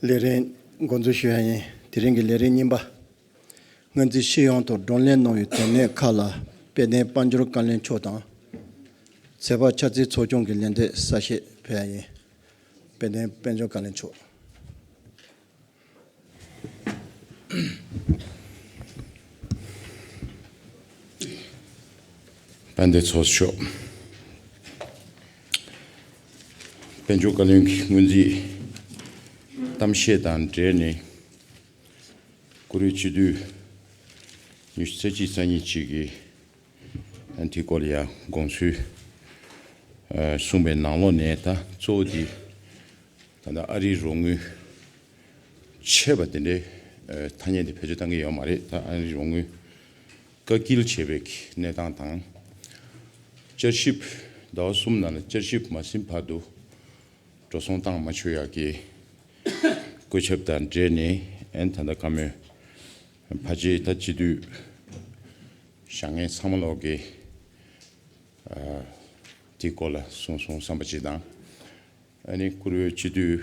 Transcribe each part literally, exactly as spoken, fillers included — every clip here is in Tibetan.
ལས་རིམ་འགོ་འཛུགས་ཞུ་ཡ་ཡིན། དེ་རིང་གི་ལས་རིམ་གཉིས་པ། སྔོན་རྩིས་སྤྱི་ཡོངས་ཐོག་བགྲོ་གླེང་གནང་བའི་དོན་གནད་ཁག་ལ་དཔལ་ལྡན་དཔལ་འབྱོར་བཀའ་བློན་མཆོག་དང་། ཚོད་དཔག་འཆར་རྩིས་ཚོགས་ཆུང་གི་ལན་འདེབས་གསལ་བཤད་ཕུལ་ཡ་ཡིན། དཔལ་ལྡན་དཔལ་འབྱོར་བཀའ་བློན་མཆོག་དཔལ་ལྡན་ཚོགས་གཙོ་མཆོག་དཔལ་འབྱོར་བཀའ་བློན་གྱི་སྔོན་རྩིས་གཏམ་བཤད་དང་འབྲེལ་ནས། བཀུར་འོས་སྤྱི་འཐུས་ཉི་ཤུ་རྩ་གཅིག་རྩ་གཉིས་ཅིག་གིས་ཨ་ནི་དེའི་སྐོར་ལ་ཡང་དགོངས་ཚུལ་ཨ་གསུངས་པའི་ནང་ལོགས་ནས། ད་གཙོ་བོ་དེ་ད་ལྟ་ཨ་རིའི་རོགས་དངུལ་ཆད་པ་དེ་འདྲའི་ཨ་ཐ་སྙད་དེ་བེད་སྤྱོད་གཏང་གི་ཡོད་མ་རེད། ད་ཨ་རིའི་རོགས་དངུལ་བཀག་སྐྱིལ་བྱས་པའི་གནས་སྟངས་དང་། བསྐྱར་ཞིབ། ཟླ་བ་གསུམ་ནང་ལ་བསྐྱར་ཞིབ་མ་ཟིན་བར་དུ་འགྲོ་སོང་བཏང་མ་ཆོག་ཡག་གི་བཀོད་ཁྱབ་དང་འབྲེལ་ནས། ཨ་ནི་ད་ལྟ་བཀའ་མོལ་ཕལ་ཆེར་ད་སྤྱི་འཐུས་བཞེངས་མཁན་ཚང་མ་ལོག་གིས་ཨ་དེའི་སྐོར་ལ་གསུངས་སོང་བསམ་པ་ཅིག་དང་། ཨ་ནི་བཀུར་འོས་སྤྱི་འཐུས་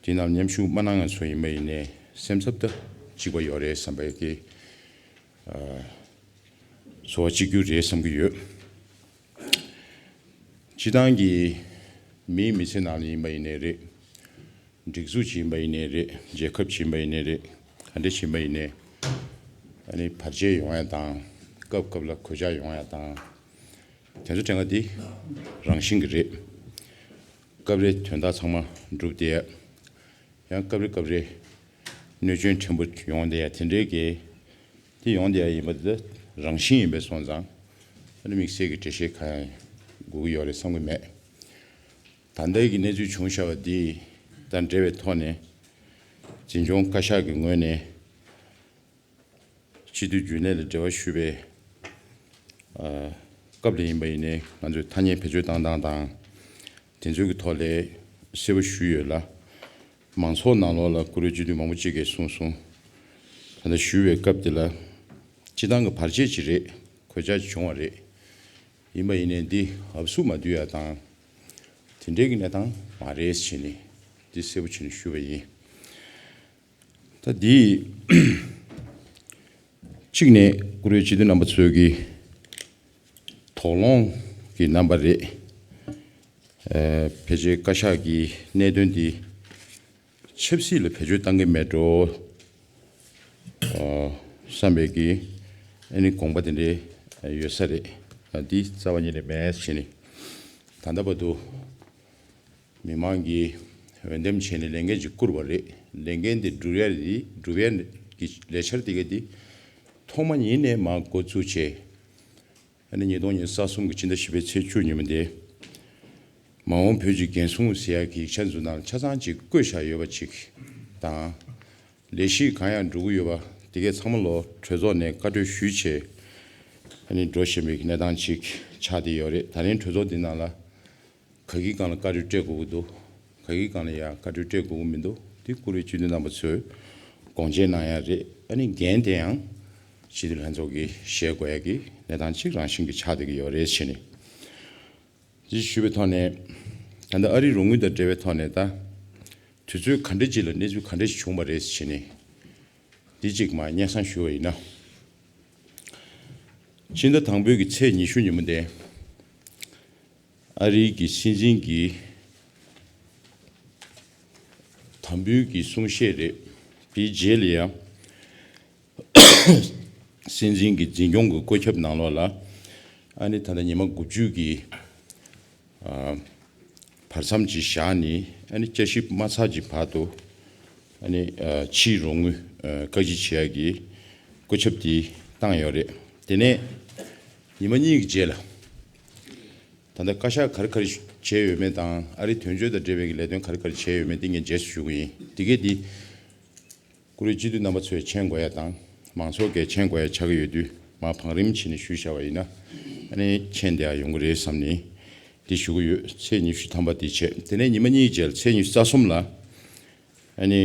དེ་ནང་མཉམ་ཞུགས་མ་གནང་མཁན་ཚོ་ཡིན་པ་ཡིན་ནའི་སེམས་འཚབ་ད་གཅིག་པ་ཡོད་རེད་བསམ་པའི་གི་ཨ་ཚོར་བ་གཅིག་གྱུར་རེད་བསམ་གྱི་ཡོད། སྤྱི་བཏང་གི་མིའི་མི་ཚེ་ནང་ལ་ཡིན་པ་ཡིན་ནའི་རེད། སྒྲིག་འཛུགས་ཅིག་ཡིན་པ་ཡིན་ནའི་རེད། རྒྱལ་ཁབ་ཅིག་ཡིན་པ་ཡིན་ནའི་རེད། ག་འདྲ་ཅིག་ཡིན་པ་ཡིན་ནའི། ཨ་ནི་བར་ཆད་ཡོང་ཡ་དང་། སྐབས་སྐབས་ལ་གོད་ཆག་ཡོང་ཡ་དང་། དེ་ཚོ་དྲན་ག་དེ་རང་བཞིན་གྱི་རེད། སྐབས་རེ་དོན་དག་ཚང་མ་འགྲུབ་བསྡད་ཡ། ཡང་སྐབས་རེ་སྐབས་རེ་གནོད་སྐྱོན་ཕྲན་བུ་ཡོང་བསྡད་ཡ། དེ་འདྲའི་གི་དེ་ཡོང་བསྡད་ཡ་ཡིན་པ་དེ་རང་བཞིན་ཡིན་པས་སོང་ཙང་། ཨ་ནི་དམིགས་བསལ་གྱི་འགྲེལ་བཤད་གང་ཡང་དགོས་ཀྱི་ཡོད་རེད་བསམ་གྱི་མེད། ད་ལྟའི་གི་གནས་ཚུལ་བྱུང་བཞག་པ་འདི་དང་འབྲེལ་བའི་ཐོག་ནས། འཛིན་སྐྱོང་བཀའ་ཤག་གི་ངོས་ནས་སྤྱི་འཐུས་རྒྱུན་ལས་ལ་འབྲེལ་བ་ཞུས་པའི་ཨ་སྐབས་ལ་ཡིན་པ་ཡིན་ནའི། ང་ཚོས་ཐ་སྙད་བེད་སྤྱོད་བཏང་སྟངས་དང་། དེ་ཚོའི་གི་ཐོག་ལ་གསལ་པོ་ཞུས་ཡོད་ལ། མང་ཚོགས་ནང་ལོགས་ལ་བཀུར་འོས་སྤྱི་འཐུས་མང་པོ་ཅིག་གིས་གསུངས་སོང་། ད་ལྟ་ཞུས་པའི་སྐབས་དེ་ལ། སྤྱི་བཏང་གི་བར་ཆད་ཅིག་རེད། གོད་ཆག་ཅིག་བྱུང་བ་རེད། ཡིན་པ་ཡིན་ནའི་འདི་ཨབ་སུ་མ་བསྡུ་ཡ་དང་། དེ་འདྲའི་གི་གནས་སྟངས་མ་རེད་ཟེར་ནས་འདི་གསལ་པོ་བྱས་ནས་ཞུས་པ་ཡིན། ད་འདི་གཅིག་ནས་བཀུར་འོས་སྤྱི་འཐུས་རྣམ་པ་ཚོའི་གི་དོགས་སློང་གི་རྣམ་པ་རེད། ཨ་ཕལ་ཆེར་བཀའ་ཤག་གི་གནད་དོན་འདི་ཆབ་སྲིད་ལ་བེད་སྤྱོད་བཏང་གི་མེད་འགྲོ། ཨ་བསམ་པའི་གི་ཨ་ནི་དགོངས་པ་དེ་འདྲའི་ཡོད་ས་རེད། ཨ་འདི་རྩ་བ་ཉིད་ནས་མེད་ཟེར་ནས། ད་ལྟ་བར་དུ་མི་མང་གིས་འོས་འདེམས་བྱས་ནས་ལས་འགན་ཅིག་བསྐུར་བ་རེད། ལས་འགན་དེ་སྒྲུབ་ཡ་རེད། སྒྲུབ་ཡ་གི་ལས་འཆར་དེ་ག་དེ་ཐོག་མ་ཉིད་ནས་མར་འགོ་བཙུགས་བྱས། ཨ་ནི་ཉིས་སྟོང་ཉི་ཤུ་རྩ་གསུམ་གྱི་ཕྱི་ཟླ་བཞི་པའི་ཚེས་བཅུ་ཉིན་མོ་དེ། མ་འོངས་བོད་ཀྱི་འགན་སྲུང་ཟེར་ཡག་གི་ཡིག་ཆ་ཚོའི་ནང་ཆ་ཚང་ཅིག་བཀོད་བཞག་ཡོད་པ་ཅིག་དང་། ལས་གཞི་གང་ཡང་འགྲོ་གི་ཡོད་པ་དེ་གས་ཚང་མ་ལོ་གྲོས་ཚོགས་ནས་བཀའ་གྲོས་ཞུས་བྱས། ཨ་ནི་འགྲོ་བཞིན་པའི་གནས་སྟངས་ཅིག་ཆགས་བསྡད་ཡོད་རེད། ད་རིང་གྲོས་ཚོགས་འདི་ནང་ལ་ག་གི་སྒང་ལ་བཀའ་གྲོས་སྤྲད་དགོས་ཀྱི་འདུག་ག་གི་སྒང་ལ་ཡང་བཀའ་གྲོས་སྤྲད་དགོས་ཀྱི་མི་འདུག་དེ་བཀུར་འོས་སྤྱི་འཐུས་རྣམ་པ་ཚོས་དགོངས་འཆར་གནང་ཡ་རེད། ཨ་ནི་འགན་དེ་ཡང་སྤྱི་འཐུས་ལྷན་ཚོགས་ཀྱིས་བཞེས་དགོས་ཡ་གི་གནས་སྟངས་ཅིག་རང་བཞིན་གྱིས་ཆགས་བསྡད་ཀྱི་ཡོད་རེད་ཟེར་ནས། དེ་ཞུས་པའི་ཐོག་ནས། ད་ལྟ་ཨ་རིའི་རོགས་དངུལ་དང་འབྲེལ་བའི་ཐོག་ནས། ད་དུས་ཚོད་ག་འདྲ་ཅིག་ལ་གནས་ཚུལ་ག་འདྲ་ཞིག་བྱུང་བ་རེད་ཟེར་ནས། འདི་གཅིག་མར་སྙན་སེང་ཞུ་བ་ཡིན་ན། ཕྱི་ཟླ་དང་པོའི་གི་ཚེས་ཉི་ཤུ་ཉིན་མོ་དེ། ཨ་རིའི་གི་སྲིད་འཛིན་གྱི་དམ་འབུལ་གྱི་གསུང་བཤད་རེད། དེའི་རྗེས་ལ་ཡང་། སྲིད་འཛིན་གྱི་འཛིན་སྐྱོང་གི་བཀོད་ཁྱབ་ནང་ལོགས་ལ། ཨ་ནི་ད་ལྟ་ཉི་མ་དགུ་བཅུ་གི་ཨ་བར་མཚམས་ཅིག་བཞག་ནས། ཨ་ནི་བསྐྱར་ཞིབ་མ་ཚར་གྱི་བར་དུ། ཨ་ནི་ཨ་ཕྱིའི་རོགས་དངུལ་ཨ་བཀག་སྐྱིལ་བྱེད་ཡག་གི་བཀོད་ཁྱབ་དེ་བཏང་ཡོད་རེད། དེ་ནས་ཉི་མ་གཉིས་ཀྱི་རྗེས་ལ། ད་ལྟ་བཀའ་ཤག་ག་རེ་ག་རེ་བྱས་ཡོད་མེད་དང་། ཨ་རིའི་དོན་གཅོད་དང་འབྲེལ་བའི་གི་ལས་དོན་ག་རེ་ག་རེ་བྱས་ཡོད་མེད་དེ་ངས་རྗེས་སུ་ཞུ་གི་ཡིན། དེ་གས་དེ་བཀུར་འོས་སྤྱི་འཐུས་རྣམ་པ་ཚོས་མཁྱེན་དགོས་ཡ་དང་། མང་ཚོགས་ཀྱིས་མཁྱེན་དགོས་ཡ་ཆགས་ཀྱི་ཡོད་དུས། མར་བང་རིམ་བྱས་ནས་ཞུས་བཞག་པ་ཡིན་ན། ཨ་ནི་མཁྱེན་བསྡད་ཡ་ཡོང་གི་རེད་བསམ་ནས་དེ་ཞུ་གི་ཡོད། ཚེས་ཉི་ཤུ་ཐམ་པ་དེ་བྱས། དེ་ནས་ཉི་མ་གཉིས་རྗེས་ལ་ཚེས་ཉི་ཤུ་རྩ་གསུམ་ལ། ཨ་ནི་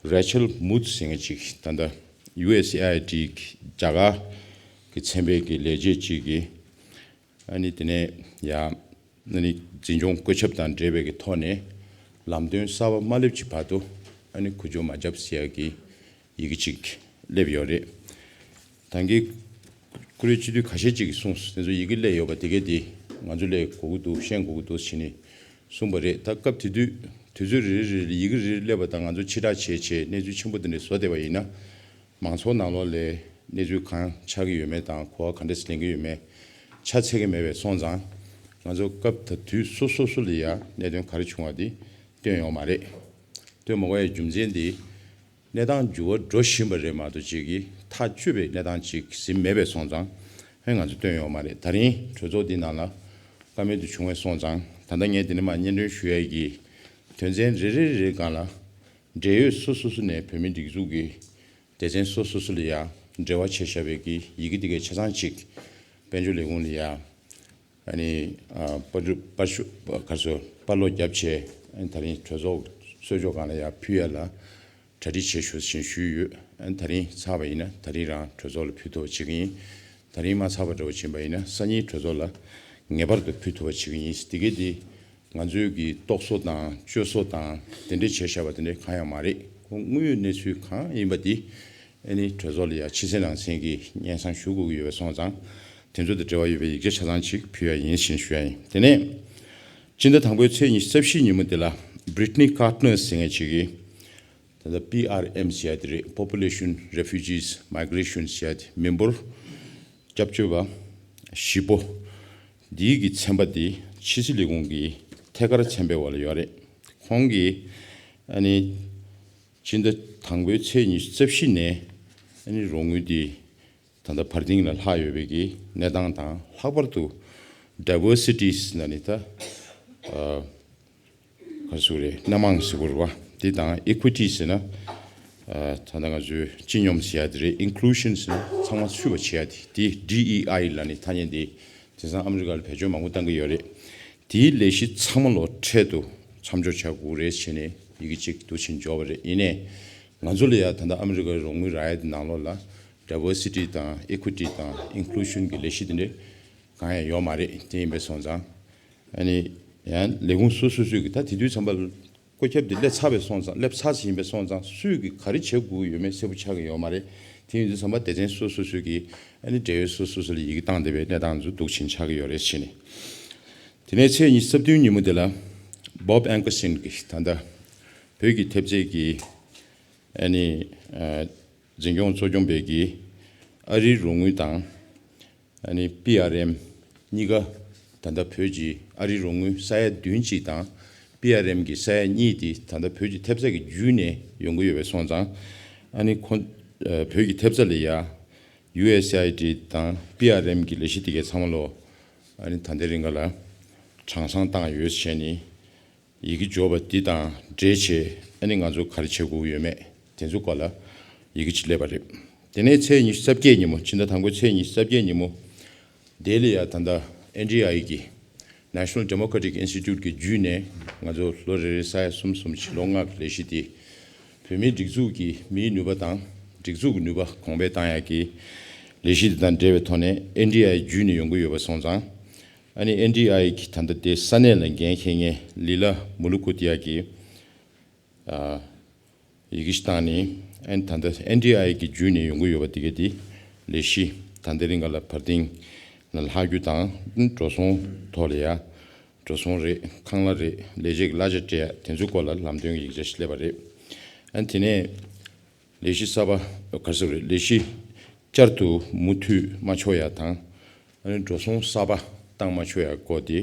ཨ་Rachel Mutz ཟེར་མཁན་ཅིག་ད་ལྟ་ཡུ་ཨེས་ཨེ་ཨའི་ཌི་གི་རྒྱ་གར་གྱི་ཚན་པའི་གི་ལས་བྱེད་ཅིག་གིས། ཨ་ནི་དེ་ནས་ཡང་། ཨ་ནི་འཛིན་སྐྱོང་བཀོད་ཁྱབ་དང་འབྲེལ་བའི་གི་ཐོག་ནས། ལམ་སྟོན་གསར་པ་མ་སླེབས་ཀྱི་བར་དུ་ཨ་ནི་འགུལ་སྐྱོད་མ་བརྒྱབ་ཟེར་ཡག་གི་ཡི་གེ་ཅིག་སླེབས་ཡོད་རེད། ད་གིན་བཀུར་འོས་སྤྱི་འཐུས་ཁ་ཤས་ཅིག་གིས་གསུངས་སོང་། དེ་ཚོ་ཡི་གེ་སླེབས་ཡོད་པ་དེ་གས་དེ་ང་ཚོ་ལ་གོ་གི་འདུག་ཤེས་དགོས་ཀྱི་འདུག་ཟེར་ནས་གསུངས་པ་རེད། ད་སྐབས་དེ་དུས་དུས་ཚོད་རེ་རེ་རེ་ལ་ཡི་གེ་རེ་རེ་སླེབས་པ་དང་ང་ཚོ་ཕྱིར་བསྒྲགས་བྱས་བྱས་གནས་ཚུལ་ཆེན་པོ་དེ་འདྲ་བཟོ་བསྡད་པ་ཡིན་ན། མང་ཚོགས་ནང་ལོགས་ལ་གནས་ཚུལ་གང་ཆགས་ཀྱི་ཡོད་མེད་དང་གོ་བ་ག་འདྲས་ལེན་གྱི་ཡོད་མེད་ཆ་ཚང་གི་མེད་པས་སོང་ཙང་། ང་ཚོ་སྐབས་དང་དུས་སོ་སོ་སོ་ལ་ཡང་གནད་དོན་ག་རེ་བྱུང་བ་དེ་བཏོན་ཡོད་མ་རེད། བཏོན་མ་དགོས་ཡའི་རྒྱུ་མཚན་དེ། གནས་སྟངས་འགྱུར་བ་འགྲོ་བཞིན་པ་རེད་མ་གཏོགས་ཅིག་གིས་ཐག་ཆོད་པའི་གནས་སྟངས་ཅིག་ཟིན་མེད་པས་སོང་ཙང་། ཧེ་ང་ཚོ་བཏོན་ཡོད་མ་རེད། ད་རིང་གྲོས་ཚོགས་འདི་ནང་ལ་བཀའ་མོལ་དུ་བྱུང་བས་སོང་ཙང་། ད་ལྟ་ངས་འདི་ནས་མར་སྙན་སྒྲོན་ཞུ་ཡ་གི་དོན་ཚན་རེ་རེ་རེ་སྒང་ལ་འབྲེལ་ཡོད་སོ་སོ་སོ་ནས་བོད་མིའི་སྒྲིག་འཛུགས་ཀྱི་སྡེ་ཚན་སོ་སོ་སོ་ལ་ཡ་འབྲེལ་བ་བྱས་བཞག་པའི་གི་ཡི་གེ་འདི་གའི་ཆ་ཚང་ཅིག་དཔལ་འབྱོར་ལས་ཁུངས་ལ་ཡ། ཨ་ནི་ཨ་པར་པར་ཤུ་པར་ག་ཚོད་པར་སློག་བརྒྱབ་བྱས། ཨ་ནི་ད་རིང་གྲོས་ཚོགས་གཙོས་ཕྱོགས་སྒང་ལ་ཡར་ཕུལ་ཡ་ལ་གྲ་སྒྲིག་བྱེད་ཞུ་ཞེས་ཞུས་ཡོད། ཨ་ནི་ད་རིང་ཚར་བ་ཡིན་ན་ད་རིང་རང་གྲོས་ཚོགས་ལ་ཕུལ་ཐུབ་པ་བྱེད་ཀྱི་ཡིན། ད་རིང་མ་ཚར་བ་འདྲ་བོ་ཕྱིན་པ་ཡིན་ན་སང་ཉིན་གྲོས་ཚོགས་ལ་ངེས་པར་དུ་ཕུལ་ཐུབ་པ་བྱེད་ཀྱི་ཡིན། དེ་གས་དེ་ང་ཚོའི་གི་རྟོག་བཟོ་དང་བཅོས་བཟོ་དང་དེ་འདྲས་བྱས་བཞག་པ་དེ་འདྲས་གང་ཡང་མ་རེད། ཁོ་དངོས་ཡོད་གནས་ཚུལ་གང་ཡིན་པ་དེ་ཨ་ནི་གྲོས་ཚོགས་ལ་ཡང་ཕྱི་གསལ་ནང་གསལ་གྱི་སྙན་སེང་ཞུ་དགོས་ཀྱི་ཡོད་པས་སོང་ཙང་། དེ་ཚོ་དང་འབྲེལ་བ་ཡོད་པའི་ཡིག་ཆ་ཆ་ཚང་ཅིག་ཕུལ་ཡ་ཡིན་ཞེས་ཞུ་ཡ་ཡིན། དེ་ནས་སྤྱི་ཟླ་དང་པོའི་ཚེས་ཉི་ཤུ་རྩ་བཞི་ཉིན་མོ་དེ་ལ་Brittany Cotnor ཟེར་མཁན་ཅིག་གིས་ད་ལྟ་པི་ཨར་ཨེམ་ཟེར་ཡ་དེ་རེད། Population Refugees Migration ཟེར་ཡ་དེ་མི་འབོར་སྐྱབས་བཅོལ་བ་བཞི་པོ་འདིའི་གི་ཚན་པ་དེ་ཕྱི་སྲིད་ལས་ཁུངས་ཀྱི་ཐད་ཀར་ཚན་པའི་འོག་ལ་ཡོད་རེད། ཁོང་གིས་ཨ་ནི་སྤྱི་ཟླ་དང་པོའི་ཚེས་ཉི་ཤུ་རྩ་བཞི་ནས་ཨ་ནི་རོགས་དངུལ་དེ་ད་ལྟ་བར་སྟེང་ལ་ལྷག་ཡོད་པའི་གི་གནས་སྟངས་དང་། ལྷག་པར་དུ་diversities ན་ནི་ད་ཨ་ག་རེ་ཟེར་དགོས་རེད། སྣ་མང་ཟེར་དགོས་རེད་བ། དེ་དང་equity ཟེར་ན་ཨ་ད་ལྟ་ང་ཚོའི་སྤྱི་སྙོམས་ཟེར་ཡ་དེ་རེད། Inclusion ཟེར་ན་ཚང་མ་ཚུད་པ་བྱེད་ཡ་དེ། དེ་ཌི་ཨི་ཨའི་ལབ་ནས་ཐ་སྙད་དེ་དེང་སང་ཨ་མི་རི་ཀ་ལ་བེད་སྤྱོད་མང་པོ་བཏང་གི་ཡོད་རེད། དེའི་ལས་གཞི་ཚང་མ་ལོ་འཕྲལ་དུ་མཚམས་འཇོག་བྱ་དགོས་རེད་ཟེར་ནས་ཡི་གེ་གཅིག་འདུག་ཕྱིན་འབྱོར་བ་རེད། ཡིན་ནའི་ང་ཚོ་ལ་ཡ་ད་ལྟ་ཨ་མི་རི་ཀའི་རོགས་དངུལ་རག་ཡ་དེ་ནང་ལོགས་ལ་diversity དང་equity དང་inclusion གི་ལས་གཞི་དེ་འདྲ་གང་ཡང་ཡོད་མ་རེད། དེ་ཡིན་པས་སོང་ཙང་ཨ་ནི་ཡང་ལས་ཁུངས་སོ་སོ་སོས་ཀྱི་ད་དེ་དུས་ཙམ་པ་ལ་བཀོད་ཁྱབ་དེ་སླེབས་ཚར་བས་སོང་ཙང་། སླེབས་ཚར་ཟིན་པས་སོང་ཙང་སུས་ཀྱིས་ག་རེ་བྱེད་དགོས་ཀྱི་ཡོད་མེད་གསལ་པོ་ཆགས་ཀྱི་ཡོད་མ་རེད། དེ་ཡིན་དུས་ཙམ་པ་སྡེ་ཚན་སོ་སོ་སོས་ཀྱིས་ཨ་ནི་འབྲེལ་ཡོད་སོ་སོ་སོ་ལ་ཡི་གེ་བཏང་བསྡད་པའི་གནས་སྟངས་ཚོ་འདུག་ཕྱིན་ཆགས་ཀྱི་ཡོད་རེད་ཟེར་ནས། དེ་ནས་ཚེས་ཉི་ཤུ་རྩ་བདུན་ཉིན་མོ་དེ་ལ་Bob Engelson གྱིས་ད་ལྟ་བོད་ཀྱི་ཐེབས་རྩའི་གི་ཨ་ནི་ཨ་འཛིན་སྐྱོང་གཙོ་སྐྱོང་པའི་གི་ཨ་རིའི་རོགས་དངུལ་དང་ཨ་ནི་པི་ཨར་ཨེམ་གཉིས་ཀ། ད་ལྟ་བོད་ཀྱི་ཨ་རིའི་རོགས་དངུལ་ས་ཡ་བདུན་གཅིག་དང་པི་ཨར་ཨེམ་གྱི་ས་ཡ་གཉིས་དེ་ད་ལྟ་བོད་ཀྱི་ཐེབས་རྩ་གི་བརྒྱུད་ནས་ཡོང་གི་ཡོད་པས་སོང་ཙང་། ཨ་ནི་ཁོ་ཨ་བོད་ཀྱི་ཐེབས་རྩ་ལ་ཡ་ཡུ་ཨེས་ཨའི་ཌི་དང་པི་ཨར་ཨེམ་གྱི་ལས་གཞི་དེ་གའི་ཚང་མ་ལོ་ཨ་ནི་ད་ལྟའི་རིང་ག་ལ་གྲངས་ཚང་བཏང་ཡོད་བྱས་ནས། ཡི་གེ་འབྱོར་བ་འདི་དང་འབྲེལ་བྱས་ཨ་ནི་ང་ཚོ་ག་རེ་བྱེད་དགོས་ཡོད་མེད་དེ་ཚོ་སྐོར་ལ་ཡི་གེ་ཅིག་སླེབས་པ་རེད། དེ་ནས་ཚེས་ཉི་ཤུ་རྩ་བརྒྱད་ཉིན་མོ། ཕྱི་ཟླ་དང་པོའི་ཚེས་ཉི་ཤུ་རྩ་བརྒྱད་ཉིན་མོ། ལྡི་ལི་ཡ་ད་ལྟ་ཨེན་ཌི་ཨའི་གི་National Democratic Institute གི་བརྒྱུད་ནས་ང་ཚོ་ལོ་རེ་རེ་ས་ཡ་གསུམ་གསུམ་གྱི་ལོ་ལྔ་གི་ལས་གཞི་དེ། བོད་མིའི་སྒྲིག་འཛུགས་ཀྱི་མིའི་ནུས་པ་དང་སྒྲིག་འཛུགས་ཀྱི་ནུས་པ་གོང་འཕེལ་བཏང་ཡག་གི་ལས་གཞི་དེ་དང་འབྲེལ་བའི་ཐོག་ནས་ཨེན་ཌི་ཨའི་བརྒྱུད་ནས་ཡོང་གི་ཡོད་པ་སོང་ཙང་། ཨ་ནི་ཨེན་ཌི་ཨའི་གི་ད་ལྟ་དེ་ས་གནས་ལ་འགན་འཁྱེར་མཁན་ལི་ལ་མུ་ལུ་ཀུ་ཏི་ཡ་གིས་ཨ་ཡི་གེ་ཞིག་བཏང་ནས། ཨ་ནི་ད་ལྟ་ཨེན་ཌི་ཨའི་གི་བརྒྱུད་ནས་ཡོང་གི་ཡོད་པ་དེ་ག་དེ་ལས་གཞི་ད་ལྟའི་རིང་ག་ལ་བར་སྟེང་ལ་ལྷག་རྒྱུ་དང་། འགྲོ་སོང་ཐོག་ལ་ཡ་འགྲོ་སོང་རེད། ཁང་གླ་རེད། ལས་བྱེད་ཀྱི་གླ་ཆ་སྤྲད་ཡ་དེ་ཚོའི་སྐོར་ལ་ལམ་སྟོན་གྱི་ཡིག་ཆ་ཞིག་སླེབས་པ་རེད། ཨ་ནི་དེ་ནས་ལས་གཞི་གསར་པ་ག་རེ་ཟེར་དགོས་རེད། ལས་གཞི་བསྐྱར་དུ་མུ་མཐུད་མ་ཆོག་ཡ་དང་། ཨ་ནི་འགྲོ་སོང་གསར་པ་བཏང་མ་ཆོག་ཡ་སྐོར་དེ་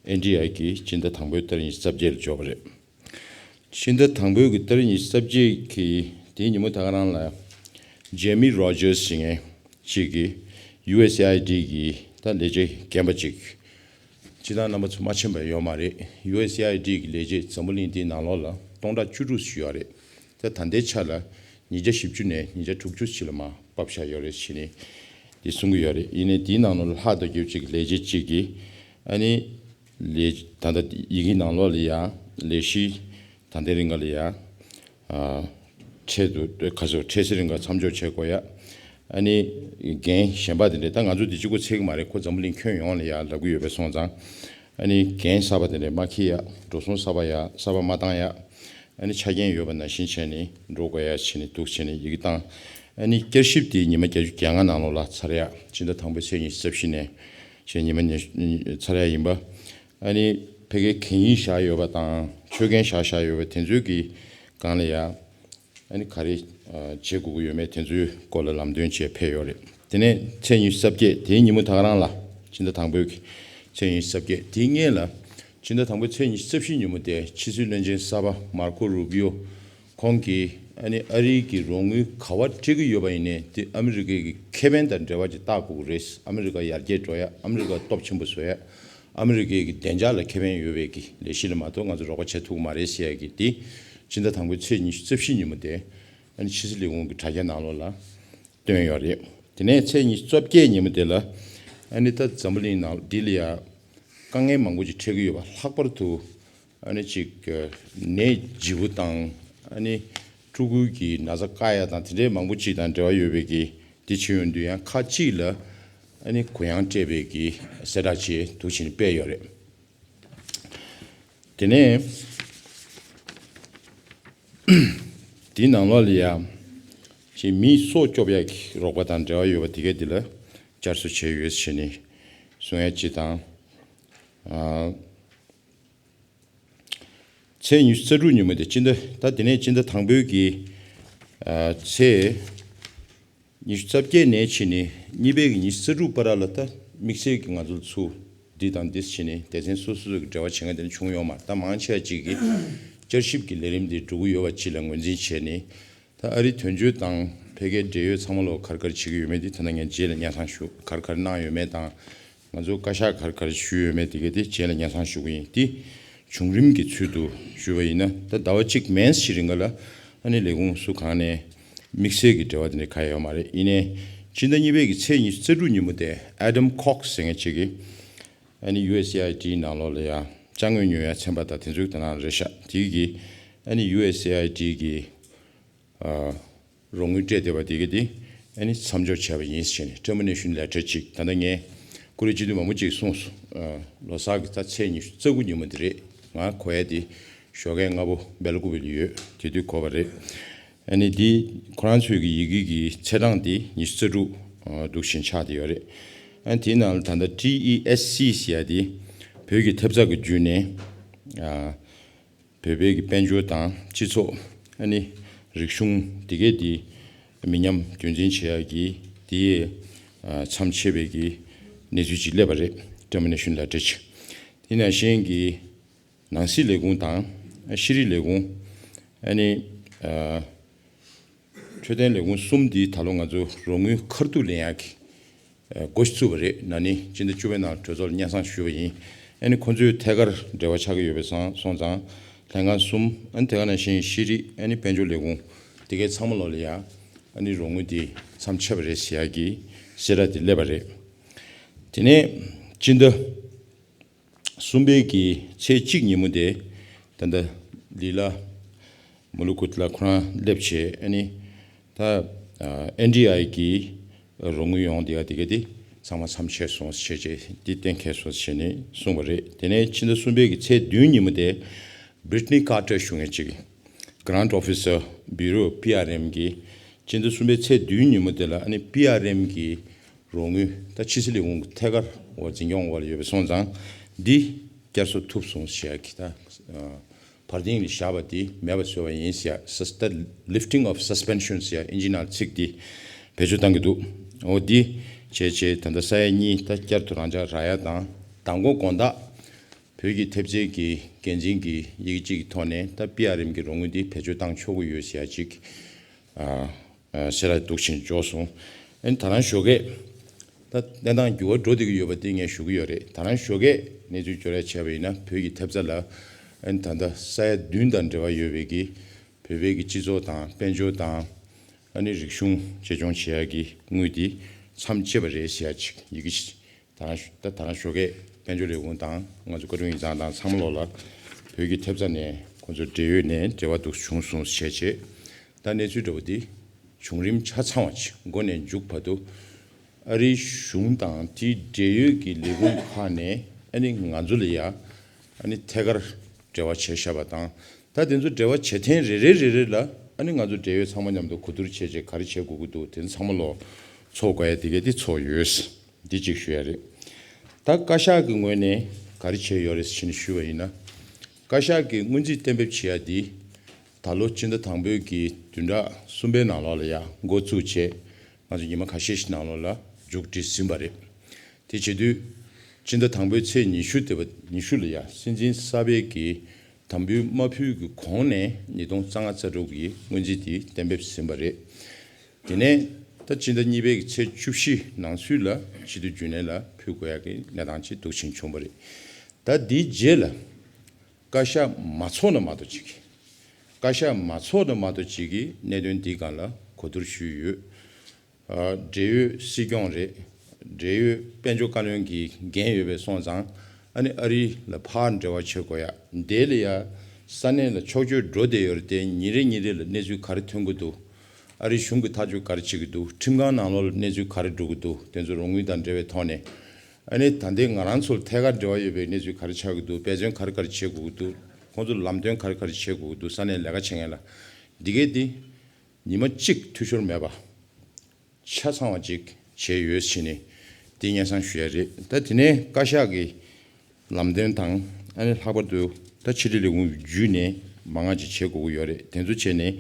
ཨེན་ཌི་ཨའི་གིས་སྤྱི་ཟླ་དང་པོའི་ཏ་རིག་ཉི་ཤུ་རྩ་བརྒྱད་ལ་འབྱོར་བ་རེད། ཕྱི་ཟླ་དང་པོའི་གི་ཏ་རིག་ཉི་ཤུ་རྩ་བརྒྱད་ཀྱི་དེའི་ཉིན་མོ་ད་ག་རང་ལ་ཇེ་མི་རོ་ཇར་སི་ཟེར་མཁན་ཅིག་གིས་ཡུ་ཨེས་ཨེ་ཨའི་ཌི་གི་ད་ལས་བྱེད་རྒན་པ་ཅིག་སྤྱིར་བཏང་རྣམ་པ་ཚོ་མ་མཁྱེན་པ་ཡོད་མ་རེད། ཡུ་ཨེས་ཨེ་ཨའི་ཌི་གི་ལས་བྱེད་འཛམ་བུ་གླིང་འདིའི་ནང་ལོགས་ལ་སྟོང་ཕྲག་བཅུ་དྲུག་ཙམ་ཡོད་རེད། ད་ད་ལྟའི་ཆ་ལ་ཉིས་བརྒྱ་བཞི་བཅུ་ནས་ཉིས་བརྒྱ་དྲུག་ཅུ་ཕྱི་ལ་མར་ཕབ་བཞག་ཡོད་རེད་ཟེར་ནས་འདི་གསུང་གི་ཡོད་རེད། ཡིན་ནའི་འདིའི་ནང་ལོགས་ལ་ལྷག་ཏུ་གྱུར་ཅིག་ལས་བྱེད་ཅིག་གིས་ཨ་ནི་ལས་ད་ལྟ་ཡི་གེ་ནང་ལོགས་ལ་ཡ་ལས་གཞི་ད་ལྟའི་རིང་ག་ལ་ཡ་ཨ་འཕྲལ་དུ་ག་ཚོད་འཕྲལ་སེལ་རིང་ག་མཚམས་འཇོག་བྱེད་དགོས་ཡ། ཨ་ནི་འགན་གཞན་པ་དེ་འདྲས་ད་ང་ཚོ་འདི་གཅིག་པོ་འཚོལ་གི་མ་རེད། ཁོ་འཛམ་བུ་གླིང་ཁྱོན་ཡོངས་ལ་ཡ་ལབ་གི་ཡོད་པས་སོང་ཙང་། ཨ་ནི་འགན་གསར་པ་དེ་འདྲ་མ་འཁྱེར་ཡ། འགྲོ་སོང་གསར་པ་ཡ་གསར་པ་མ་བཏང་ཡ། ཨ་ནི་ཆ་རྐྱེན་ཡོད་པ་ནང་བཞིན་བྱས་ནས་འགྲོ་དགོས་ཡ་བྱས་ནས་འདུག་བྱས་ནས་ཡི་གེ་བཏང་། ཨ་ནི་བསྐྱར་ཞིབ་དེ་ཉི་མ་བརྒྱད་ཅུ་གྱ་ལྔ་ནང་ལོགས་ལ་ཚར་ཡ། སྤྱི་ཟླ་དང་པོའི་ཚེས་ཉི་ཤུ་རྩ་བཞི་ནས་བྱས་ཉི་མ་ཉི་ཚར་ཡ་ཡིན་པ། ཨ་ནི་ཕ་གིའི་གན་ཡིག་བཞག་ཡོད་པ་དང་ཆོད་གན་བཞག་བཞག་ཡོད་པ་དེ་ཚོའི་གི་སྒང་ལ་ཡ། ཨ་ནི་ག་རེ་ཨ་བྱེད་དགོས་ཀྱི་ཡོད་མེད་དེ་ཚོའི་སྐོར་ལ་ལམ་སྟོན་བྱས་ཕེབས་ཡོད་རེད། དེ་ནས་ཚེས་ཉི་ཤུ་རྩ་བརྒྱད་དེའི་ཉིན་མོ་ད་ག་རང་ལ། སྤྱི་ཟླ་དང་པོའི་གི་ཚེས་ཉི་ཤུ་རྩ་བརྒྱད་དེའི་སྔོན་ལ། སྤྱི་ཟླ་དང་པོའི་ཚེས་ཉི་ཤུ་རྩ་བཞི་ཉིན་མོ་དེ་ཕྱི་སྲིད་བློན་ཆེན་གསར་པ་མར་ཁོ་རུ་པི་ཡོ་ཁོང་གིས་ཨ་ནི་ཨ་རིའི་གི་རོགས་དངུལ་ག་པར་སྤྲད་ཀྱི་ཡོད་པ་ཡིན་ནའི་དེ་ཨ་མི་རི་ཀའི་གི་ཁེ་ཕན་དང་འབྲེལ་བ་ཅིག་བལྟ་དགོས་ཀྱི་རེད། ཨ་མི་རི་ཀ་ཡར་རྒྱས་འགྲོ་ཡ། ཨ་མི་རི་ཀ་སྟོབས་ཆེན་པོ་བཟོ་ཡ། ཨ་མི་རི་ཀའི་གི་བདེ་འཇགས་ལ་ཁེ་ཕན་ཡོད་པའི་གི་ལས་གཞི་ལ་མ་གཏོགས་ང་ཚོ་རོགས་པ་བྱེད་ཐུབ་ཀྱི་མ་རེད་ཟེར་ཡ་གི་དེ་སྤྱི་ཟླ་དང་པོའི་ཚེས་ཉི་ཤུ་རྩ་བཞི་ཉིན་མོ་དེ་ཨ་ནི་ཕྱི་སྲིད་ལས་ཁུངས་ཀྱི་དྲ་རྒྱའི་ནང་ལོགས་ལ་བཏོན་ཡོད་རེད། དེ་ནས་ཚེས་ཉི་ཤུ་རྩ་བརྒྱད་ཉིན་མོ་དེ་ལ་ཨ་ནི་ད་འཛམ་བུ་གླིང་ནང་འདི་ལ་ཡ་དཀའ་ངལ་མང་པོ་ཅིག་འཕྲད་ཀྱི་ཡོད་པ། ལྷག་པར་དུ་ཨ་ནི་ཅིག་ནད་ལྗིད་པོ་དང་ཨ་ནི་ཕྲུ་གུ་གི་ན་ཚ་བཀག་ཡ་དང་དེ་འདྲའི་མང་པོ་ཅིག་དང་འབྲེལ་བ་ཡོད་པའི་གི་དེ་བྱེད་ཡོང་དུས་ཡང་ཁག་ཅིག་ལ་ཨ་ནི་གུ་ཡངས་སྤྲད་པའི་གི་གསལ་བསྒྲགས་བྱས་འདུག་བྱས་ནས་སྤེལ་ཡོད་རེད། དེ་ནས་དེའི་ནང་ལོགས་ལ་ཡ་ཅིག་མིའི་སྲོག་སྐྱོབ་ཡ་གི་རོགས་པ་དང་འབྲེལ་བ་ཡོད་པ་དེ་ག་དེ་ལ་བསྐྱར་གསོ་བྱས་ཡོད་ཟེར་ནས་གསུང་ཡ་ཅིག་དང་། ཨ། ཚེས་ཉི་ཤུ་རྩ་དྲུག་ཉིན་མོ་དེ་སྤྱི་ཟླ་ད་དེ་ནས་སྤྱི་ཟླ་དང་པོའི་གི་ཨ་ཚེས་ཉི་ཤུ་རྩ་བརྒྱད་ནས་ཕྱིན་ནས་གཉིས་པའི་གི་ཉི་ཤུ་རྩ་དྲུག་བར་ལ་ད་དམིགས་བསལ་གྱི་ང་ཚོ་ཚུར་འདི་དང་འདི་ཕྱིན་ནས་སྡེ་ཚན་སོ་སོ་སོ་གི་འབྲེལ་བ་བྱེད་མཁན་དེ་འདྲ་བྱུང་ཡོད་མ་རེད། ད་མང་ཆེ་བ་ཅིག་གིས་བསྐྱར་ཞིབ་ཀྱི་ལས་རིམ་འདི་འགྲོ་གི་ཡོད་པ་ཅིག་ལ་ངོས་འཛིན་བྱས་ནས། ད་ཨ་རིའི་དོན་གཅོད་དང་ཕ་གིའི་འབྲེལ་ཡོད་ཚང་མ་ལོ་ག་རེ་ག་རེ་བྱེད་ཀྱི་ཡོད་མེད་དེ་ད་ལྟ་ངས་རྗེས་ལ་སྙན་སེང་ཞུ། ག་རེ་ག་རེ་གནང་ཡོད་མེད་དང་། ང་ཚོ་བཀའ་ཤག་ག་རེ་ག་རེ་ཞུས་ཡོད་མེད་དེ་གའི་དེ་རྗེས་ལ་སྙན་སེང་ཞུ་གི་ཡིན། དེ་བྱུང་རིམ་གྱི་ཚུལ་དུ་ཞུས་པ་ཡིན་ན། ད་ཟླ་བ་གཅིག་མན་ཞིག་རིང་ག་ལ་ཨ་ནི་ལས་ཁུངས་སུ་གང་ནས་དམིགས་བསལ་གྱི་འབྲེལ་བ་དེ་འདྲ་གང་ཡང་ཡོད་མ་རེད། ཡིན་ནའི་སྤྱི་ཟླ་གཉིས་པའི་གི་ཚེས་ཉི་ཤུ་རྩ་དྲུག་ཉིན་མོ་དེ་Adam Cox་ཟེར་མཁན་ཅིག་གིས་ཨ་ནི་ཡུ་ཨེ་སི་ཨེ་ཨའི་ཌི་ནང་ལོགས་ལ་ཡ་ཅ་དངོས་ཉོ་ཡ་ཚན་པ་དང་དེ་ཚོའི་དེ་ནང་རེད་ཤག་དེ་གིས་ཨ་ནི་ཡུ་ཨེ་སི་ཨེ་ཨའི་ཌི་གི་ཨ་རོགས་དངུལ་སྤྲད་བསྡད་པ་དེ་ག་དེ་ཨ་ནི་མཚམས་འཇོག་བྱས་པ་ཡིན་ཟེར་ནས་Termination Letter་ཅིག་ད་ལྟ་ངས་ཀུ་རེ་སྤྱི་འཐུས་མང་པོ་ཅིག་གསུངས་སོང་། ཨ་ལོ་གསར་གྱི་ད་ཚེས་ཉི་ཤུ་རྩ་དགུ་ཉིན་མོ་དེ་རེད། ང་གོ་ཡ་དེ་ཞོགས་ཀས་སྔ་པོ་སྦེལ་ཀོབ་ལ་ཡོད། དེ་དུས་གོ་བ་རེད། ཨ་ནི་དེ་ཁོ་རང་ཚོའི་གི་ཡི་གེ་གི་ཚེས་གྲངས་དེ་ཉི་ཤུ་རྩ་དྲུག་ཨ་འདུག་བཞིན་ཆགས་བསྡད་ཡོད་རེད། ཨ་ནི་དེའི་ནང་ལ་ད་ལྟ་ཊི་ཨི་ཨེས་སི་ཟེར་ཡ་དེ་བོད་ཀྱི་ཐེབས་རྩ་གི་བརྒྱུད་ནས་ཨ་བོད་པའི་གི་དཔལ་འབྱོར་དང་སྤྱི་ཚོགས་ཨ་ནི་རིག་གཞུང་དེ་གའི་དེ་མི་ཉམས་རྒྱུན་འཛིན་བྱེད་ཡ་གི་དེའི་ཨ་མཚམས་ཆད་པའི་གི་གནས་ཚུལ་ཅིག་སླེབས་པ་རེད། Termination Letter་ཅིག་དེ་ནང་བཞིན་གྱི་ནང་སྲིད་ལས་ཁུངས་དང་ཤེས་རིག་ལས་ཁུངས་ཨ་ནི་ཨ་འཕྲོད་བསྟེན་ལས་ཁུངས་གསུམ་འདིས་ད་ལོ་ང་ཚོ་རོགས་དངུལ་ཁ་ཐུག་ལེན་ཡག་གི་ཨ་འགོ་བཙུགས་པ་རེད། ན་ནིང་སྤྱི་ཟླ་བཅུ་པའི་ནང་གྲོས་ཚོགས་ལ་སྙན་སེང་ཞུས་པ་ཡིན། ཨ་ནི་ཁོང་ཚོའི་ཐད་ཀར་འབྲེལ་བ་ཆགས་ཀྱི་ཡོད་པའི་སོང་སོང་ཙང་ལྷན་ཁང་གསུམ། ཨ་ནི་དེ་ག་ནང་བཞིན་ཤེས་རིག་ཨ་ནི་དཔལ་འབྱོར་ལས་ཁུངས་དེ་གའི་ཚང་མ་ལོག་ལ་ཡ་ཨ་ནི་རོགས་དངུལ་འདི་མཚམས་ཆད་པ་རེད་ཟེར་ཡག་གི་གསལ་བསྒྲགས་འདི་སླེབས་པ་རེད། དེ་ནས་སྤྱི་ཟླ་གསུམ་པའི་གི་ཚེས་གཅིག་ཉིན་མོ་དེ་ད་ལྟ་ལི་ལ་མུ་ལུ་ཀུད་ལ་ཁོ་རང་སླེབས་བྱས། ཨ་ནི་ད་ཨེན་ཌི་ཨའི་གི་རོགས་དངུལ་ཡོང་དེ་ག་དེ་ག་དེ་ཚང་མ་མཚམས་ཆད་སོང་ཟེར་བྱས་འདི་གཏན་འཁེལ་སོང་ཟེར་ནས་གསུངས་པ་རེད། དེ་ནས་ཕྱི་ཟླ་གསུམ་པའི་གི་ཚེས་བདུན་ཉིན་མོ་དེ་Brittany Carter་ཞུ་མཁན་ཅིག་Grant Officer Bureau་པི་ཨར་ཨེམ་གི་ཕྱི་ཟླ་གསུམ་པའི་ཚེས་བདུན་ཉིན་མོ་དེ་ལ་ཨ་ནི་པི་ཨར་ཨེམ་གི་རོགས་དངུལ་ད་ཕྱི་སྲིད་ལས་ཁུངས་ཀྱི་ཐད་ཀར་འོག་འཛིན་སྐྱོང་འོག་ལ་ཡོད་པའི་སོང་ཙང་འདི་བསྐྱར་གསོ་ཐུབ་སོང་ཟེར་ཡ་གི་ད་བར་སྟེང་ལ་བཞག་པ་འདི་མེད་པ་བཟོས་པ་ཡིན་ཟེར་ཡ། sus- the lifting of suspension་ཟེར་ཡ་ཨིན་ཇི་ནང་ཚིག་འདི་བེད་སྤྱོད་བཏང་གི་འདུག་འོ་འདི་བྱས་བྱས་ད་ལྟ་ས་ཡ་གཉིས་ད་བསྐྱར་དུ་རང་འཇགས་རག་ཡ་དང་། མདང་དགོང་དགོང་དག་བོད་ཀྱི་ཐེབས་རྩའི་གི་འགན་འཛིན་གྱི་ཡི་གེ་གཅིག་གི་ཐོག་ནས་ད་པི་ཨར་ཨེམ་གྱི་རོགས་དངུལ་འདི་བེད་སྤྱོད་བཏང་ཆོག་གི་ཡོད་ཟེར་ཡ་གཅིག་ཨ། ཨ། གསལ་བསྒྲགས་འདུག་བཞིན་འབྱོར་སོང་། ཨ་ནི་ད་རང་ཞོགས་ཀས་ད་གནས་སྟངས་འགྱུར་བ་འགྲོ་བསྡད་ཀྱི་ཡོད་པ་དེ་ངས་ཞུ་གི་ཡོད་རེད། ད་རང་ཞོགས་ཀས་གནས་ཚུལ་འབྱོར་ཡ་བྱས་པ་ཡིན་ན་བོད་ཀྱི་ཐེབས་རྩ་ལ་ཨ་ནི་ད་ལྟ་ས་ཡ་བདུན་དང་འབྲེལ་བ་ཡོད་པའི་གི་བོད་པའི་གི་སྤྱི་ཚོགས་དང་དཔལ་འབྱོར་དང་ཨ་ནི་རིག་གཞུང་གཅེས་སྐྱོང་བྱེད་ཡ་གི་དངུལ་དེ་མཚམས་བཅད་པ་རེད་ཟེར་ཡ་ཅིག་ཡི་གེ་ཞིག་ད་རང་ད་ད་རང་ཞོགས་ཀས་དཔལ་འབྱོར་ལས་ཁུངས་དང་ང་ཚོ་བཀའ་དྲུང་ཡིག་ཚང་དང་ཚང་མ་ལོག་ལ་བོད་ཀྱི་ཐེབས་རྩ་ནས་ཁོང་ཚོ་འབྲེལ་ཡོད་ནས་འབྲེལ་བ་འདུག་བྱུང་སོང་བྱས་བྱས། ད་གནས་ཚུལ་འདྲ་བོ་འདི་བྱུང་རིམ་ཆ་ཚང་བ་ཅིག་མགོ་ནས་མཇུག་བར་དུ་ཨ་རིའི་གཞུང་དང་དེའི་འབྲེལ་ཡོད་ཀྱི་ལས་ཁུངས་ཁག་ནས་ ཨ་ནི་ང་ཚོ་ལ་ཡ་ཨ་ནི་ཐད་ཀར་འབྲེལ་བ་བྱས་བཞག་པ་དང་། ད་དེ་ཚོ་འབྲེལ་བ་བྱེད་ཐེངས་རེ་རེ་རེ་རེ་ལ་ཨ་ནི་ང་ཚོ་འབྲེལ་ཡོད་ཚང་མ་མཉམ་དུ་གོ་བསྡུར་བྱས་བྱས་ག་རེ་བྱེད་དགོས་ཀྱི་འདུག་དེ་ཚང་མ་ལོ་ཚོགས་དགོས་ཡ་དེ་གས་དེ་ཚོགས་ཡོད། འདི་གཅིག་ཞུ་ཡ་རེད། ད་བཀའ་ཤག་གི་ངོས་ནས་ག་རེ་བྱས་ཡོད་རེད་ཟེར་ནས་ཞུས་པ་ཡིན་ན། བཀའ་ཤག་གིས་སྔོན་རྩིས་གཏན་འབེབས་བྱེད་ཡ་འདི་ད་ལོ་སྤྱི་ཟླ་དང་པོའི་གི་བདུན་ཕྲག་གསུམ་པའི་ནང་ལོགས་ལ་ཡ་འགོ་བཙུགས་བྱས། ང་ཚོ་ཉི་མ་ཁ་ཤས་ཤིག་ནང་ལོགས་ལ་མཇུག་སྒྲིལ་ཟིན་པ་རེད། དེ་བྱེད་དུས་སྤྱི་ཟླ་དང་པོའི་ཚེས་ཉི་ཤུ་དེ་བ་ཉི་ཤུ་ལ་ཡ་སྲིད་འཛིན་གསར་པའི་གི་དམ་འབུལ་མ་ཕུལ་གི་གོང་ནས་ཉིས་སྟོང་རྩ་ལྔ་རྩ་དྲུག་གི་སྔོན་རྩིས་དེ་གཏན་འབེབས་ཟིན་པ་རེད། དེ་ནས་ད་སྤྱི་ཟླ་གཉིས་པའི་གི་ཚེས་བཅུ་བཞི་ནང་ཚུད་ལ་སྤྱི་འཐུས་རྒྱུན་ལས་ལ་ཕུལ་དགོས་ཡ་གི་གནས་སྟངས་ཅིག་འདུག་ཕྱིན་བྱུང་བ་རེད། ད་དེའི་རྗེས་ལ་བཀའ་ཤག་མ་ཚོགས་ན་མ་གཏོགས་ཅིག་བཀའ་ཤག་མ་ཚོགས་ན་མ་གཏོགས་ཅིག་གི་གནད་དོན་འདིའི་སྒང་ལ་གོ་བསྡུར་ཞུས་ཡོད། ཨ། འབྲེལ་ཡོད་སྲིད་སྐྱོང་རེད། འབྲེལ་ཡོད་དཔལ་འབྱོར་བཀའ་བློན་གྱི་འགན་ཡོད་པའི་སོང་ཙང་། ཨ་ནི་ཨ་རི་ལ་ཕར་འབྲེལ་བ་བྱེད་དགོས་ཡ། འདི་ལ་ཡ་ས་གནས་ལ་ཕྱོགས་བསྐྱོད་འགྲོ་བསྡད་ཡོད་རེད་དེ། ཉིན་རེ་ཉིན་རེ་ལ་གནས་ཚུལ་ག་རེ་ཐོན་གྱི་འདུག་ཨ་རི་གཞུང་གི་ཐག་གཅོད་ག་རེ་བྱེད་ཀྱི་འདུག་ཁྲིམས་ཁང་ནང་ལོགས་ལ་གནས་ཚུལ་ག་རེ་འགྲོ་གི་འདུག་དེ་ཚོ་རོགས་དངུལ་དང་འབྲེལ་བའི་ཐོག་ནས། ཨ་ནི་ད་ལྟའི་ང་རང་ཚོར་ཐད་ཀར་འབྲེལ་བ་ཡོད་པའི་གནས་ཚུལ་ག་རེ་ཆགས་ཀྱི་འདུག་དཔེ་མཚོན་ག་རེ་ག་རེ་བྱེད་དགོས་ཀྱི་འདུག་ཁོང་ཚོར་ལམ་སྟོན་ག་རེ་ག་རེ་བྱེད་དགོས་ཀྱི་འདུག་ས་གནས་ལས་ཀ་བྱེད་མཁན་ལ། འདི་གས་འདི་ཉི་མ་གཅིག་འཐུས་ཤོར་མེད་པ། ཆ་ཚང་བ་ཅིག་བྱས་ཡོད་ཕྱིན་ནས་འདི་སྙན་སེང་ཞུ་ཡ་རེད། ད་དེ་ནས་བཀའ་ཤག་གི་ལམ་སྟོན་དང་། ཨ་ནི་ལྷག་པར་དུ་ད་ཕྱི་དྲིལ་ལས་ཁུངས་བརྒྱུད་ནས་མང་ང་ཅིག་བྱེད་དགོས་ཀྱི་ཡོད་རེད། དེ་ཚོ་བྱས་ནས་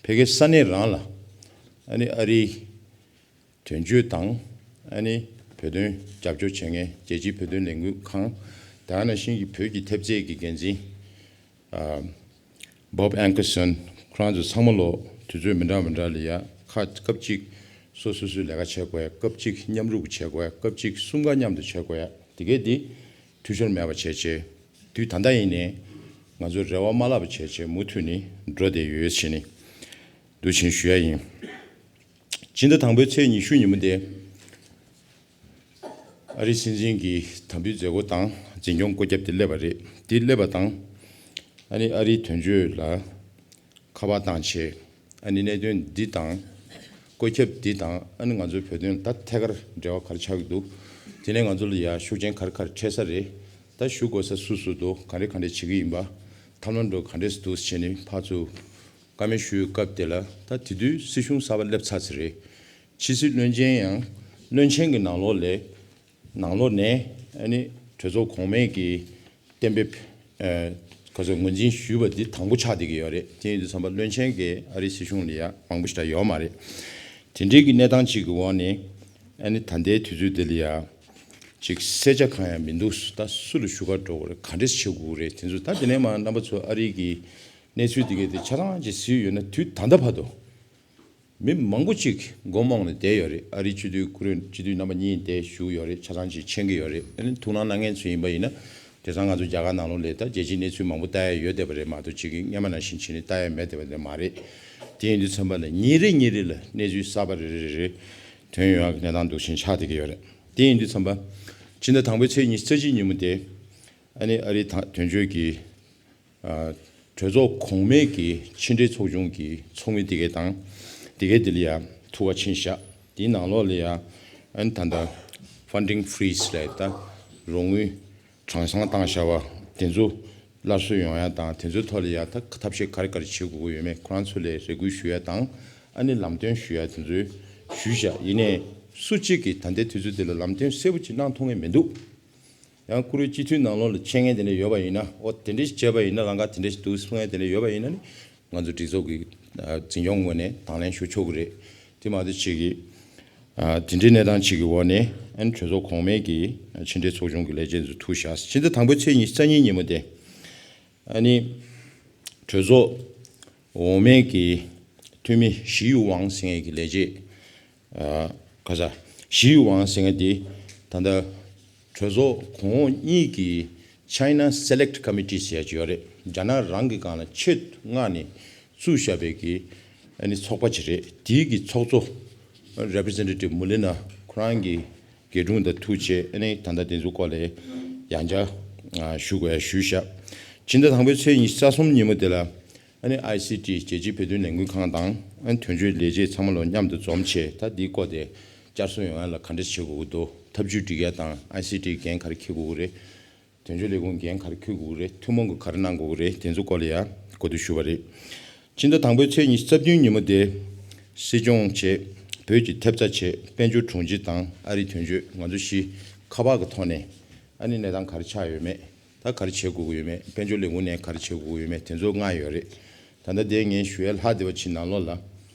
ཕ་གིའི་ས་གནས་རང་ལ་ཨ་ནི་ཨ་རིའི་དོན་གཅོད་དང་། ཨ་ནི་བོད་དོན་རྒྱབ་སྐྱོར་བྱེད་མཁན་རྒྱལ་སྤྱིའི་བོད་དོན་ལས་འགུལ་ཁང་། དེ་ནང་བཞིན་གྱི་བོད་ཀྱི་ཐེབས་རྩའི་གི་འགན་འཛིན། ཨ། Bob Ankerson། ཁོ་རང་ཚོ་ཚང་མ་ལོ་དུས་ཚོད་མི་འདྲ་མི་འདྲ་ལ་ཡ་ཁ་སྐབས་གཅིག་སོ་སོ་སོའི་ལས་ཀ་བྱེད་དགོས་ཡ། སྐབས་གཅིག་མཉམ་རུབ་བྱེད་དགོས་ཡ། སྐབས་གཅིག་གསུམ་ཀ་མཉམ་དུ་བྱེད་དགོས་ཡ། དེ་གས་དེ་འཐུས་ཤོར་མེད་པ་བྱས་བྱས། དུས་ད་ལྟ་ཡིན་ནའི་ང་ཚོ་རེ་བ་མ་བརླག་པ་བྱས་བྱས་མུ་མཐུད་ནས་འགྲོ་བསྡད་ཡོད་ཟེར་ནས་འདུག་ཕྱིན་ཞུ་ཡ་ཡིན། སྤྱི་ཟླ་དང་པོའི་ཚེས་ཉི་ཤུ་ཉིན་མོ་དེ། ཨ་རིའི་སྲིད་འཛིན་གྱི་དམ་འབུལ་མཛད་སྒོ་དང་འཛིན་སྐྱོང་བཀོད་ཁྱབ་དེ་སླེབས་པ་རེད། དེ་སླེབས་པ་དང་། ཨ་ནི་ཨ་རིའི་དོན་གཅོད་ལ་ཁ་པར་བཏང་བྱས། ཨ་ནི་གནད་དོན་འདི་དང་། བཀོད་ཁྱབ་འདི་དང་། ཨ་ནི་ང་ཚོའི་བོད་དོན་ད་ཐད་ཀར་འབྲེལ་བ་ག་རེ་ཆགས་ཀྱི་འདུག་དེ་ནས་ང་ཚོ་ལ་ཡ་ཤུགས་རྐྱེན་ག་རེ་ག་རེ་འཕྲད་ས་རེད། ད་ཞུ་དགོས་ས་སུ་སུ་འདུག་ག་འདྲས་ག་འདྲས་བྱེད་ཀྱི་ཡིན་པ། ཐབས་ལམ་འགྲོ་ག་འདྲས་སུ་འདུག་བྱས་ནས་ཕར་ཚུར་བཀའ་མོལ་ཞུ་བའི་སྐབས་དེ་ལ། ད་དེ་དུས་སྲིད་གཞུང་གསར་པ་སླེབས་ཚར་ཚར་རེད། ཕྱི་སྲིད་བློན་ཆེན་ཡང་བློན་ཆེན་གྱི་ནང་ལོགས་ལས། ནང་ལོགས་ནས་ཨ་ནི་གྲོས་ཚོགས་གོང་མས་ཀྱི་གཏན་འབེབས། ཨ། ག་ཚོད་ངོས་འཛིན་ཞུས་པ་འདི་དང་པོ་ཆགས་བསྡད་ཀྱི་ཡོད་རེད། དེ་ཡིན་དུས་ཙམ་པ་བློན་ཆེན་གྱིས་ཨ་རིའི་སྲིད་གཞུང་ལ་ཡ་མང་པོ་ཞིག་ད་ཡོད་མ་རེད། དེ་འདྲའི་གི་གནས་སྟངས་ཅིག་གི་འོག་ནས། ཨ་ནི་ད་ལྟའི་དུས་ཚོད་འདི་ལ་ཡ་ཅིག་གསལ་ཆ་གང་ཡང་མི་འདུག་ད་སུ་ལ་ཞུ་ག་འགྲོ་དགོས་རེད། ག་འདྲས་བྱེད་དགོས་རེད། དེ་ཚོ་ད་དེ་ནས་མར་རྣམ་པ་ཚོ་ཨ་རི་གི་གནས་ཚུལ་འདི་གས་དེ་ཆ་ཚང་ཅིག་གཟིགས་ཡོད་ན། དུས་ད་ལྟ་བར་དུ་མི་མང་པོ་ཅིག་མགོ་རྨོངས་ནས་བསྡད་ཡོད་རེད། ཨ་རིའི་སྤྱི་འཐུས་སྐུ་མགྲོན་སྤྱི་འཐུས་རྣམ་པ་གཉིས་དེ་བཞུགས་ཡོད་རེད། ཆ་ཚང་ཅིག་མཁྱེན་གྱི་ཡོད་རེད། ཨ་ནི་ཐུགས་སྣང་གནང་མཁན་ཚོ་ཡིན་པ་ཡིན་ན། དེང་སང་ང་ཚོ་རྒྱ་གར་ནང་ལོགས་ལ་ད་རྒྱལ་སྤྱིའི་གནས་ཚུལ་མང་པོ་ལྟ་ཡ་ཡོད་བསྡད་པ་རེད་མ་གཏོགས། ཅིག་གིས་སྔོན་མ་ནང་བཞིན་བྱས་ནས་ལྟ་ཡ་མེད་བསྡད་པ་རེད་མ་རེད། དེ་ཡིན་དུས་ཙམ་པ་ལ་ཉིན་རེ་ཉིན་རེ་ལ་གནས་ཚུལ་གསར་པ་རེ་རེ་རེ་རེ་ཐོན་ཡོང་ཡ་གི་གནས་སྟངས་འདུག་ཕྱིན་ཆགས་བསྡད་ཀྱི་ཡོད་རེད། དེ་ཡིན་དུས་ཙམ་པ་སྤྱི་ཟླ་དང་པོའི་ཚེས་ཉི་ཤུ་རྩ་གཅིག་ཉིན་མོ་དེ། ཨ་ནི་ཨ་རིའི་ད་དོན་གཅོད་ཀྱི། ཨ། གྲོས་ཚོགས་གོང་མའི་གི་ཕྱི་འབྲེལ་ཚོགས་ཆུང་གི་ཚོགས་མི་དེ་གས་དང་། དེ་གས་དེ་ལ་ཡ་ཐུག་པ་ཕྱིན་བཞག་དེའི་ནང་ལོགས་ལ་ཡ། ཨ་ནི་ད་ལྟ་funding freeze ལབ་ད་རོགས་དངུལ་གྲངས་ཚང་བཏང་བཞག་པ་དེ་ཚོ་སླར་གསོ་ཡོང་ཡ་དང་། དེ་ཚོའི་ཐོག་ལ་ཡ་ད་ཐབས་ཤེས་ག་རེ་ག་རེ་བྱེད་དགོས་ཀྱི་ཡོད་མེད་ཁོ་རང་ཚོ་ལ་རེ་སྐུལ་ཞུ་ཡ་དང་། ཨ་ནི་ལམ་སྟོན་ཞུ་ཡ་དེ་ཚོ་ཞུས་བཞག་ཡིན་ནའི་སུ་གཅིག་གིས་ད་ལྟའི་དུས་ཚོད་དེ་ལ་ལམ་སྟོན་གསལ་པོ་ཅིག་གནང་ཐུབ་མཁན་མི་འདུག་ཡང་བཀུར་འོས་སྤྱི་འཐུས་ནང་ལོགས་ལ་མཁྱེན་མཁན་དེ་འདྲ་ཡོད་པ་ཡིན་ན། ཨོ་དེ་འདྲ་ཞིག་བྱས་པ་ཡིན་ན་ལམ་ཁ་དེ་འདྲ་ཞིག་འདུག་གསུང་མཁན་དེ་འདྲ་ཡོད་པ་ཡིན་ན་ནི། ང་ཚོ་སྒྲིག་འཛུགས་ཀྱི་འཛིན་སྐྱོང་ངོས་ནས་དང་ལེན་ཞུ་ཆོག་གི་རེད། དེ་མ་གཏོགས་ཅིག་གིས། ཨ། དེ་འདྲའི་གནས་སྟངས་ཅིག་གི་འོག་ནས། ཨ་ནི་གྲོས་ཚོགས་གོང་མའི་གི་ཕྱི་འབྲེལ་ཚོགས་ཆུང་གི་ལས་བྱེད་ཚོ་ཐུག་བཞག་སྤྱི་ཟླ་དང་པོའི་ཚེས་ཉི་ཤུ་རྩ་གཉིས་ཉིན་མོ་དེ། ཨ་ནི་གྲོས་ཚོགས་འོག་མའི་གི་འཐུས་མི་ཞི་ཡུ་ཝང་ཟེར་མཁན་གྱི་ལས་བྱེད། ཨ། ག་ས། ཞི་ཡུ་ཝང་ཟེར་མཁན་དེ་ད་ལྟ་གྲོས་ཚོགས་གོང་འོག་གཉིས་ཀྱི་China Select Committee ཟེར་ཡ་ཅིག་ཡོད་རེད། རྒྱ་ནག་རང་གི་སྒང་ལ་ཆེད་མངགས་ནས་བཙུགས་བཞག་པའི་གི་ཨ་ནི་ཚོགས་པ་ཅིག་རེད། དེའི་གི་ཚོགས་གཙོ་Representative Molina ཁོ་རང་གི་རྒྱལ་དྲུང་དང་ཐུག་བྱས། ཨ་ནི་ད་ལྟ་དེ་ཚོའི་སྐོར་ལ་ཡང་བསྐྱར་ཞུ་དགོས་ཡ་ཞུས་བཞག་སྤྱི་ཟླ་དང་པོའི་ཚེས་ཉི་ཤུ་རྩ་གསུམ་ཉིན་མོ་དེ་ལ། ཨ་ནི་ཨའི་སི་ཊི་རྒྱལ་སྤྱིའི་བོད་དོན་ལས་འགུལ་ཁང་དང་། ཨ་ནི་དོན་གཅོད་ལས་བྱེད་ཚང་མ་ལོ་མཉམ་དུ་འཛོམས་བྱས། ད་འདིའི་སྐོར་དེ་བསྐྱར་གསོ་ཡོང་ཡ་ལ་ག་འདྲ་བྱེད་དགོས་ཀྱི་འདུག་ཐབས་ཇུས་སྒྲིག་ཡ་དང་། ཨའི་སི་ཊི་འགན་ག་རེ་འཁྱེར་དགོས་ཀྱི་རེད། དོན་གཅོད་ལས་ཁུངས་འགན་ག་རེ་འཁུར་དགོས་ཀྱི་རེད། ཐུན་མོང་གི་ག་རེ་གནང་དགོས་ཀྱི་རེད། དེ་ཚོ་སྐོར་ལ་ཡང་གོ་བསྡུར་ཞུས་པ་རེད། ཕྱི་ཟླ་དང་པོའི་ཚེས་ཉི་ཤུ་རྩ་བདུན་ཉིན་མོ་དེ། སྲིད་སྐྱོང་བྱས། བོད་ཀྱི་ཐེབས་རྩ་བྱས། དཔལ་འབྱོར་དྲུང་ཆེ་དང་ཨ་རིའི་དོན་གཅོད། ང་ཚོ་བཞི་ཁ་པར་གྱི་ཐོག་ནས་ཨ་ནི་གནས་སྟངས་ག་རེ་ཆགས་ཡོད་མེད། ད་ག་རེ་བྱེད་དགོས་ཀྱི་ཡོད་མེད། དཔལ་འབྱོར་ལས་ཁུངས་ནས་ག་རེ་བྱེད་དགོས་ཀྱི་ཡོད་མེད། དེ་ཚོ་མངགས་ཡོད་རེད། ད་ལྟ་དེ་ངས་ཞུ་ཡ་ལྷག་བསྡད་པ་ཅིག་ནང་ལོགས་ལ།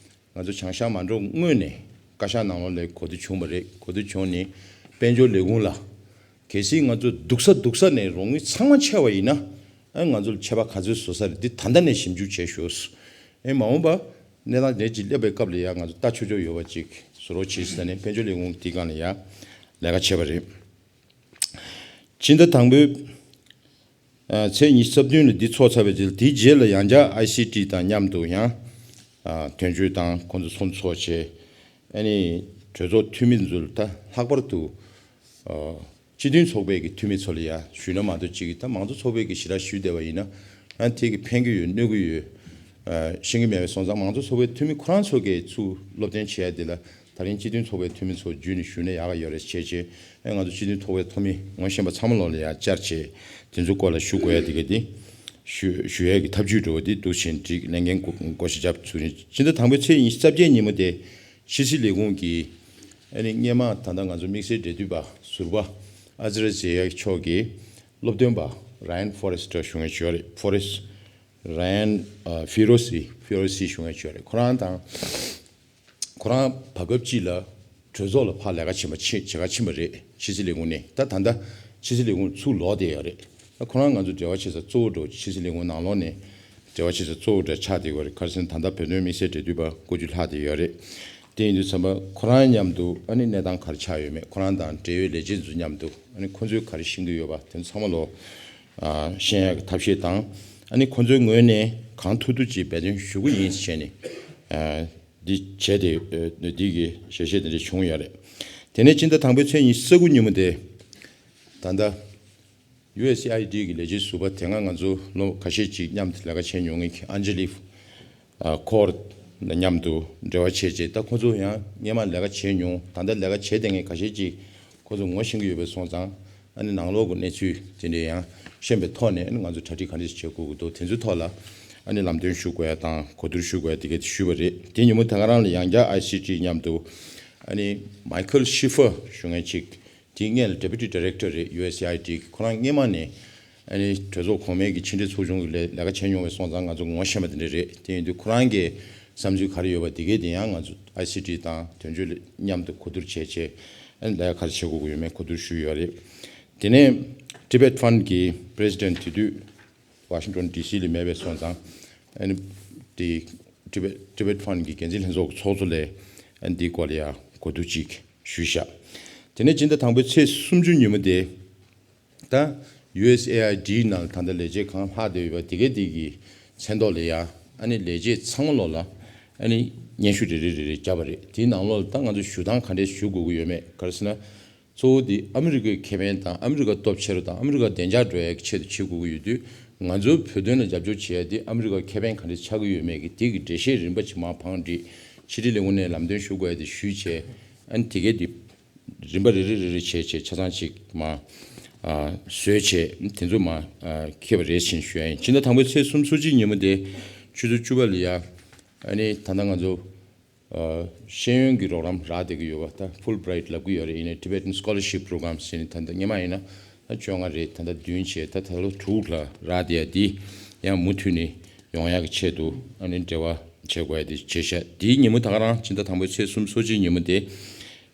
ང་ཚོ་བྱང་ཤར་མ་འགྲོ་སྔོན་ནས་བཀའ་ཤག་ནང་ལོགས་ལ་གོ་བསྡུར་བྱུང་བ་རེད། གོ་བསྡུར་བྱུང་ནས་དཔལ་འབྱོར་ལས་ཁུངས་ལ། གལ་སྲིད་ང་ཚོ་སྡུག་ས་སྡུག་ས་ནས་རོགས་དངུལ་ཚང་མ་ཆད་པ་ཡིན་ན། ཨ་ང་ཚོ་ལ་ཆད་པ་ག་ཚོད་བཟོ་ས་རེད། འདི་ད་ལྟ་ནས་ཞིབ་འཇུག་བྱས་ཤོག། ཨེ་མ་འོངས་པ་གནས་སྟངས་དེ་ཅིག་སླེབས་པའི་སྐབས་ལ་ཡང་ང་ཚོ་ལྟ་ཆོག་ཆོག་ཡོད་པ་ཅིག་བཟོ་རོགས་བྱེད་ཟེར་ནས་དཔལ་འབྱོར་ལས་ཁུངས་དེའི་སྒང་ལ་ཡང་ལས་ཀ་བྱས་པ་རེད། ཕྱི་ཟླ་དང་པོའི་ཨ་ཚེས་ཉི་ཤུ་རྩ་བདུན་ལ་འདི་ཚོགས་ཚར་བའི་རྗེས་ལ། དེའི་རྗེས་ལ་ཡང་བསྐྱར་ཨའི་སི་ཊི་དང་མཉམ་དུ་ཡང་ཨ་དོན་གཅོད་དང་ཁོང་ཚོ་ཚོགས་འདུ་ཚོགས་བྱས། ཨ་ནི་གྲོས་ཚོགས་འཐུས་མི་ཚོ་ལ་ད་ལྷག་པར་དུ་ཨ་སྤྱི་མཐུན་ཚོགས་པའི་གི་འཐུས་མི་ཚོ་ལ་ཡང་ཞུས་ན་མ་གཏོགས་ཅིག་ད་མང་གཙོ་ཚོགས་པའི་གི་ཞེ་དྲག་ཞུས་བསྡད་པ་ཡིན་ན་ཡང་དེ་གི་ཕན་གི་ཡོད་གནོད་གི་ཡོད་ཨ་ཤེས་གི་མེད་པའི་སོང་ཙང་། མང་གཙོ་ཚོགས་པའི་འཐུས་མི་ཁོ་རང་ཚོ་གིས་ཚུར་སློབ་སྟོན་བྱེད་ཡ་དེ་ལ། ད་རིང་སྤྱི་མཐུན་ཚོགས་པའི་འཐུས་མི་ཚོ་བརྒྱུད་ནས་ཞུས་ན་ཡག་ག་ཡོད་རེད་བྱས་བྱས། ཨེ་ང་ཚོ་སྤྱི་མཐུན་ཚོགས་པའི་འཐུས་མི་ངོ་ཤེས་པ་ཚང་མ་ལོག་ལ་ཡང་བཅར་བྱས། དེ་ཚོ་སྐོར་ལ་ཞུ་དགོས་ཡ་དེ་ག་དེ་ཞུ་ཞུ་ཡ་གི་ཐབས་ཇུས་འགྲོ་བ་དེ་འདུག་བྱས་འགྲིག་ལས་འགན་བགོ་བཤའ་རྒྱབ་ཚུལ་ནི། ཕྱི་ཟླ་དང་པོའི་ཚེས་ཉི་ཤུ་རྩ་བརྒྱད་ཉིན་མོ་དེ་ཕྱི་སྲིད་ལས་ཁུངས་ཀྱི་ཨ་ནི་སྔོན་མ་ད་ལྟ་ང་ཚོ་དམིགས་བསལ་འབྲེལ་མཐུད་པ་ཟུར་པ་ཨ་ཛི་ར་ཛེ་ཡ་མཆོག་གིས་སློབ་སྟོན་པ་ར་ཡན་ཧྥོ་རེ་སི་ཊར་ཞུ་མཁན་ཅིག་ཡོད་རེད། ཧྥོ་རེ་སི་ར་ཡན་ཨ་ཧྥི་རོ་སི་ཧྥི་རོ་སི་ཞུ་མཁན་ཅིག་ཡོད་རེད། ཁོ་རང་དང་། ཁོ་རང་བར་སྐབས་གཅིག་ལ་གྲོས་ཚོགས་ལ་ཕར་ལས་ཀ་བྱེད་པ་ཕྱིན་བྱེད་ག་ཕྱིན་པ་རེད། ཕྱི་སྲིད་ལས་ཁུངས་ནས། ད་ད་ལྟ་ཕྱི་སྲིད་ལས་ཁུངས་ཚུར་ལོག་བསྡད་ཡོད་རེད། ད་ཁོ་རང་ང་ཚོ་འབྲེལ་བ་བྱེད་ས་གཙོ་བོ་འདྲ་བོ་ཕྱི་སྲིད་ལས་ཁུངས་ནང་ལོགས་ནས་འབྲེལ་བ་བྱེད་ས་གཙོ་བོ་འདྲ་ཆགས་བསྡད་ཡོད་རེད། ག་རེ་ཟེར་ན་ད་ལྟ་བོད་དོན་དམིགས་བསལ་འབྲེལ་མཐུད་པ་བསྐོ་རྒྱུ་ལྷག་བསྡད་ཡོད་རེད། དེ་ཡིན་དུས་ཙམ་པ་ཁོ་རང་མཉམ་དུ་ཨ་ནི་གནས་སྟངས་ག་རེ་ཆགས་ཡོད་མེད། ཁོ་རང་དང་འབྲེལ་ཡོད་ལས་བྱེད་ཚོ་མཉམ་དུ་ཨ་ནི་ཁོ་ཚོས་ག་རེ་ཤེས་ཀྱི་ཡོད་པ་དེ་ཚོ་ཚང་མ་ལོག་ཨ་ཤེས་ཡག་གི་ཐབས་ཤེས་དང་། ཨ་ནི་ཁོ་ཚོའི་ངོས་ནས་གང་ཐུབ་ཐུབ་ཅིག་འབད་བརྩོན་ཞུ་གི་ཡིན་ཟེར་ནས་ཨ་འདི་བྱས་ཏེ་ཨ་འདི་གི་ཞལ་བཞེས་དེ་འདྲ་བྱུང་ཡོད་རེད། དེ་ནས་སྤྱི་ཟླ་དང་པོའི་ཚེས་ཉི་ཤུ་རྩ་དགུ་ཉིན་མོ་དེ། ད་ལྟ་ཡུ་ཨེས་ཨེ་ཨའི་ཌི་གི་ལས་བྱེད་ཟུར་པ་དེ་སྔ་ང་ཚོ་ལོ་ཁ་ཤས་ཅིག་མཉམ་དུ་ལས་ཀ་བྱས་མྱོང་མཁན་གྱི་ཨན་ཇི་ལི་ཨ་ཁོར་མཉམ་དུ་འབྲེལ་བ་བྱས་རྗེས། ད་ཁོ་ཚོ་ཡང་སྔོན་མ་ལས་ཀ་བྱས་མྱོང་། ད་ལྟ་ལས་ཀ་བྱས་བསྡད་མཁན་ཁ་ཤས་ཅིག་ཁོ་ཚོ་ངོ་ཤེས་ཀྱི་ཡོད་པ་སོང་ཙང་། ཨ་ནི་ནང་ལོགས་ཀྱི་གནས་ཚུལ་དེ་འདྲ་ཡང་ཤེས་པའི་ཐོག་ནས། ཨ་ནི་ང་ཚོ་གྲ་སྒྲིག་ག་འདྲ་ཞིག་བྱེད་དགོས་ཀྱི་འདུག་དེ་ཚོའི་ཐོག་ལ་ཨ་ནི་ལམ་སྟོན་ཞུ་དགོས་ཡ་དང་གོ་བསྡུར་ཞུ་དགོས་ཡ་དེ་ག་དེ་ཞུས་པ་རེད། དེ་ཉིན་མོ་དེ་ག་རང་ལ་ཡང་བསྐྱར་ཨའི་སི་ཊི་མཉམ་དུ་ཨ་ནི་མའི་ཁལ་ཤི་ཧྥར་ཞུ་མཁན་ཅིག་དེའི་སྔོན་ལ་Deputy Director་རེད། ཡུ་ཨེས་ཨེ་ཨའི་ཌི་གི། ཁོ་རང་སྔོན་མ་ནས་ཨ་ནི་གྲོས་ཚོགས་གོང་མའི་གི་ཕྱི་འབྲེལ་ཚོགས་ཆུང་གི་ལས་ལས་ཀ་བྱས་མྱོང་བའི་སོང་ཙང་། ང་ཚོ་ངོ་ཤེས་པ་དེ་འདྲ་རེད། དེ་ཡིན་དུས་ཁོ་རང་གི་བསམ་ཚུལ་ག་རེ་ཡོད་པ་དེ་གས་དེ་ཡང་ང་ཚོ་ཨའི་སི་ཊི་དང་དོན་གཅོད་མཉམ་དུ་གོ་བསྡུར་བྱས་བྱས། ཨ་ནི་ལས་ཀ་ག་རེ་བྱེད་དགོས་ཀྱི་ཡོད་མེད་གོ་བསྡུར་ཞུས་ཡོད་རེད། དེ་ནས་Tibet Fund་གི་President་དེ་དུས་Washington D C་ལ་མེད་པའི་སོང་ཙང་། ཨ་ནི་དེ་Tibet Tibet Fund་གི་འགན་འཛིན་ལྷན་ཚོགས་ཀྱི་ཚོགས་གཙོ་ལ་ཨ་ནི་འདིའི་སྐོར་ལ་ཡང་གོ་བསྡུར་ཅིག་ཞུས་བཞག་དེ་ནས་སྤྱི་ཟླ་དང་པོའི་ཚེས་སུམ་ཅུ་ཉིན་མོ་དེ། ད་ཡུ་ཨེས་ཨེ་ཨའི་ཌི་ནང་ད་ལྟ་ལས་བྱེད་གང་ལྷག་བསྡད་ཡོད་པ་དེ་གས་དེ་གི་མཚན་ཐོག་ལ་ཡ་ཨ་ནི་ལས་བྱེད་ཚང་མ་ལོག་ལ་ཨ་ནི་སྙན་ཞུ་རེ་རེ་རེ་རེ་བརྒྱབ་པ་རེད། དེའི་ནང་ལོགས་ལ་ད་ང་ཚོ་ཞུ་སྟངས་ག་འདྲས་ཞུ་དགོས་ཀྱི་ཡོད་མེད། ག་རེ་ཟེར་ན། གཙོ་བོ་དེ་ཨ་མི་རི་ཀའི་ཁེ་ཕན་དང་། ཨ་མི་རི་ཀ་སྟོབས་ཆེ་རུ་དང་། ཨ་མི་རི་ཀ་བདེ་འཇགས་འགྲོ་ཡ་གི་ཆེད་དུ་བྱེད་དགོས་ཀྱི་ཡོད་དུས། ང་ཚོའི་བོད་དོན་ལ་རྒྱབ་སྐྱོར་བྱེད་ཡ་དེ་ཨ་མི་རི་ཀ་ཁེ་ཕན་ག་འདྲས་ཆགས་ཀྱི་ཡོད་མེད་ཀྱི་དེ་གི་འགྲེལ་བཤད་རིམ་པ་ཅིག་མར་བང་བསྒྲིགས། ཕྱི་དྲིལ་ལས་ཁུངས་ནས་ལམ་སྟོན་ཞུ་དགོས་ཡ་དེ་ཞུས་བྱས། ཨ་ནི་དེ་གས་དེ་རིམ་པ་རེ་རེ་རེ་རེ་བྱས་བྱས་ཆ་ཚང་ཅིག་མར་ཨ་བཟོས་བྱས་དེ་ཚོ་མར་ཨ་འཁྱེར་བ་རེད་ཅེས་ཞུ་ཡ་ཡིན། ཕྱི་ཟླ་དང་པོའི་ཚེས་སུམ་ཅུ་ཉིན་མོ་དེ་ཆུ་ཚོད་བཅུ་པ་ལ་ཡ་ཨ་ནི་ད་ལྟ་ང་ཚོ་ཨ་ཤེས་ཡོན་གྱི་རོགས་རམ་རག་བསྡད་ཀྱི་ཡོད་པ། ད་Fulbright་ལབ་ཀྱི་ཡོད་རེད། ཡིན་ནའི་Tibetan Scholarship Program་ཟེར་ནས་ད་ལྟ་སྔོན་མ་ཡིན་ན་ད་བཅོ་ལྔ་རེད། ད་ལྟ་བདུན་བྱས། ད་ད་ལོ་དྲུག་ལ་རག་བསྡད་ཡ་འདི་ཡང་མུ་མཐུད་ནས་ཡོང་ཡག་གི་ཆེད་དུ་ཨ་ནི་འབྲེལ་བ་བྱེད་དགོས་ཡ་དེ་བྱས་ཤག་དེའི་ཉིན་མོ་ད་ག་རང་ཕྱི་ཟླ་དང་པོའི་ཚེས་སུམ་ཅུ་ཉིན་མོ་དེ་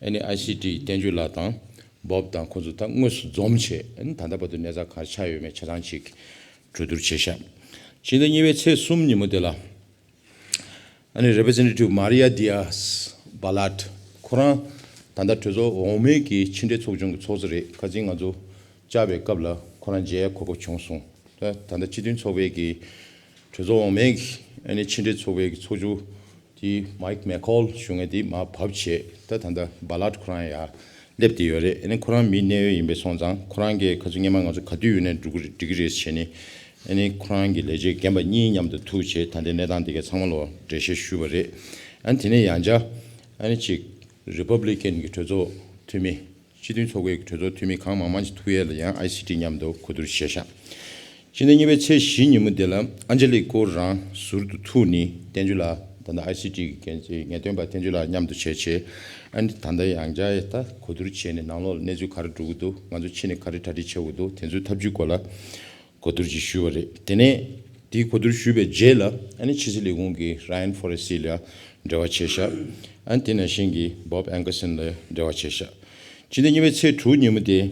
ཨ་ནི་ཨའི་སི་ཊི་བསྟན་ཆོས་ལགས་དང་Bob་དང་ཁོང་ཚོ་ད་དངོས་སུ་འཛོམས་བྱས། ཨ་ནི་ད་ལྟ་བར་དུ་གནས་ཚུལ་ག་རེ་ཆགས་ཡོད་མེད་ཆ་ཚང་ཅིག་གྲོས་བསྡུར་བྱས་ཤག་ཕྱི་ཟླ་གཉིས་པའི་ཚེས་གསུམ་ཉིན་མོ་དེ་ལ། ཨ་ནི་Representative Maria Diaz-Balart་ཁོ་རང་ད་ལྟ་གྲོས་ཚོགས་འོག་མའི་གི་ཕྱི་འབྲེལ་ཚོགས་ཆུང་གི་ཚོགས་གཙོ་རེད། ཁ་སང་ང་ཚོ་བཅར་བའི་སྐབས་ལ་ཁོ་རང་མཇལ་གོ་སྐབས་བྱུང་སོང་། ད་ད་ལྟ་སྤྱི་མཐུན་ཚོགས་པའི་གི་གྲོས་ཚོགས་འོག་མའི་གི་ཨ་ནི་ཕྱི་འབྲེལ་ཚོགས་པའི་གི་ཚོགས་གཙོ་དེ་Mike McCaul་ཞུ་མཁན་དེ་མར་བབས་བྱས། ད་ད་ལྟ་Balart་ཁོ་རང་ཡར་སླེབས་བསྡད་ཡོད་རེད། ཨ་ནི་ཁོ་རང་མི་གནད་ཡོད་ཡིན་པས་སོང་ཙང་། ཁོ་རང་གིས་ཁ་སང་སྔོན་མ་ང་ཚོ་ག་དུས་ཡོང་ནའི་འགྲིག་གི་རེད་ཟེར་ནས། ཨ་ནི་ཁོ་རང་གི་ལས་བྱེད་རྒན་པ་གཉིས་མཉམ་དུ་ཐུག་བྱས། ད་ལྟའི་གནས་སྟངས་དེ་གའི་ཚང་མ་ལོ་འགྲེལ་བཤད་ཞུས་པ་རེད། ཨ་ནི་དེ་ནས་ཡང་བསྐྱར་ཨ་ནི་ཅིག་Republican་གི་གྲོས་ཚོགས་འཐུས་མི་ སྤྱི་མཐུན་ཚོགས་པའི་གྲོས་ཚོགས་འཐུས་མི་གང་མང་མང་ཞིག་ཐུག་ཡས་ལ་ཡང་ཨའི་སི་ཊི་མཉམ་དུ་གོ་བསྡུར་བྱས་ཤག་སྤྱི་ཟླ་གཉིས་པའི་ཚེས་བཞི་ཉིན་མོ་དེ་ལ་ཨན་ཇེ་ལི་སྐུ་རང་ཟུར་དུ་ཐུག་ནས་བསྟན་ཆོས་ལགས་ད་ལྟ་ཨའི་སི་ཊི་གི་འགན་འཛིན་ངེས་སྟོན་པ་བསྟན་ཆོས་ལགས་མཉམ་དུ་བྱས་བྱས། ཨ་ནི་ད་ལྟ་ཡང་བསྐྱར་ད་གོ་བསྡུར་བྱས་ནས་ནང་ལོགས་ལ་གནས་ཚུལ་ག་རེ་འགྲོ་གི་འདུག་ང་ཚོ་ཕྱི་ནས་ག་རེ་གྲ་སྒྲིག་བྱེད་དགོས་འདུག་དེ་ཚོའི་ཐབས་ཇུས་སྐོར་ལ་གོ་བསྡུར་ཅིག་ཞུས་པ་རེད། དེ་ནས་དེའི་གོ་བསྡུར་ཞུས་པའི་རྗེས་ལ་ཨ་ནི་ཕྱི་སྲིད་ལས་ཁུངས་ཀྱི་ར་ཡན་ཧྥོ་རེ་སི་ལ་འབྲེལ་བ་བྱས་ཤག་ཨ་ནི་དེ་ནང་བཞིན་གྱི་བོབ་ཨན་ཀར་སན་ལ་འབྲེལ་བ་བྱས་ཤག་སྤྱི་ཟླ་གཉིས་པའི་ཚེས་དྲུག་ཉིན་མོ་དེ།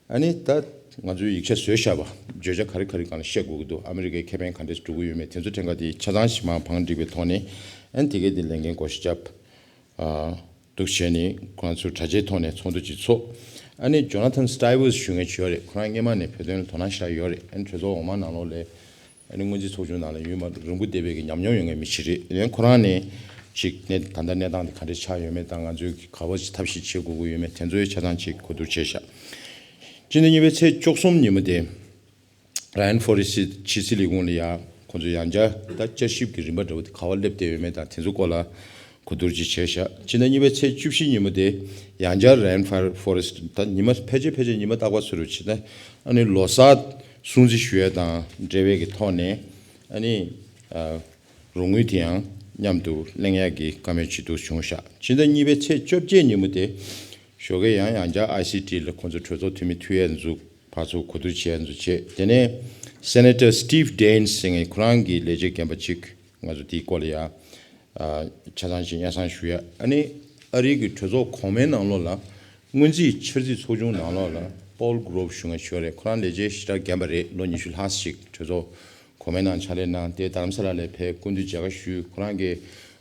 ཨ་ནི་ད་ང་ཚོའི་ཡིག་ཆ་བཟོས་བཞག་པ་བརྗོད་བྱ་ག་རེ་ག་རེ་སྒང་ལ་བཤད་དགོས་ཀྱི་འདུག་ཨ་མི་རི་ཀའི་ཁེ་ཕན་ག་འདྲས་འགྲོ་གི་ཡོད་མེད་དེ་ཚོ་ཕྲན་ཁ་དེ་ཆ་ཚང་ཞིག་མར་བང་བསྒྲིགས་པའི་ཐོག་ནས་ཨ་ནི་དེ་གའི་དེ་ལས་འགན་བགོ་བཤའ་བརྒྱབ། ཨ་འདུག་བྱས་ནས་ཁོང་ཚོ་གྲ་ཆའི་ཐོག་ནས་ཚོགས་འདུ་ཅིག་ཚོགས། ཨ་ནི་ཇོ་ན་ཐན་སི་ཊི་ཝི་ལ་ཞུ་མཁན་ཅིག་ཡོད་རེད། ཁོ་རང་སྔོན་མ་ནས་བོད་དོན་ལ་དོ་སྣང་ཞེ་དྲག་ཡོད་རེད། ཨ་ནི་གྲོས་ཚོགས་འོག་མ་ནང་ལོགས་ལ། ཨ་ནི་སྔོན་རྩིས་ཚོགས་ཆུང་ནང་ལ་ཡུན་མ་རིང་པོ་བསྡད་པའི་གི་ཉམས་མྱོང་ཡོད་མཁན་མི་ཞིག་རེད། ཡང་ཁོ་རང་ནས་ཅིག་གནས་ད་ལྟ་གནས་སྟངས་དེ་ག་འདྲ་ཆགས་ཡོད་མེད་དང་ང་ཚོས་ག་པར་ཅིག་ཐབས་ཤེས་བྱེད་དགོས་ཀྱི་ཡོད་མེད་དེ་ཚོའི་ཆ་ཚང་ཅིག་གོ་བསྡུར་བྱས་ཤག་སྤྱི་ཟླ་གཉིས་པའི་ཚེས་བཅུ་གསུམ་ཉིན་མོ་དེ་ར་ཡན་ཧྥོ་རེ་སི་ཕྱི་སྲིད་ལས་ཁུངས་ལ་ཡང་ཁོང་ཚོས་ཡང་བསྐྱར་ད་བསྐྱར་ཞིབ་ཀྱི་རིམ་པ་འདྲ་བོ་དེ་ག་པར་སླེབས་བསྡད་ཡོད་མེད་དང་དེ་ཚོ་སྐོར་ལ་གོ་བསྡུར་ཅིག་བྱས་ཤག་སྤྱི་ཟླ་གཉིས་པའི་ཚེས་བཅུ་བཞི་ཉིན་མོ་དེ་ཡང་བསྐྱར་ར་ཡན་ཧྥོ་རེ་སི་ད་ཉི་མ་ཕལ་ཆེར་ཕལ་ཆེར་ཉི་མ་རྟག་པར་བཟོ་འདྲ་བྱས་ན་ཨ་ནི་ལོ་གསར་སྲུང་བརྩི་ཞུ་ཡས་དང་འབྲེལ་བའི་གི་ཐོག་ནས་ཨ་ནི་ཨ། རོགས་དངུལ་དེ་ཡང་མཉམ་དུ་གླེང་ཡག་གི་བཀའ་མོལ་ཅིག་འདུག་བྱུང་ཤག་སྤྱི་ཟླ་གཉིས་པའི་ཚེས་བཅོ་བརྒྱད་ཉིན་མོ་དེ། ཞོགས་ཀས་ཡང་ཡང་བསྐྱར་ཨའི་སི་ཊི་ལ་ཁོང་ཚོ་གྲོས་ཚོགས་འཐུས་མི་ཐུག་ཡས་འཛུགས་ཕར་ཚུར་གོ་བསྡུར་བྱས་འཛུགས་བྱས། དེ་ནས་སེ་ནེ་ཊར་སི་ཊིབ་ཌེན་ཟེར་མཁན་ཁོ་རང་གི་ལས་བྱེད་རྒན་པ་ཅིག་ང་ཚོ་དེའི་སྐོར་ལ་ཡང་ཆ་ཚང་ཅིག་སྙན་སེང་ཞུ་ཡ། ཨ་ནི་ཨ་རིའི་གི་གྲོས་ཚོགས་གོང་མའི་ནང་ལོགས་ལ་སྔོན་རྩིས་འཆར་རྩིས་ཚོགས་ཆུང་ནང་ལོགས་ལ་པོལ་གྷོ་རོབ་ཞུ་མཁན་ཞིག་ཡོད་རེད། ཁོ་རང་ལས་བྱེད་ཞེ་དྲག་རྒན་པ་རེད། ལོ་ཉི་ཤུ་ལྷག་ཅིག་གྲོས་ཚོགས་གོང་མའི་ནང་ཕྱག་ལས་གནང་སྟེ་རྡ་རམ་ས་ལ་ལ་ཕེབས་སྐུ་མདུན་མཇལ་ཁ་ཞུས། ཁོ་རང་གིས་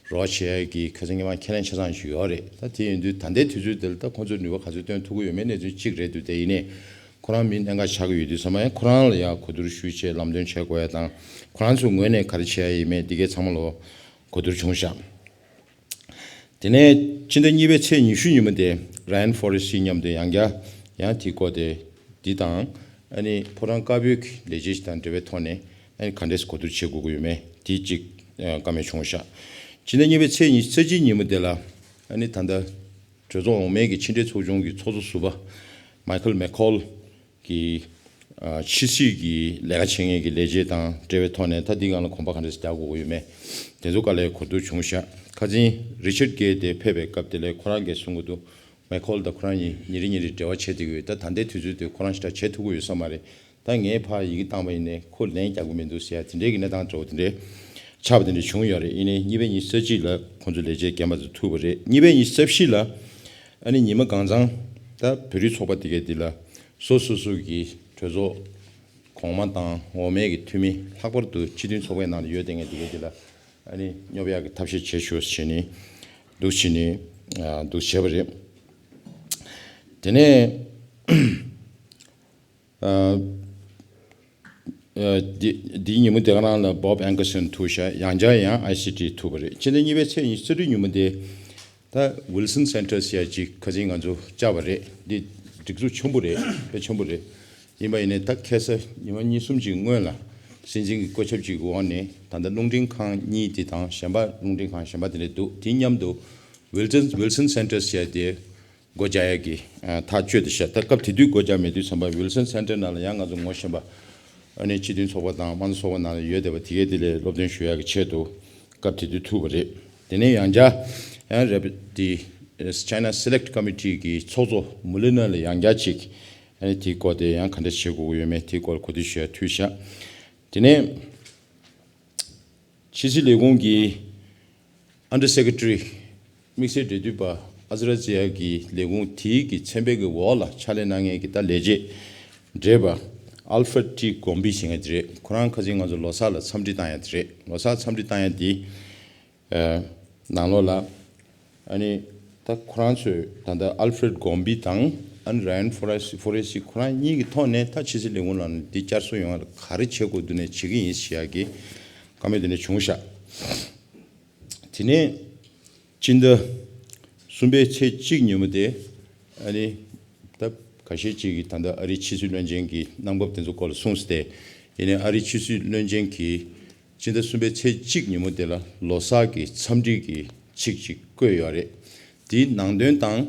རོགས་བྱེད་ཡ་གི་ཁ་སང་ཉི་མ་ཁས་ལེན་ཆ་ཚང་ཞིག་ཡོད་རེད། ད་དེ་ཡིན་དུས་ད་ལྟའི་དུས་ཚོད་འདི་ལ་ད་ཁོང་ཚོས་ནུས་པ་ག་ཚོད་བཏོན་ཐུབ་ཀྱི་ཡོད་མེད་གནས་ཚུལ་གཅིག་རེད་འདུག་དེ་ཡིན་ནའི་ཁོ་རང་མི་གནད་འགག་ཆགས་ཀྱི་ཡོད་དུས་ཚང་མ་ཡང་ཁོ་རང་ལ་ཡང་གོ་བསྡུར་ཞུས་བྱས་ལམ་སྟོན་བྱེད་དགོས་ཡ་དང་ཁོ་རང་ཚོས་ངོས་ནས་ག་རེ་བྱེད་ཡ་ཡིན་མེད་འདི་གའི་ཚང་མ་ལོ་གོ་བསྡུར་བྱུང་ཤག་དེ་ནས་ཕྱི་ཟླ་གཉིས་པའི་ཚེས་ཉི་ཤུ་ཉིན་མོ་དེ་ར་ཡན་ཧྥོ་རེ་སི་མཉམ་དུ་ཡང་བསྐྱར་ཡང་དེའི་སྐོར་དེ་འདི་དང་ཨ་ནི་ཕོ་བྲང་དཀར་པོའི་ལས་བྱེད་ཞིག་དང་འབྲེལ་བའི་ཐོག་ནས་ཨ་ནི་ག་འདྲས་གོ་བསྡུར་བྱེད་དགོས་ཀྱི་ཡོད་མེད་དེ་གཅིག་བཀའ་མོལ་བྱུང་ཤག་ཕྱི་ཟླ་གཉིས་པའི་ཚེས་ཉི་ཤུ་རྩ་གཅིག་ཉིན་མོ་དེ་ལ་ཨ་ནི་ད་ལྟ་གྲོས་ཚོགས་འོག་མའི་གི་ཕྱི་འབྲེལ་ཚོགས་ཆུང་གི་ཚོགས་གཙོ་ཟུར་པ་མའི་ཁལ་མེ་ཁོལ། གི་ཕྱི་སྲིད་ཀྱི་ལས་ཀ་བྱེད་མཁན་གྱི་ལས་བྱེད་དང་འབྲེལ་བའི་ཐོག་ནས་ད་འདི་སྒང་ལ་གོམ་པ་ག་འདྲ་ཞིག་རྒྱག་དགོས་ཀྱི་ཡོད་མེད་དེ་ཚོ་ག་ལེར་གོ་བསྡུར་བྱུང་ཤག་ཁ་སང་རི་ཆར་གྷེ་དེ་ཕེབས་པའི་སྐབས་དེ་ལ་ཁོ་རང་གིས་གསུང་གི་འདུག་མེ་ཁོལ་དང་ཁོ་རང་གཉིས་ཉིན་རེ་ཉིན་རེ་འབྲེལ་བ་བྱེད་བསྡད་ཀྱི་ཡོད། ད་ད་ལྟའི་དུས་ཚོད་དེ་ཁོ་རང་ཞེ་དྲག་བྱེད་ཐུབ་ཀྱི་ཡོད་ས་མ་རེད། ད་ངས་ཕར་ཡི་གེ་བཏང་པ་ཡིན་ནའི་ཁོ་ལན་རྒྱག་གི་མི་འདུག་ཟེར་ཡ་དེ་འདྲའི་གི་གནས་སྟངས་འདྲ་བོ་དེ་འདྲའི་ཆགས་པ་དེ་འདྲ་བྱུང་ཡོད་རེད། ཡིན་ནའི་གཉིས་པའི་ཉི་ཤུ་རྩ་གཅིག་ལ་ཁོང་ཚོ་ལས་བྱེད་རྒན་པ་ཚོ་ཐུག་པ་རེད། གཉིས་པའི་ཉི་ཤུ་རྩ་བཞི་ལ་ཨ་ནི་ཉི་མ་གང་ཚང་ད་བོད་རིགས་ཚོགས་པ་དེ་གའི་དེ་ལ། སོ་སོ་སོ་གི་གྲོས་ཚོགས་གོང་མ་དང་འོག་མའི་གི་འཐུས་མི་ལྷག་པར་དུ་སྤྱི་མཐུན་ཚོགས་པའི་ནང་ལ་ཡོད་བསྡད་མཁན་དེ་གའི་དེ་ལ་ཨ་ནི་སྙོབ་ཡག་གི་ཐབས་ཤེས་བྱེད་ཤོག་ཟེར་ནས་འདུག་བྱས་ནས་འདུག་བྱས་པ་རེད། དེ་ནས་འདི་འདིའི་ཉིན་མོ་དེ་ག་རང་ལ་བོབ་ཨན་ཀར་སན་ཐུག་ཤག་ཡང་བསྐྱར་ཡང་ཨའི་སི་ཊི་ཐུག་པ་རེད། ཕྱི་ཟླ་གཉིས་པའི་ཚེས་ཉི་ཤུ་རྩ་དྲུག་ཉིན་མོ་དེ། ད་ཝིལ་སན་སེན་ཊར་ཟེར་ཡ་ཅིག་ཁ་སང་ང་ཚོ་བཅར་བ་རེད། འདི་སྒྲིག་འཛུགས་ཆེན་པོ་རེད། དཔེ་ཆེན་པོ་རེད། ཡིན་པ་ཡིན་ནའི་ད་ཁ་སང་ཉི་མ་གཉིས་གསུམ་ཅིག་སྔོན་ལ་སྲིད་འཛིན་གྱི་བཀོད་ཁྱབ་ཅིག་གི་འོག་ནས་ད་ལྟ་རླུང་འཕྲིན་ཁང་གཉིས་དེ་དང་གཞན་པ་རླུང་འཕྲིན་ཁང་གཞན་པ་དེ་འདྲ་འདུག་དེ་མཉམ་དུ་ཝིལ་སན་ཝིལ་སན་སེན་ཊར་ཟེར་ཡ་དེ་སྒོ་རྒྱག་ཡ་གི་ཐག་གཅོད་དེ་བཞག་ད་སྐབས་དེ་དུས་སྒོ་རྒྱག་མེད་དུས་ཙམ་པ་ཝིལ་སན་སེན་ཊར་ནང་ལ་ཡང་ང་ཚོ་ངོ་ཤེས་པ་ཨ་ནི་སྤྱི་མཐུན་ཚོགས་པ་དང་དམངས་གཙོ་ཚོགས་པ་ནང་ལ་ཡོད་བསྡད་པ་དེ་གའི་དེ་ལས་སློབ་སྟོན་ཞུ་ཡག་གི་ཆེད་དུ་སྐབས་དེ་དུས་ཐུག་པ་རེད། དེ་ནས་ཡང་བསྐྱར་ཡང་རེབ་དེ་China Select Committee གི་ཚོགས་གཙོ་མུ་ལི་ནར་ལ་ཡང་བསྐྱར་ཅིག་ཨ་ནི་དེའི་སྐོར་དེ་ཡང་ག་འདྲ་བྱེད་དགོས་ཀྱི་ཡོད་མེད་དེའི་སྐོར་གོ་བསྡུར་ཞུ་ཡ་ཐུག་ཤག་དེ་ནས་ཕྱི་སྲིད་ལས་ཁུངས་ཀྱི་Under Secretary དམིགས་བསལ་འབྲེལ་མཐུད་པ་ཨ་ཛི་ར་ཛི་ཡ་གི་ལས་ཁུངས་དེའི་གི་ཚན་པའི་གི་འོག་ལ་ཕྱག་ལས་གནང་མཁན་གྱི་ད་ལས་བྱེད་བགྲེས་པ་Alfred T Gombi ཟེར་མཁན་དེ་རེད། ཁོ་རང་ཁ་སང་ང་ཚོ་ལོ་གསར་ལ་འཚམས་འདྲི་བཏང་ཡ་དེ་རེད། ལོ་གསར་འཚམས་འདྲི་བཏང་ཡ་དེ་ནང་ལོགས་ལ་ཨ་ནི་ད་ཁོ་རང་ཚོས་ད་ལྟ་Alfred Gombi དང་ཨ་ནི་Ryan Forrest Forrest ཁོ་རང་གཉིས་ཀྱི་ཐོག་ནས་ད་ཕྱི་སྲིད་ལས་ཁུངས་ནང་ལ་འདི་བསྐྱར་གསོ་ཡོང་བ་ལ་ག་རེ་བྱེད་དགོས་འདུག་ནས་བྱེད་ཀྱི་ཡིན་ཞེས་ཡ་གི་བཀའ་མོལ་དེ་འདྲ་བྱུང་ཤག་དེ་ནས་སྤྱི་ཟླ་གསུམ་པའི་ཚེས་གཅིག་ཉིན་མོ་དེ་ཨ་ནི་ད་ཁ་ཤས་ཅིག་གིས་ད་ལྟ་ཨ་རིའི་ཕྱི་སྲིད་བློན་ཆེན་གྱི་གནང་བབ་དེ་ཚོ་སྐོར་ལ་གསུངས་ཏེ། ཡིན་ནའི་ཨ་རིའི་ཕྱི་སྲིད་བློན་ཆེན་གྱིས་སྤྱི་ཟླ་གསུམ་པའི་ཚེས་གཅིག་ཉིན་མོ་དེ་ལ་ལོ་གསར་གྱི་འཚམས་འདྲི་གི་ཚིག་ཅིག་བཀོད་ཡོད་རེད། དེའི་ནང་དོན་དང་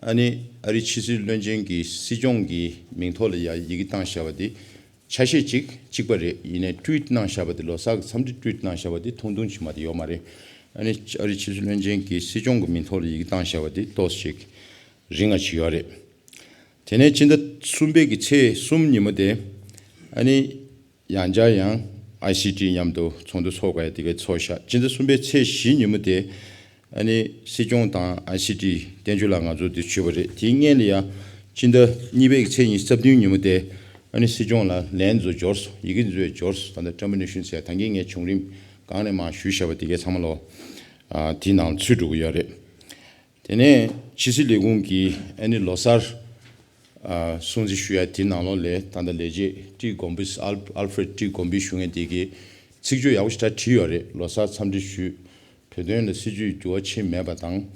ཨ་ནི་ཨ་རིའི་ཕྱི་སྲིད་བློན་ཆེན་གྱི་སྲིད་སྐྱོང་གི་མིང་ཐོག་ལ་ཡ་ཡི་གེ་བཏང་བཞག་པ་དེ་ཆ་ཤས་གཅིག་གཅིག་པ་རེད། ཡིན་ནའི་ཊུ་ཝིཊ་གནང་བཞག་པ་དེ། ལོ་གསར་གྱི་འཚམས་འདྲི་ཊུ་ཝིཊ་གནང་བཞག་པ་དེ་ཐུང་ཐུང་ཅིག་མ་གཏོགས་ཡོད་མ་རེད། ཨ་ནི་ཨ་རིའི་ཕྱི་སྲིད་བློན་ཆེན་གྱི་སྲིད་སྐྱོང་གི་མིང་ཐོག་ལ་ཡི་གེ་བཏང་བཞག་པ་དེ་ཏོག་ཙམ་ཅིག་རིང་ང་ཅིག་ཡོད་རེད། དེ་ནས་སྤྱི་ཟླ་གསུམ་པའི་གི་ཚེས་གསུམ་ཉིན་མོ་དེ། ཨ་ནི་ཡང་བསྐྱར་ཡང་ཨའི་སི་ཊི་མཉམ་དུ་ཚོགས་འདུ་ཚོགས་དགོས་ཡ་དེ་གའི་ཚོགས་ཤག་སྤྱི་ཟླ་གསུམ་པའི་ཚེས་བཞི་ཉིན་མོ་དེ། ཨ་ནི་སྲིད་སྐྱོང་དང་ཨའི་སི་ཊི་བསྟན་ཆོས་ལགས་ང་ཚོ་འདིར་ཞུས་པ་རེད། དེའི་སྔོན་ལ་ཡང་སྤྱི་ཟླ་གཉིས་པའི་ཚེས་ཉི་ཤུ་རྩ་བདུན་ཉིན་མོ་དེ། ཨ་ནི་སྲིད་སྐྱོང་ལ་ལན་ཚོ་འབྱོར་སོང་། ཡི་གེ་ཚོ་འབྱོར་སོང་། ད་ལྟ་ཊར་མི་ནེ་ཤན་ཟེར་ད་གིན་ངས་བྱུང་རིམ་གང་ནས་མང་ཞུས་བཞག་པ་དེ་གའི་ཚང་མ་ལོ། ཨ་དེའི་ནང་ཚུད་འགྲོ་གི་ཡོད་རེད། དེ་ནས་ཕྱི་སྲིད་ལས་ཁུངས་ཀྱི་ཨ་ནི་ལོ་གསར་ཨ་སྲུང་བརྩི་ཞུ་ཡ་དེའི་ནང་ལོགས་ལ་ད་ལྟ་ལས་བྱེད་ཊི་དགོན་པི། ཨལ་ཨལ་ཧྥེ་རེད་ཊི་དགོན་པི་ཞུ་མཁན་དེ་གིས་ཚིག་བརྗོད་ཡག་པོ་ཞེ་དྲག་བྲིས་ཡོད་རེད། ལོ་གསར་འཚམས་འདྲི་ཞུས། བོད་དོན་ལ་སྲིད་བྱུས་འགྱུར་བ་ཕྱིན་མེད་པ་དང་།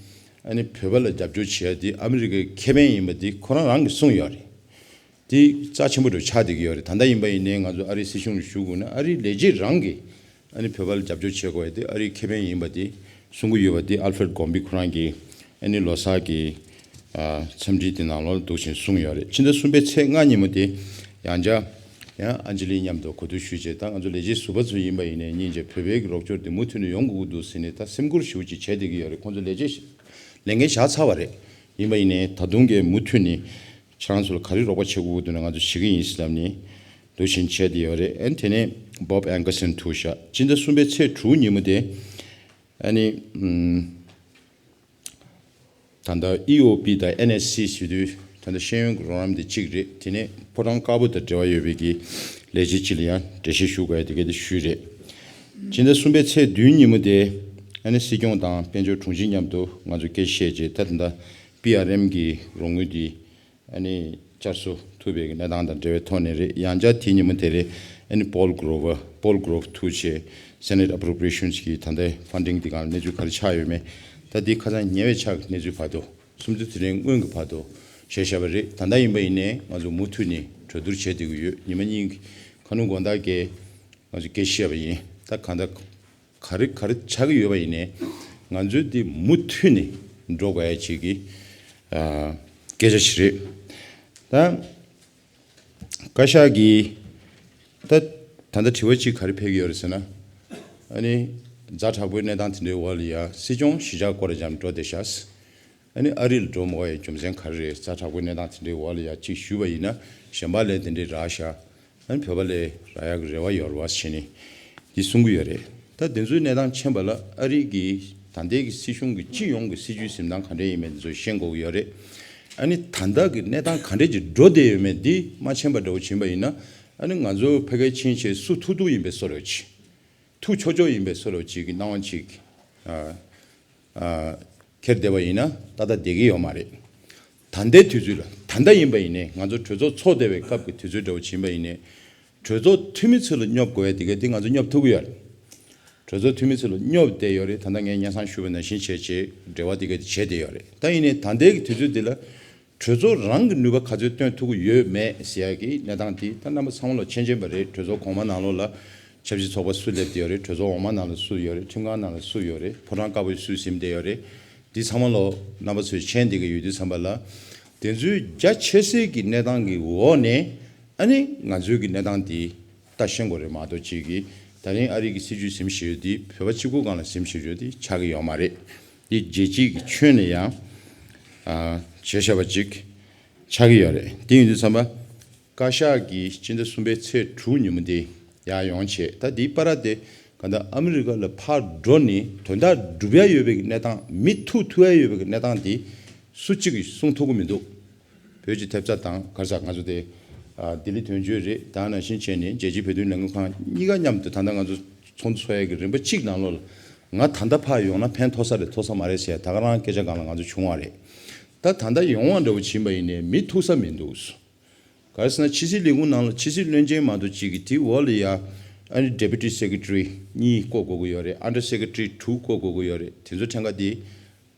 ཨ་ནི་བོད་པ་ལ་རྒྱབ་སྐྱོར་བྱེད་ཡ་དེ་ཨ་མི་རི་ཀའི་ཁེ་ཕན་ཡིན་པ་དེ་ཁོ་རང་རང་གིས་གསུངས་ཡོད་རེད། དེ་རྩ་ཆེན་པོ་འདྲ་ཆགས་བསྡད་ཀྱི་ཡོད་རེད། ད་ལྟ་ཡིན་པ་ཡིན་ནའི་ང་ཚོ་ཨ་རིའི་སྲིད་གཞུང་ལ་ཞུ་དགོས་ན་ཨ་རིའི་ལས་བྱེད་རང་གིས་ཨ་ནི་བོད་པ་ལ་རྒྱབ་སྐྱོར་བྱེད་དགོས་ཡ་དེ་ཨ་རིའི་ཁེ་ཕན་ཡིན་པ་དེ་གསུང་གི་ཡོད་པ་དེ་ཨལ་ཧྥེ་རེད་དགོན་པི་ཁོ་རང་གིས་ཨ་ནི་ལོ་གསར་གྱི་ཨ་འཚམས་འདྲི་དེ་ནང་ལོགས་འདུག་བཞིན་གསུངས་ཡོད་རེད། ཕྱི་ཟླ་གསུམ་པའི་ཚེས་ལྔ་ཉིན་མོ་དེ་ཡང་བསྐྱར་ཡང་ཨན་ཇི་ལི་མཉམ་དུ་གོ་བསྡུར་ཞུས་བྱས། ད་ང་ཚོ་ལས་བྱེད་ཟུར་པ་ཚོ་ཡིན་པ་ཡིན་ནའི་སྙིང་རྗེ། བོད་པའི་རོགས་སྐྱོར་དེ་མུ་མཐུད་ནས་ཡོང་དགོས་ཀྱི་འདུག་ཟེར་ནས་ད་སེམས་ཁུར་ཞེ་པོ་ཅིག་བྱས་བསྡད་ཀྱི་ཡོད་རེད། ཁོང་ཚོ་ལས་བྱེད་ལས་འགན་བཞག་ཚར་བ་རེད། ཡིན་པ་ཡིན་ནའི་ད་དུང་གི་མུ་མཐུད་ནས་ཁྱེད་རང་ཚོ་ལ་ག་རེ་རོགས་པ་བྱེད་དགོས་འདུག་ན་ང་ཚོ་བྱེད་ཀྱི་ཡིན་ཟེར་ལབ་ནས་འདུག་བཞིན་བྱས་བསྡད་ཡོད་རེད། ཨ་ནི་དེ་ནས་བོབ་ཨན་ཀར་སན་ཐུག་ཤག་སྤྱི་ཟླ་གསུམ་པའི་ཚེས་དྲུག་ཉིན་མོ་དེ་ཨ་ནི་ཨམ་ད་ལྟ་ཨི་ཨོ་པི་དང་ཨེན་ཨེས་སི་ཟེར་དུས་ད་ལྟ་ཤེས་ཡོན་གྱི་རོགས་རམ་དེ་གཅིག་རེད། དེ་ནས་ཕོ་བྲང་དཀར་པོ་དང་འབྲེལ་བ་ཡོད་པའི་གི་ལས་བྱེད་གཅིག་ལ་ཡང་འགྲེལ་བཤད་ཞུ་དགོས་ཡ་དེ་ག་དེ་ཞུས་རེད། སྤྱི་ཟླ་གསུམ་པའི་ཚེས་བདུན་ཉིན་མོ་དེ་ཨ་ནི་སྲིད་སྐྱོང་དང་དཔལ་འབྱོར་དྲུང་ཆེ་མཉམ་དུ་ང་ཚོ་སྐད་ཆ་བཤད་རྗེས་ད་ད་ལྟ་པི་ཨར་ཨེམ་གི་རོགས་དངུལ་དེ་ཨ་ནི་བསྐྱར་གསོ་ཐུབ་པའི་གནས་སྟངས་དང་འབྲེལ་བའི་ཐོག་ནས་རེད། ཡང་བསྐྱར་དེ་ཉིན་མོ་དེ་རེད། ཨ་ནི་པོལ་གྷོ་རོ་ཝར། པོལ་གྷོ་རོ་ཝར་ཐུག་བྱས་Senate Appropriations གི་ད་ལྟའི་ཕན་ཌིང་དེ་སྒང་ལ་གནས་ཚུལ་ག་རེ་ཆགས་ཡོད་མེད། ད་དེ་ཁ་སང་ཉེ་བའི་ཆར་གྱི་གནས་ཚུལ་བར་དུ་སུམ་ཅུ་དེ་རིང་སྔོན་གྱི་བར་དུ་བྱས་བཞག་པ་རེད། ད་ལྟ་ཡིན་པ་ཡིན་ནའི་ང་ཚོ་མུ་མཐུད་ནས་གྲོས་བསྡུར་བྱས་བསྡད་ཀྱི་ཡོད། ཉི་མ་གཉིས་ཀྱི་ཁ་སྣོན་དགོང་དག་གི་ང་ཚོ་སྐད་ཆ་བཤད་པ་ཡིན། ད་གང་ལྟར་ག་རེ་ག་རེ་ཆགས་ཀྱི་ཡོད་པ་ཡིན་ནའི་ང་ཚོས་འདི་མུ་མཐུད་ནས་འགྲོ་དགོས་ཡ་ཅིག་གི་ཨ་སྐད་ཆ་ཞིག་རེད། ད་བཀའ་ཤག་གིས་ད་ད་ལྟ་དྲི་བ་གཅིག་ག་རེ་ཕེབས་ཀྱི་ཡོད་རེད་ཟེར་ན། ཨ་ནི་ཛ་དྲག་པོའི་གནས་སྟངས་དེ་འདྲའི་འོག་ལ་ཡ་སྲིད་སྐྱོང་གཞིས་ཆགས་སྐོར་ར་འཇམ་འགྲོ་བསྡད་ཤག་ཨ་ནི་ཨ་རི་ལ་འགྲོ་མ་དགོས་ཡ་རྒྱུ་མཚན་ག་རེ་རེད། ཛ་དྲག་པོའི་གནས་སྟངས་དེ་འདྲའི་འོག་ལ་ཡ་གཅིག་ཞུས་པ་ཡིན་ན་གཞན་པ་ལས་དེ་འདྲའི་རག་ཤག་ཨ་ནི་བོད་པ་ལས་རག་ཡག་གི་རེ་བ་ཡོད་རེད་བ་ཟེར་ནས་འདི་གསུང་གི་ཡོད་རེད། ད་དེ་ཚོའི་གནས་སྟངས་མཁྱེན་པ་ལ་ཨ་རི་གི་ད་ལྟའི་གི་སྲིད་གཞུང་གི་སྤྱི་ཡོངས་ཀྱི་སྲིད་བྱུས་འཛིན་སྟངས་ག་འདྲ་ཡིན་མིན་དེ་ཚོ་ཤེས་དགོས་ཀྱི་ཡོད་རེད། ཨ་ནི་ད་ལྟ་གི་གནས་སྟངས་ག་འདྲ་ཅིག་འགྲོ་བསྡད་ཡོད་མེད་འདི་མ་མཁྱེན་པ་འདྲ་བོ་ཕྱིན་པ་ཡིན་ན་ཨ་ནི་ང་ཚོ་ཕ་གིར་ཕྱིན་བྱས་སུ་ཐུག་ཐུག་ཡིན་པའི་བཟོ་འདྲ་ཅིག་ཐུག་ཆོག་ཆོག་ཡིན་པའི་བཟོ་འདྲ་ཅིག་གི་སྣང་བ་ཅིག་ཨ། ཨ། འཁྱེར་བསྡད་པ་ཡིན་ན་ཏག་ཏག་བསྡད་ཀྱི་ཡོད་མ་རེད། ད་ལྟའི་དུས་ཚོད་ལ་ད་ལྟ་ཡིན་པ་ཡིན་ནའི་ང་ཚོ་གྲོས་ཚོགས་ཚོགས་བསྡད་པའི་སྐབས་ཀྱི་དུས་ཚོད་འདྲ་བོ་ཕྱིན་པ་ཡིན་ནའི་གྲོས་ཚོགས་འཐུས་མི་ཚོ་ལ་སྙོབ་དགོས་ཡ་དེ་ག་དེ་ང་ཚོ་སྙོབ་ཐུབ་ཀྱི་ཡོད་རེད། གྲོས་ཚོགས་འཐུས་མི་ཚོ་ལ་སྙོབ་བསྡད་ཡོད་རེད། ད་ལྟ་ངས་སྙན་སེང་ཞུས་པ་ནང་བཞིན་བྱས་བྱས་འབྲེལ་བ་དེ་ག་དེ་བྱས་བསྡད་ཡོད་རེད། ད་ཡིན་ནའི་ད་ལྟའི་གི་དུས་ཚོད་འདི་ལ་གྲོས་ཚོགས་རང་གི་ནུས་པ་ག་ཚོད་བཏོན་ཐུབ་ཀྱི་ཡོད་མེད་ཟེར་ཡ་གི་གནས་སྟངས་དེ་ད་རྣམ་པ་ཚང་མ་ལ་མཁྱེན་མཁྱེན་པ་རེད། གྲོས་ཚོགས་གོང་མ་ནང་ལོགས་ལ་ཆབ་སྲིད་ཚོགས་པ་སུ་སླེབས་བསྡད་ཡོད་རེད། གྲོས་ཚོགས་འོག་མ་ནང་ལ་སུ་ཡོད་རེད། ཁྲིམས་ཁང་ནང་ལ་སུ་ཡོད་རེད། ཕོ་བྲང་དཀར་པོ་སུ་ཟིན་བསྡད་ཡོད་རེད། འདི་ཚང་མ་ལོ་རྣམ་པ་ཚོས་མཁྱེན་བསྡད་ཀྱི་ཡོད་དུས་ཙམ་པ་ལ། དེ་ཚོའི་རྒྱ་ཆེ་སའི་གི་གནས་སྟངས་ཀྱི་འོག་ནས་ཨ་ནི་ང་ཚོའི་གི་གནས་སྟངས་འདི་ལྟ་ཤེས་དགོས་རེད་མ་གཏོགས་ཅིག་གི་ད་རིང་ཨ་རི་གི་སྲིད་བྱུས་ཟིན་བཞག་ཡོད་དེ་བོད་པ་གཅིག་པུ་སྒང་ལ་ཟིན་བཞག་ཡོད་དེ་ཆགས་ཀྱི་ཡོད་མ་རེད། འདི་རྒྱལ་སྤྱིའི་གི་ཁྱོན་ནས་ཡང་ཨ་བྱས་བཞག་པ་ཅིག་ཆགས་ཀྱི་ཡོད་རེད། དེ་ཡིན་དུས་ཙམ་པ། བཀའ་ཤག་གིས་སྤྱི་ཟླ་གསུམ་པའི་ཚེས་དྲུག་ཉིན་མོ་དེ་ཡར་ཡོང་བྱས། ད་དེའི་བར་དེ་ག་ད་ཨ་མི་རི་ཀ་ལ་ཕར་འགྲོ་ནས་དོན་དག་སྒྲུབ་ཡ་ཡོད་པའི་གནས་སྟངས། མི་ཐུག་ཐུག་ཡ་ཡོད་པའི་གནས་སྟངས་དེ་སུ་གཅིག་གིས་གསུང་ཐུབ་ཀྱི་མི་འདུག་བོད་ཀྱི་ཐེབས་རྩ་དང་ག་རེ་ཟེར་ང་ཚོ་དེ་ཨ་ལྡི་ལི་དོན་གཅོད་རེད། ད་ནང་བཞིན་བྱས་ནས་རྒྱལ་སྤྱིའི་བོད་དོན་ལས་འགུལ་ཁང་གཉིས་ཀ་མཉམ་དུ་ད་ལྟ་ང་ཚོ་ཚོགས་འདུ་ཚོགས་ཡ་གི་རིམ་པ་གཅིག་ནང་ལོགས་ལ་ང་ད་ལྟ་ཕར་ཡོང་ན་ཕན་ཐོགས་ས་རེད་ཐོགས་ས་མ་རེད་ཟེར་ཡ་ད་ག་རང་སྐད་ཆ་སྒང་ལ་ང་ཚོ་བྱུང་བ་རེད། ད་ད་ལྟ་ཡོང་བ་འདྲ་བོ་ཕྱིན་པ་ཡིན་ནའི་མི་ཐུག་ས་མི་འདུག་ག་རེ་ཟེར་ན་ཕྱི་སྲིད་ལས་ཁུངས་ནང་ལ་ཕྱི་སྲིད་བློན་ཆེན་མ་གཏོགས་གཅིག་གིས་དེའི་འོག་ལ་ཡ་ཨ་ནི་Deputy Secretary གཉིས་བསྐོ་དགོས་ཀྱི་ཡོད་རེད། Under Secretary དྲུག་བསྐོ་དགོས་ཀྱི་ཡོད་རེད། དེ་ཚོ་ཕྲན་ཁ་དེ་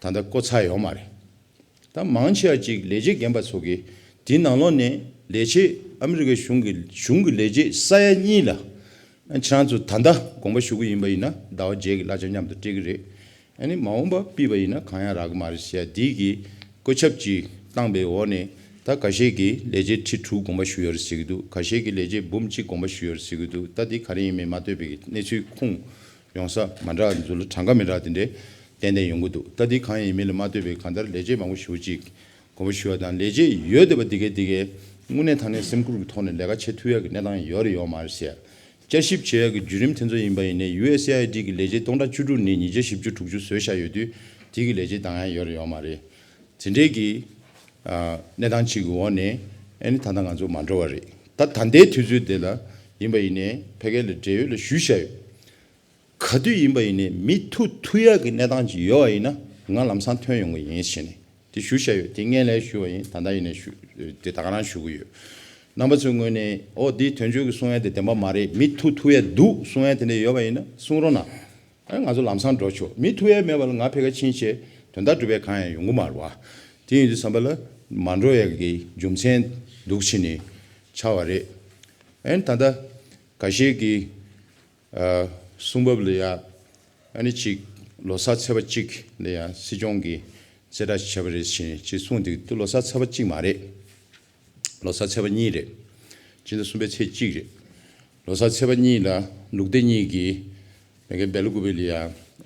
ད་ལྟ་བསྐོ་ཚར་ཡོད་མ་རེད། ད་མང་ཆེ་བ་ཅིག་ལས་བྱེད་རྒན་པ་ཚོ་གིས་དེའི་ནང་ལོགས་ནས་ལས་བྱེད་ཨ་མི་རི་ཀའི་གཞུང་གི་གཞུང་གི་ལས་བྱེད་ས་ཡ་གཉིས་ལ་ཨ་ཁྱེད་རང་ཚོ་ད་ལྟ་དགོངས་པ་ཞུ་གི་ཡིན་པ་ཡིན་ན་ཟླ་བ་བརྒྱད་ཀྱི་གླ་ཆ་མཉམ་དུ་སྤྲད་ཀྱི་རེད། ཨ་ནི་མ་འོངས་པ་ཕུད་པ་ཡིན་ན་གང་ཡང་རག་གི་མ་རེད་ཟེར་ཡ་འདི་གི་བཀོད་ཁྱབ་ཅིག་ བཏང་པའི་འོག་ནས་ད་ཁ་ཤས་ཀྱིས་ལས་བྱེད་ཁྲི་དྲུག་དགོངས་པ་ཞུ་ཡོད་རེད་ཟེར་གྱི་འདུག་ཁ་ཤས་ཀྱིས་ལས་བྱེད་འབུམ་གཅིག་དགོངས་པ་ཞུ་ཡོད་རེད་ཟེར་གྱི་འདུག་ད་འདི་ག་རེ་ཡིན་མིན་མ་ལྟོས་པའི་གནས་ཚུལ་ཁུངས་ཡོང་ས་མ་འདྲ་བ་ཚོ་ལ་གྲངས་ཀ་མི་འདྲ་དེ་འདྲའི་ཏན་ཏན་ཡོང་གི་འདུག་ད་འདི་གང་ཡིན་མིན་ལ་མ་ལྟོས་པའི་གང་ལྟར་ལས་བྱེད་མང་པོ་ཞེ་པོ་ཅིག་དགོངས་པ་ཞུ་བ་དང་ལས་བྱེད་ཡོད་བསྡད་པ་འདི་གས་འདི་གས་དངོས་གནས་དྲང་གནས་སེམས་ཁུར་གྱི་ཐོག་ནས་ལས་ཀ་བྱེད་ཐུབ་ཡག་གི་གནས་སྟངས་ཡོད་རེད་ཡོད་མ་རེད་ཟེར། བསྐྱར་ཞིབ་བྱེད་ཡག་གི་བརྒྱུད་རིམ་དེ་ཚོ་ཡིན་པ་ཡིན་ནའི་ཡུ་ཨེས་ཨེ་ཨའི་ཌི་གི་ལས་བྱེད་སྟོང་ཕྲག་བཅུ་དྲུག་ནས་ཉིས་བརྒྱ་བཞི་བཅུ་དྲུག་ཅུ་བཟོས་བཞག་ཡོད་དུས་དེ་གི་ལས་བྱེད་འདང་ཡང་ཡོད་རེད་ཡོད་མ་རེད། དེ་འདྲའི་གི་ཨ་གནས་སྟངས་གཅིག་གི་འོག་ནས་ཨ་ནི་ད་ལྟ་ང་ཚོ་མ་འགྲོ་བ་རེད། ད་ད་ལྟའི་དུས་ཚོད་དེ་ལ་ཡིན་པ་ཡིན་ནའི་ཕ་གི་ལ་འབྲེལ་ཡོད་ལ་ཞུས་བཞག་ཡོད། ག་དུས་ཡིན་པ་ཡིན་ནའི་མི་ཐུག་ཐུག་ཡག་གི་གནས་སྟངས་ཅིག་ཡོད་པ་ཡིན་ན་ང་ལམ་སང་ཐོན་ཡོང་གི་ཡིན་ཞེས་ནས་དེ་ཞུ་བཞག་ཡོད། དེ་སྔོན་ལ་ཞུ་བ་ཡིན། ད་ལྟ་ཡིན་ནའི་ཞུ་དེ་ད་ག་རང་ཞུ་གི་ཡོད། རྣམ་པ་ཚོའི་ངོས་ནས་ཨོ་འདི་དོན་གཅོད་ཀྱི་གསུང་ཡ་དེ་བདེན་པ་མ་རེད། མི་ཐུག་ཐུག་ཡ་འདུག་གསུང་ཡ་དེ་འདྲ་ཡོད་པ་ཡིན་ན་གསུང་རོགས་གནང་། ཨ་ང་ཚོ་ལམ་སང་འགྲོ་ཆོག་མི་ཐུག་ཡ་མེད་པ་ལ་ང་ཕ་གིར་ཕྱིན་བྱས་དོན་དག་སྒྲུབ་པའི་གང་ཡང་ཡོང་གི་མ་རེད་བ། དེ་ཡིན་དུས་ཙམ་པ་ལ་མ་འགྲོ་ཡ་གི་རྒྱུ་མཚན་འདུག་ཕྱིན་ནས་ཆགས་པ་རེད། ཨ་ནི་ད་ལྟ་འགའ་ཤས་ཀྱིས་ཨ་གསུང་བབ་ལ་ཡ་ཨ་ནི་གཅིག་ལོ་གསར་ཚེས་པ་གཅིག་ལ་ཡ་སྲིད་སྐྱོང་གིས་གསལ་བསྒྲགས་བྱས་པ་རེད་ཟེར་ནས་གཅིག་གསུངས་འདུག་དེ་ལོ་གསར་ཚེས་པ་གཅིག་མ་རེད། ལོ་གསར་ཚེས་པ་གཉིས་རེད། སྤྱི་ཟླ་གསུམ་པའི་ཚེས་གཅིག་རེད། ལོ་གསར་ཚེས་པ་གཉིས་ལ་ལུག་སྡེ་གཉིས་ཀྱིས་མེ་ཀའི་སྦེལ་ཀོབ་ལ་ཡ་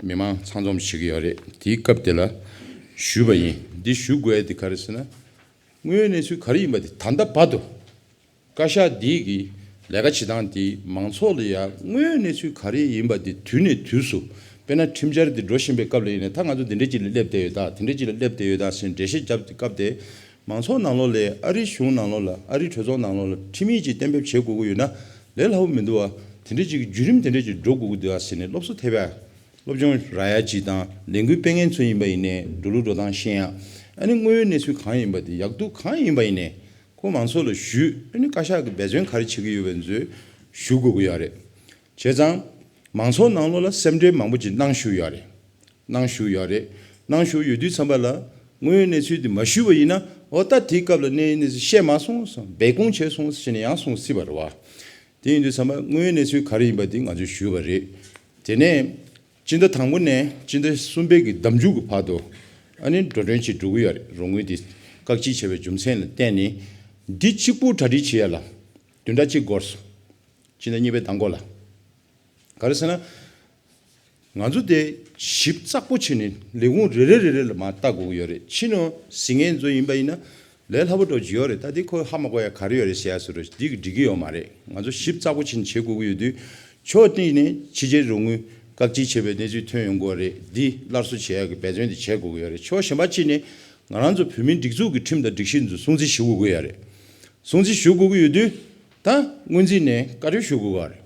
མི་མང་ཚང་འཛོམས་བྱེད་ཀྱི་ཡོད་རེད། དེའི་སྐབས་དེ་ལ་ཞུས་པ་ཡིན། འདི་ཞུ་དགོས་ཡ་དེ་ག་རེ་ཟེར་ན། དངོས་ཡོད་གནས་ཚུལ་ག་རེ་ཡིན་པ་དེ་ད་ལྟ་བར་དུ་བཀའ་ཤག་འདི་གི་ལས་ཀ་བྱེད་སྟངས་དེ་མང་ཚོགས་ལ་ཡ་དངོས་ཡོད་གནས་ཚུལ་ག་རེ་ཡིན་པ་དེ་དུས་ནས་དུས་སུ་དཔེར་ན་ཁྲིམས་འཆར་དེ་འགྲོ་བཞིན་པའི་སྐབས་ལ་ཡིན་ན་ད་ང་ཚོ་འདི་འདྲ་ཅིག་ལ་སླེབས་བསྡད་ཡོད་ད་དེ་འདྲ་ཅིག་ལ་སླེབས་བསྡད་ཡོད་ད་ཟེར་འགྲེལ་བཤད་བརྒྱབ་སྐབས་དེ། མང་ཚོགས་ནང་ལོགས་ལ་ཨ་རིའི་གཞུང་ནང་ལོགས་ལ་ཨ་རིའི་གྲོས་ཚོགས་ནང་ལོགས་ལ་ཁྲིམས་ཡིག་ཅིག་གཏན་འབེབས་བྱེད་དགོས་ཀྱི་ཡོད་ན་ལས་སླ་པོ་མི་འདུག་བ། དེ་འདྲ་ཅིག་གི་བརྒྱུད་རིམ་དེ་འདྲ་ཅིག་འགྲོ་དགོས་ཀྱི་འདུག་བ་ཟེར་ནས་སློབ་གསོ་ཐེབས་ཡ། སློབ་སྦྱོང་རག་ཡ་ཅིག་དང་ལས་འགུལ་སྤེལ་མཁན་ཚོ་ཡིན་པ་ཡིན་ནའི་འགྲོ་ལུགས་འགྲོ་སྟངས་ཤེས་ཡ། ཨ་ནི་དངོས་ཡོད་གནས་ཚུལ་གང་ཡིན་པ་དེ་ཡག་སྡུག་གང་ཡིན་པ་ཡིན་ནའི་ཁོ་མང་ཚོགས་ལ་ཞུས། ཨ་ནི་བཀའ་ཤག་གིས་འབད་བརྩོན་ག་རེ་བྱེད་ཀྱི་ཡོད་པའི་ཚོས་ཞུ་དགོས་ཀྱི་ཡོད་རེད། བྱས་ཙང་མང་ཚོགས་ནང་ལོགས་ལ་སེམས་ཁྲལ་མང་པོ་ཅིག་གནང་བཞུགས་ཡོད་རེད། གནང་བཞུགས་ཡོད་རེད། གནང་བཞུགས་ཡོད་དུས་ཙམ་པ་ལ་དངོས་ཡོད་གནས་ཚུལ་འདི་མ་ཞུས་པ་ཡིན་ན་འོ་ད་དེའི་སྐབས་ལ་གནས་ཡིན་གནས་ཚུལ་བཤད་མ་སོང་སྦས་སྐུང་བྱས་སོང་ཟེར་ནས་ཡང་གསུང་སྲིད་པ་རེད་བ། དེ་ཡིན་དུས་ཙམ་པ་དངོས་ཡོད་གནས་ཚུལ་ག་རེ་ཡིན་པ་འདི་ང་ཚོས་ཞུས་པ་རེད། དེ་ནས་སྤྱི་ཟླ་དང་པོ་ནས་སྤྱི་ཟླ་གསུམ་པའི་གི་ཟླ་མཇུག་གི་བར་དུ་ཨ་ནི་འགྲོ་གྲོན་ཅིག་འགྲོ་གི་ཡོད་རེད། རོགས་དངུལ་འདི་བཀག་སྐྱིལ་བྱས་པའི་རྒྱུ་མཚན་ལ་བརྟེན་ནས་འདི་གཅིག་པུ་གྲ་སྒྲིག་བྱེད་ཡ་ལ་བདུན་ཕྲག་གཅིག་འགོར་སོང་། སྤྱི་ཟླ་གཉིས་པའི་ཟླ་མགོ་ལ། ག་རེ་ཟེར་ན། ང་ཚོ་དེ་ཞིབ་ཚགས་པོ་བྱས་ནས་ལས་ཁུངས་རེ་རེ་རེ་རེ་ལ་མར་ལྟ་དགོས་ཀྱི་ཡོད་རེད། ཕྱི་ནང་གཟིགས་མཁན་ཚོ་ཡིན་པ་ཡིན་ན་ལས་སླ་པོ་འདྲ་ཅིག་ཡོད་རེད། ད་དེ་ཁོ་ཧ་མ་གོ་ཡ་ག་རེ་ཡོད་རེད་ཟེར་ཡ་བཟོ་འདྲ་འདི་གི་འགྲིག་གི་ཡོད་མ་རེད། ང་ཚོ་ཞིབ་ཚགས་པོ་བྱས་ནས་བྱེད་དགོས་ཀྱི་ཡོད་དུས་ཕྱོགས་གཅིག་ནས་ཕྱི་རྒྱལ་རོགས་དངུལ་བཀག་སྐྱིལ་བྱས་པའི་གནས་ཚུལ་ཐོན་ཡོང་གི་ཡོད་རེད། འདི་སླར་གསོ་བྱེད་ཡ་གི་འབད་བརྩོན་དེ་བྱེད་དགོས་ཀྱི་ཡོད་རེད། ཕྱོགས་གཞན་པ་གཅིག་ནས་ང་རང་ཚོ་བོད་མིའི་སྒྲིག་འཛུགས་ཀྱི་ཁྲིམས་དང་སྒྲིག་གཞི་འདི་ཚོ་སྲུང་བརྩི་ཞུ་དགོས་ཀྱི་ཡོད་རེད། སྲུང་བརྩི་ཞུ་དགོས་ཀྱི་ཡོད་དུས་ད་སྔོན་རྩིས་ནས་བཀའ་འཁྲོལ་ཞུ་དགོས་ཀྱི་ཡོད་རེད།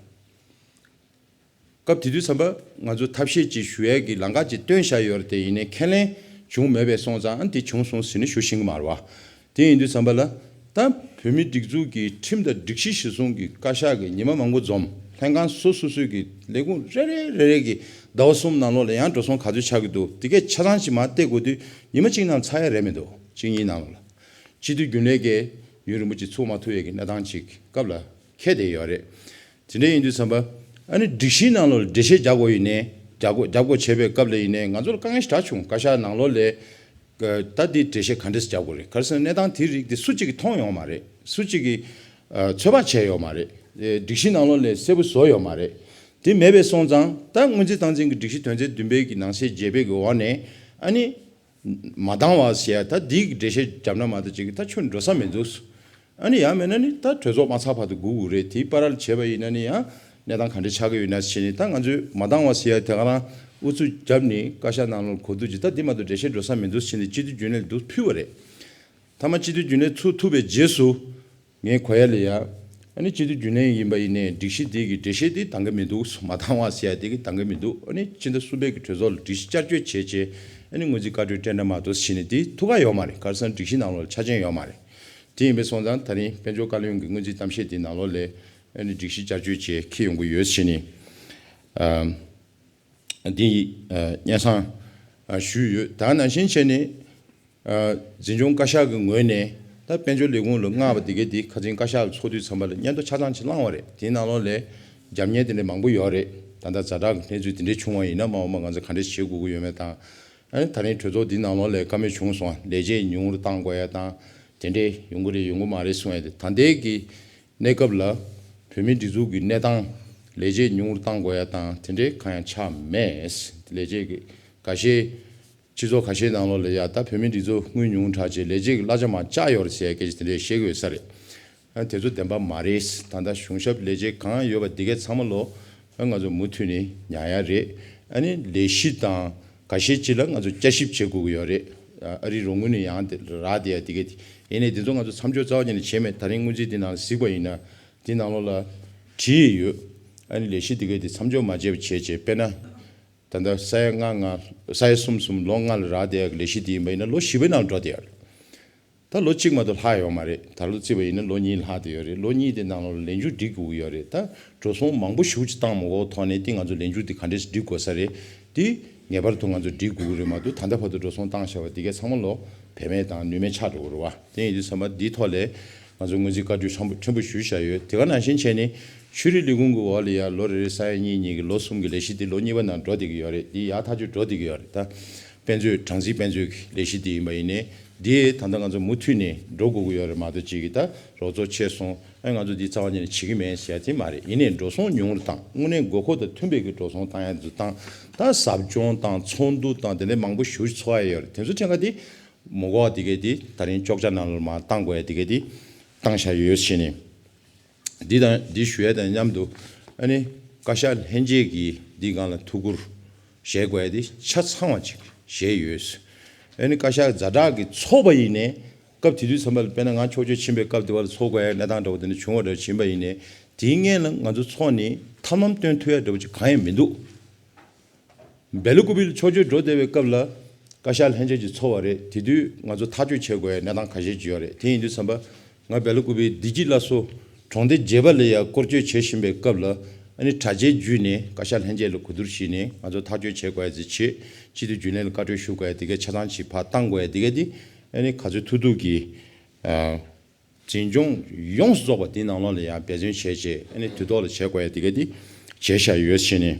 སྐབས་དེ་དུས་ཙམ་པ་ང་ཚོ་ཐབས་ཤེས་ཅིག་ཞུ་ཡས་ཀྱི་ལམ་ཁ་ཅིག་བཏོན་བཞག་ཡོད་རེད་དེ། ཡིན་ནའི་ཁས་ལེན་བྱུང་མེད་པས་སོང་ཙང་ཨ་ནི་དེ་བྱུང་སོང་ཟེར་ནས་ཞུ་ཤེས་ཀྱི་མ་རེད་བ། དེ་ཡིན་དུས་ཙམ་པ་ལ་ད་བོད་མིའི་སྒྲིག་འཛུགས་ཀྱི་ཁྲིམས་དང་སྒྲིག་གཞི་གཞིར་བཟུང་གི་བཀའ་ཤག་གི་ཉི་མ་མང་པོ་འཛོམས། ལྷན་ཁང་སོ་སོ་སོའི་གི་ལས་ཁུངས་རེ་རེ་རེ་རེ་གི་ཟླ་བ་གསུམ་ནང་ལོགས་ལ་ཡང་འགྲོ་སོང་ག་ཚོད་ཆགས་ཀྱི་འདུག་དེ་གས་ཆ་ཚང་ཅིག་མར་བལྟས་དགོས་དུས་ཉི་མ་གཅིག་ནང་ཚར་ཡ་རེད་མི་འདུག་གཅིག་གཉིས་ནང་ལོགས་ལ། སྤྱི་འཐུས་རྒྱུན་ལས་ཀྱིས་ཡུན་རིང་པོ་ཅིག་ཚུགས་མ་ཐུབ་ཡས་ཀྱི་གནས་སྟངས་ཅིག་སྐབས་ལ་འཁེལ་བསྡད་ཡོད་རེད། དེ་འདྲ་ཡིན་དུས་ཙམ་པ་ཨ་ནི་སྒྲིག་གཞིའི་ནང་ལོགས་ལ་འགྲེལ་བཤད་རྒྱག་དགོས་ཡིན་ནའི་རྒྱག་དགོས་རྒྱབ་དགོས་བྱས་པའི་སྐབས་ལ་ཡིན་ནའི་ང་ཚོར་དཀའ་ངལ་ཞེ་དྲག་བྱུང་། བཀའ་ཤག་ནང་ལོགས་ལ་ད་འདི་འགྲེལ་བཤད་ག་འདྲས་རྒྱག་དགོས་རེད། ག་རེ་ཟེར་ན་གནས་སྟངས་དེའི་རིགས་དེ་སུ་གཅིག་གིས་མཐོང་ཡོད་མ་རེད། སུ་གཅིག་གིས་ཚོད་དཔག་བྱས་ཡོད་མ་རེད། སྒྲིག་གཞི་ནང་ལོགས་ལ་གསལ་པོ་བཟོ་ཡོད་མ་རེད། དེ་མེད་པས་སོང་ཙང་ད་སྔོན་རྩིས་སྟངས་འཛིན་གྱི་སྒྲིག་གཞི་དོན་ཚན་བདུན་པའི་གི་ནང་གསེས་བརྒྱད་པའི་གི་འོག་ནས་ཨ་ནི། མ་འདང་བ་ཟེར་ཡ་ད་འདི་གི་འགྲེལ་བཤད་བརྒྱབ་ན་མ་གཏོགས་ཅིག་ད་ཁྱོན་འགྲོ་ས་མི་འདུག་ཨ་ནི་ཡང་མིན་ན་ནི་ད་གྲོས་ཚོགས་མ་ཚར་བར་དུ་སྒུག་དགོས་རེད། དེའི་བར་ལ་བྱས་པ་ཡིན་ན་ནི་ཡང་གནས་སྟངས་ག་འདྲ་ཆགས་ཀྱི་ཡོད་ན་ཟེར་ནས་ད་ང་ཚོས་མ་འདང་བ་ཟེར་ཡ་དེ་ག་རང་ཨུ་ཚུགས་བརྒྱབ་ནས་བཀའ་ཤག་ནང་ལོགས་གོ་བསྡུར་ཅིག་ད་འདི་མ་གཏོགས་འགྲེལ་བཤད་འགྲོ་ས་མི་འདུག་ཟེར་ནས་སྤྱི་འཐུས་རྒྱུན་ལས་འདུག་ཕུལ་བ་རེད། མཐའ་མ་སྤྱི་འཐུས་རྒྱུན་ལས་ཚུགས་ཐུབ་པའི་རྗེས་སུ། ངས་གོ་ཡ་ལ་ཡ། ཨ་ནི་སྤྱི་འཐུས་རྒྱུན་ལས་ཡིན་པ་ཡིན་ནའི་སྒྲིག་གཞི་དེ་གི་འགྲེལ་བཤད་དེ་འདང་གི་མི་འདུག་མ་འདང་བ་ཟེར་ཡ་དེ་གི་འདང་གི་མི་འདུག་ཨ་ནི་སྤྱི་ཟླ་གསུམ་པའི་གི་གྲོས་ཚོགས་ལ་སྒྲིག་གཞི་བསྐྱར་བཅོས་བྱས་བྱས་ཨ་ནི་སྔོན་རྩིས་བཀའ་འཁྲོལ་སྤྲད་འདྲ་མ་གཏོགས་ཟེར་ནས་དེ་ཐུགས་ཁག་ཡོད་མ་རེད། ག་རེ་ཟེར་ན་སྒྲིག་གཞི་ནང་ལོགས་ལ་ཆ་རྐྱེན་ཡོད་མ་རེད། དེ་ཡིན་པས་སོང་ཙང་ད་རིང་དཔལ་འབྱོར་བཀའ་བློན་གྱི་སྔོན་རྩིས་གཏམ་བཤད་དེ་ནང་ལོགས་ལ་ཨ་ནི་སྒྲིག་གཞི་བསྐྱར་བཅོས་བྱས་འཁྱེར་ཡོང་གི་ཡོད་ཟེར་ནས། ཨ། འདི་ཡི་སྙན་སེང་ཞུས་ཡོད། ད་ནང་བཞིན་བྱས་ནས་འཛིན་སྐྱོང་བཀའ་ཤག་གི་ངོས་ནས་ད་དཔལ་འབྱོར་ལས་ཁུངས་ལ་མངགས་པ་དེ་གའི་དེ་ཁ་འཛིན་བཀའ་ཤག་ལ་ཚོགས་དུས་ཚང་མ་ལ་སྙན་ཐོ་ཆ་ཚང་ཅིག་བླངས་པ་རེད། དེའི་ནང་ལོགས་ལ་རྒྱབ་གཉེར་དེ་འདྲ་མང་པོ་ཡོད་རེད། ད་ལྟ་ཛ་དྲག་གི་གནས་ཚུལ་དེ་འདྲ་བྱུང་བ་ཡིན་ན་མ་འོངས་པ་ང་ཚོ་ག་འདྲ་བྱེད་དགོས་ཀྱི་ཡོད་མེད་དང་། ཨ་ནི་ད་རིང་གྲོས་ཚོགས་འདི་ནང་ལོགས་ལ་བཀའ་མོལ་བྱུང་སོང་། ལས་བྱེད་ཉུང་རུ་གཏང་དགོས་ཡ་དང་དེ་འདྲས་ཡོང་གི་རེད་ཡོང་གི་མ་རེད་གསུང་ཡ་དེ། ད་ལྟའི་གི་གནས་སྐབས་ལ་བོད་མིའི་སྒྲིག་འཛུགས་ཀྱི་གནས་སྟངས། ལས་བྱེད་ཉུང་རུ་གཏང་དགོས་ཡ་དང་དེ་འདྲས་གང་ཡང་ཆགས་མེད། ལས་བྱེད་ཀྱི་འགའ་ཤས་སྤྱི་ཚོགས་ཁ་ཤས་ནང་ལོགས་ལ་ཡ་ད་བོད་མིའི་སྒྲིག་འཛུགས་དངུལ་ཉུང་དྲགས་བྱས་ལས་བྱེད་ཀྱི་གླ་ཆ་མར་བཅག་ཡོད་རེད་ཟེར་སྐད་ཆ་དེ་འདྲས་བཤད་ཀྱི་ཡོད་ས་རེད། ཨ་དེ་ཚོ་བདེན་པ་མ་རེད། ད་ལྟ་གཞུང་ཞབས་ལས་བྱེད་གང་ཡོད་པ་འདི་གའི་ཚང་མ་ལོ་ཨ་ང་ཚོ་མུ་མཐུད་ནས་ཉར་ཡ་རེད། ཨ་ནི་ལས་གཞི་དང་འགའ་ཤས་ཅིག་ལ་ང་ཚོ་བསྐྱར་ཞིབ་བྱེད་དགོས་ཀྱི་ཡོད་རེད། ཨ་རིའི་རོགས་དངུལ་ནས་ཡང་དེ་རག་བསྡད་ཡ་འདི་གའི་དེ་ཡིན་ནའི་འདི་ཚོ་ང་ཚོ་མཚམས་འཇོག་རྩ་བ་ཉིད་ནས་བྱས་མེད། ད་རིང་སྔོན་རྩིས་འདི་ནང་ལ་གཟིགས་པ་ཡིན་ན་འདི་ནང་ལོགས་ལ་བྲིས་ཡོད། ཨ་ནི་ལས་གཞི་འདི་གའི་དེ་མཚམས་འཇོག་མ་བྱས་པ་བྱས་བྱས་དཔེར་ན། ད་ལྟ་ས་ཡ་ལྔ་ལྔ་ས་ཡ་གསུམ་གསུམ་ལོ་ལྔ་ལ་རག་བསྡད་ཡག་གི་ལས་གཞི་དེ་ཡིན་པ་ཡིན་ན་ལོ་བཞི་པའི་ནང་འགྲོ་བསྡད་ཡག་རེད། ད་ལོ་གཅིག་མ་གཏོགས་ལྷག་ཡོད་མ་རེད། ད་ལོ་བརྩིས་པ་ཡིན་ན་ལོ་གཉིས་ལྷག་བསྡད་ཡོད་རེད། ལོ་གཉིས་དེ་ནང་ལོགས་ལ་ལས་འཇུག་སྒྲིག་དགོས་ཀྱི་ཡོད་རེད། ད་འགྲོ་སོང་མང་པོ་ཞེ་པོ་ཅིག་བཏང་མ་དགོས་ཐོག་ནས་དེ་ང་ཚོ་ལས་འཇུག་དེ་ག་འདྲས་སེ་སྒྲིག་དགོས་ས་རེད། དེ་ངེས་པར་དུ་ང་ཚོ་སྒྲིག་དགོས་ཀྱི་རེད་མ་གཏོགས་ད་ལྟ་བར་དུ་འགྲོ་སོང་བཏང་བཞག་པ་དེ་གས་ཚང་མ་ལོ་བེད་མེད་དང་ནུས་མེད་ཆགས་འགྲོ་གི་རེད་བ། དེ་ཡིན་དུས་ཙམ་པ་འདིའི་ཐོག་ལ་ང་ཚོ་སྔོན་རྩིས་བཀའ་འཁྲོལ་ཕྲན་བུ་ཕྲན་བུ་ཞུས་བཞག་ཡོད། དེ་ག་ནང་བཞིན་བྱས་ནས་ཆོས་རིག་ལས་ཁུངས་ཀྱི་འོག་ལ་ཡ་ལོ་རེ་རེ་ས་ཡ་གཉིས་གཉིས་ཀྱི་ལོ་གསུམ་གྱི་ལས་གཞི་དེ་ལོ་གཉིས་པ་ནང་འགྲོ་བསྡད་ཀྱི་ཡོད་རེད། དེ་ཡག་ཐག་ཆོད་འགྲོ་བསྡད་ཀྱི་ཡོད་རེད། ད་དཔེ་མཛོད་གྲངས་རྩིས་དཔེ་མཛོད་ཀྱི་ལས་གཞི་དེ་ཡིན་པ་ཡིན་ནའི་དེ་ད་ལྟ་ང་ཚོ་མུ་མཐུད་ནས་འགྲོ་དགོས་ཀྱི་ཡོད་རེད་མ་གཏོགས་གཅིག་གིས་ད་རོགས་ཚོགས་ཆེ་སོང་ཨ་ང་ཚོ་འདི་རྩ་བ་ཉིད་ནས་བྱེད་ཀྱི་མེད་ཟེར་ཡ་དེ་མ་རེད། ཡིན་ནའི་འགྲོ་སོང་ཉུང་རུ་བཏང་དངོས་གནས་དགོས་མཁོ་དང་མཐུན་པའི་གི་འགྲོ་སོང་བཏང་ཡ་ཚོ་བཏང་། ད་ཟབ་སྦྱོང་དང་ཚོགས་འདུ་དང་དེ་འདྲའི་མང་པོ་ཞེ་པོ་ཅིག་ཚོགས་ཡ་ཡོད་རེད། དེ་ཚོ་ཕྲན་ཁ་དེ་མ་དགོས་པ་དེ་གས་དེ་ད་རིང་ཅོག་ཙེ་ནང་ལ་མར་བཏང་དགོས་ཡ་དེ་གས་དེ་བཏང་བཞག་ཡོད་ཟེར་ནས། འདི་དང་འདི་ཞུ་ཡ་དང་མཉམ་དུ་ཨ་ནི་བཀའ་ཤག་ལྷན་རྒྱས་ཀྱིས་འདི་སྒང་ལ་ཐུགས་ཁུར་བཞེས་དགོས་ཡ་དེ་ཆ་ཚང་བ་ཅིག་བཞེས་ཡོད། ཨ་ནི་བཀའ་ཤག་ཛ་དྲག་གི་ཚོགས་པ་ཡིན་ནའི་སྐབས་དེ་དུས་ཙམ་པ་ལ་དཔེར་ན་ང་ཕྱོགས་བསྐྱོད་ཕྱིན་པའི་སྐབས་དེ་བར་ཚོགས་དགོས་ཡ་གནས་སྟངས་འདྲ་བོ་དེ་འདྲ་བྱུང་བ་འདྲ་བོ་ཕྱིན་པ་ཡིན་ནའི་དེའི་སྔོན་ལ་ང་ཚོ་ཚོགས་ནས་ཐབས་ལམ་སྟོན་ཐུབ་ཡ་འདྲ་བོ་ཅིག་གང་ཡང་མི་འདུག་བེ་ལ་ཀུ་པི་ལ་ཆོས་སྤྱོད་འགྲོ་བསྡད་པའི་སྐབས་ལ་བཀའ་ཤག་ལྷན་རྒྱས་ཀྱི་ཚོགས་པ་རེད། དེ་དུས་ང་ཚོ་ཐག་གཅོད་བྱེད་དགོས་ཡ་གནས་སྟངས་ཁ་ཤས་ཅིག་ཡོད་རེད། དེ་ཡིན་དུས་ཙམ་པ་ང་བེ་ལ་ཀུ་པི་བདེ་སྐྱིད་སླར་གསོ་གྲོང་སྡེ་བརྒྱད་པ་ལ་ཡ་སྐོར་སྐྱོད་བྱེད་བཞིན་པའི་སྐབས་ལ་ཨ་ནི་དྲ་རྒྱའི་བརྒྱུད་ནས་བཀའ་ཤག་ལྷན་རྒྱས་ལ་གོ་བསྡུར་ཞུས་ནས་ང་ཚོ་ཐག་གཅོད་བྱེད་དགོས་ཡ་ཅིག་བྱེད། སྤྱི་འཐུས་རྒྱུན་ལས་ལ་བཀའ་འཁྲོལ་ཞུ་དགོས་ཡ་དེ་གའི་ཆ་ཚང་ཅིག་ཕར་བཏང་དགོས་ཡ་དེ་གའི་དེ་ཨ་ནི་ག་ཚོད་ཐུབ་ཐུབ་ཀྱིས་ཨ། འཛིན་སྐྱོང་ཡོངས་སུ་རྫོགས་པ་འདི་ནང་ལོགས་ལ་ཡང་འབད་བརྩོན་བྱས་རྗེས་ཨ་ནི་དུས་ཐོག་ལ་བྱེད་དགོས་ཡ་དེ་ག་དེ་བྱས་བཞག་ཡོད་ཟེར་ནས།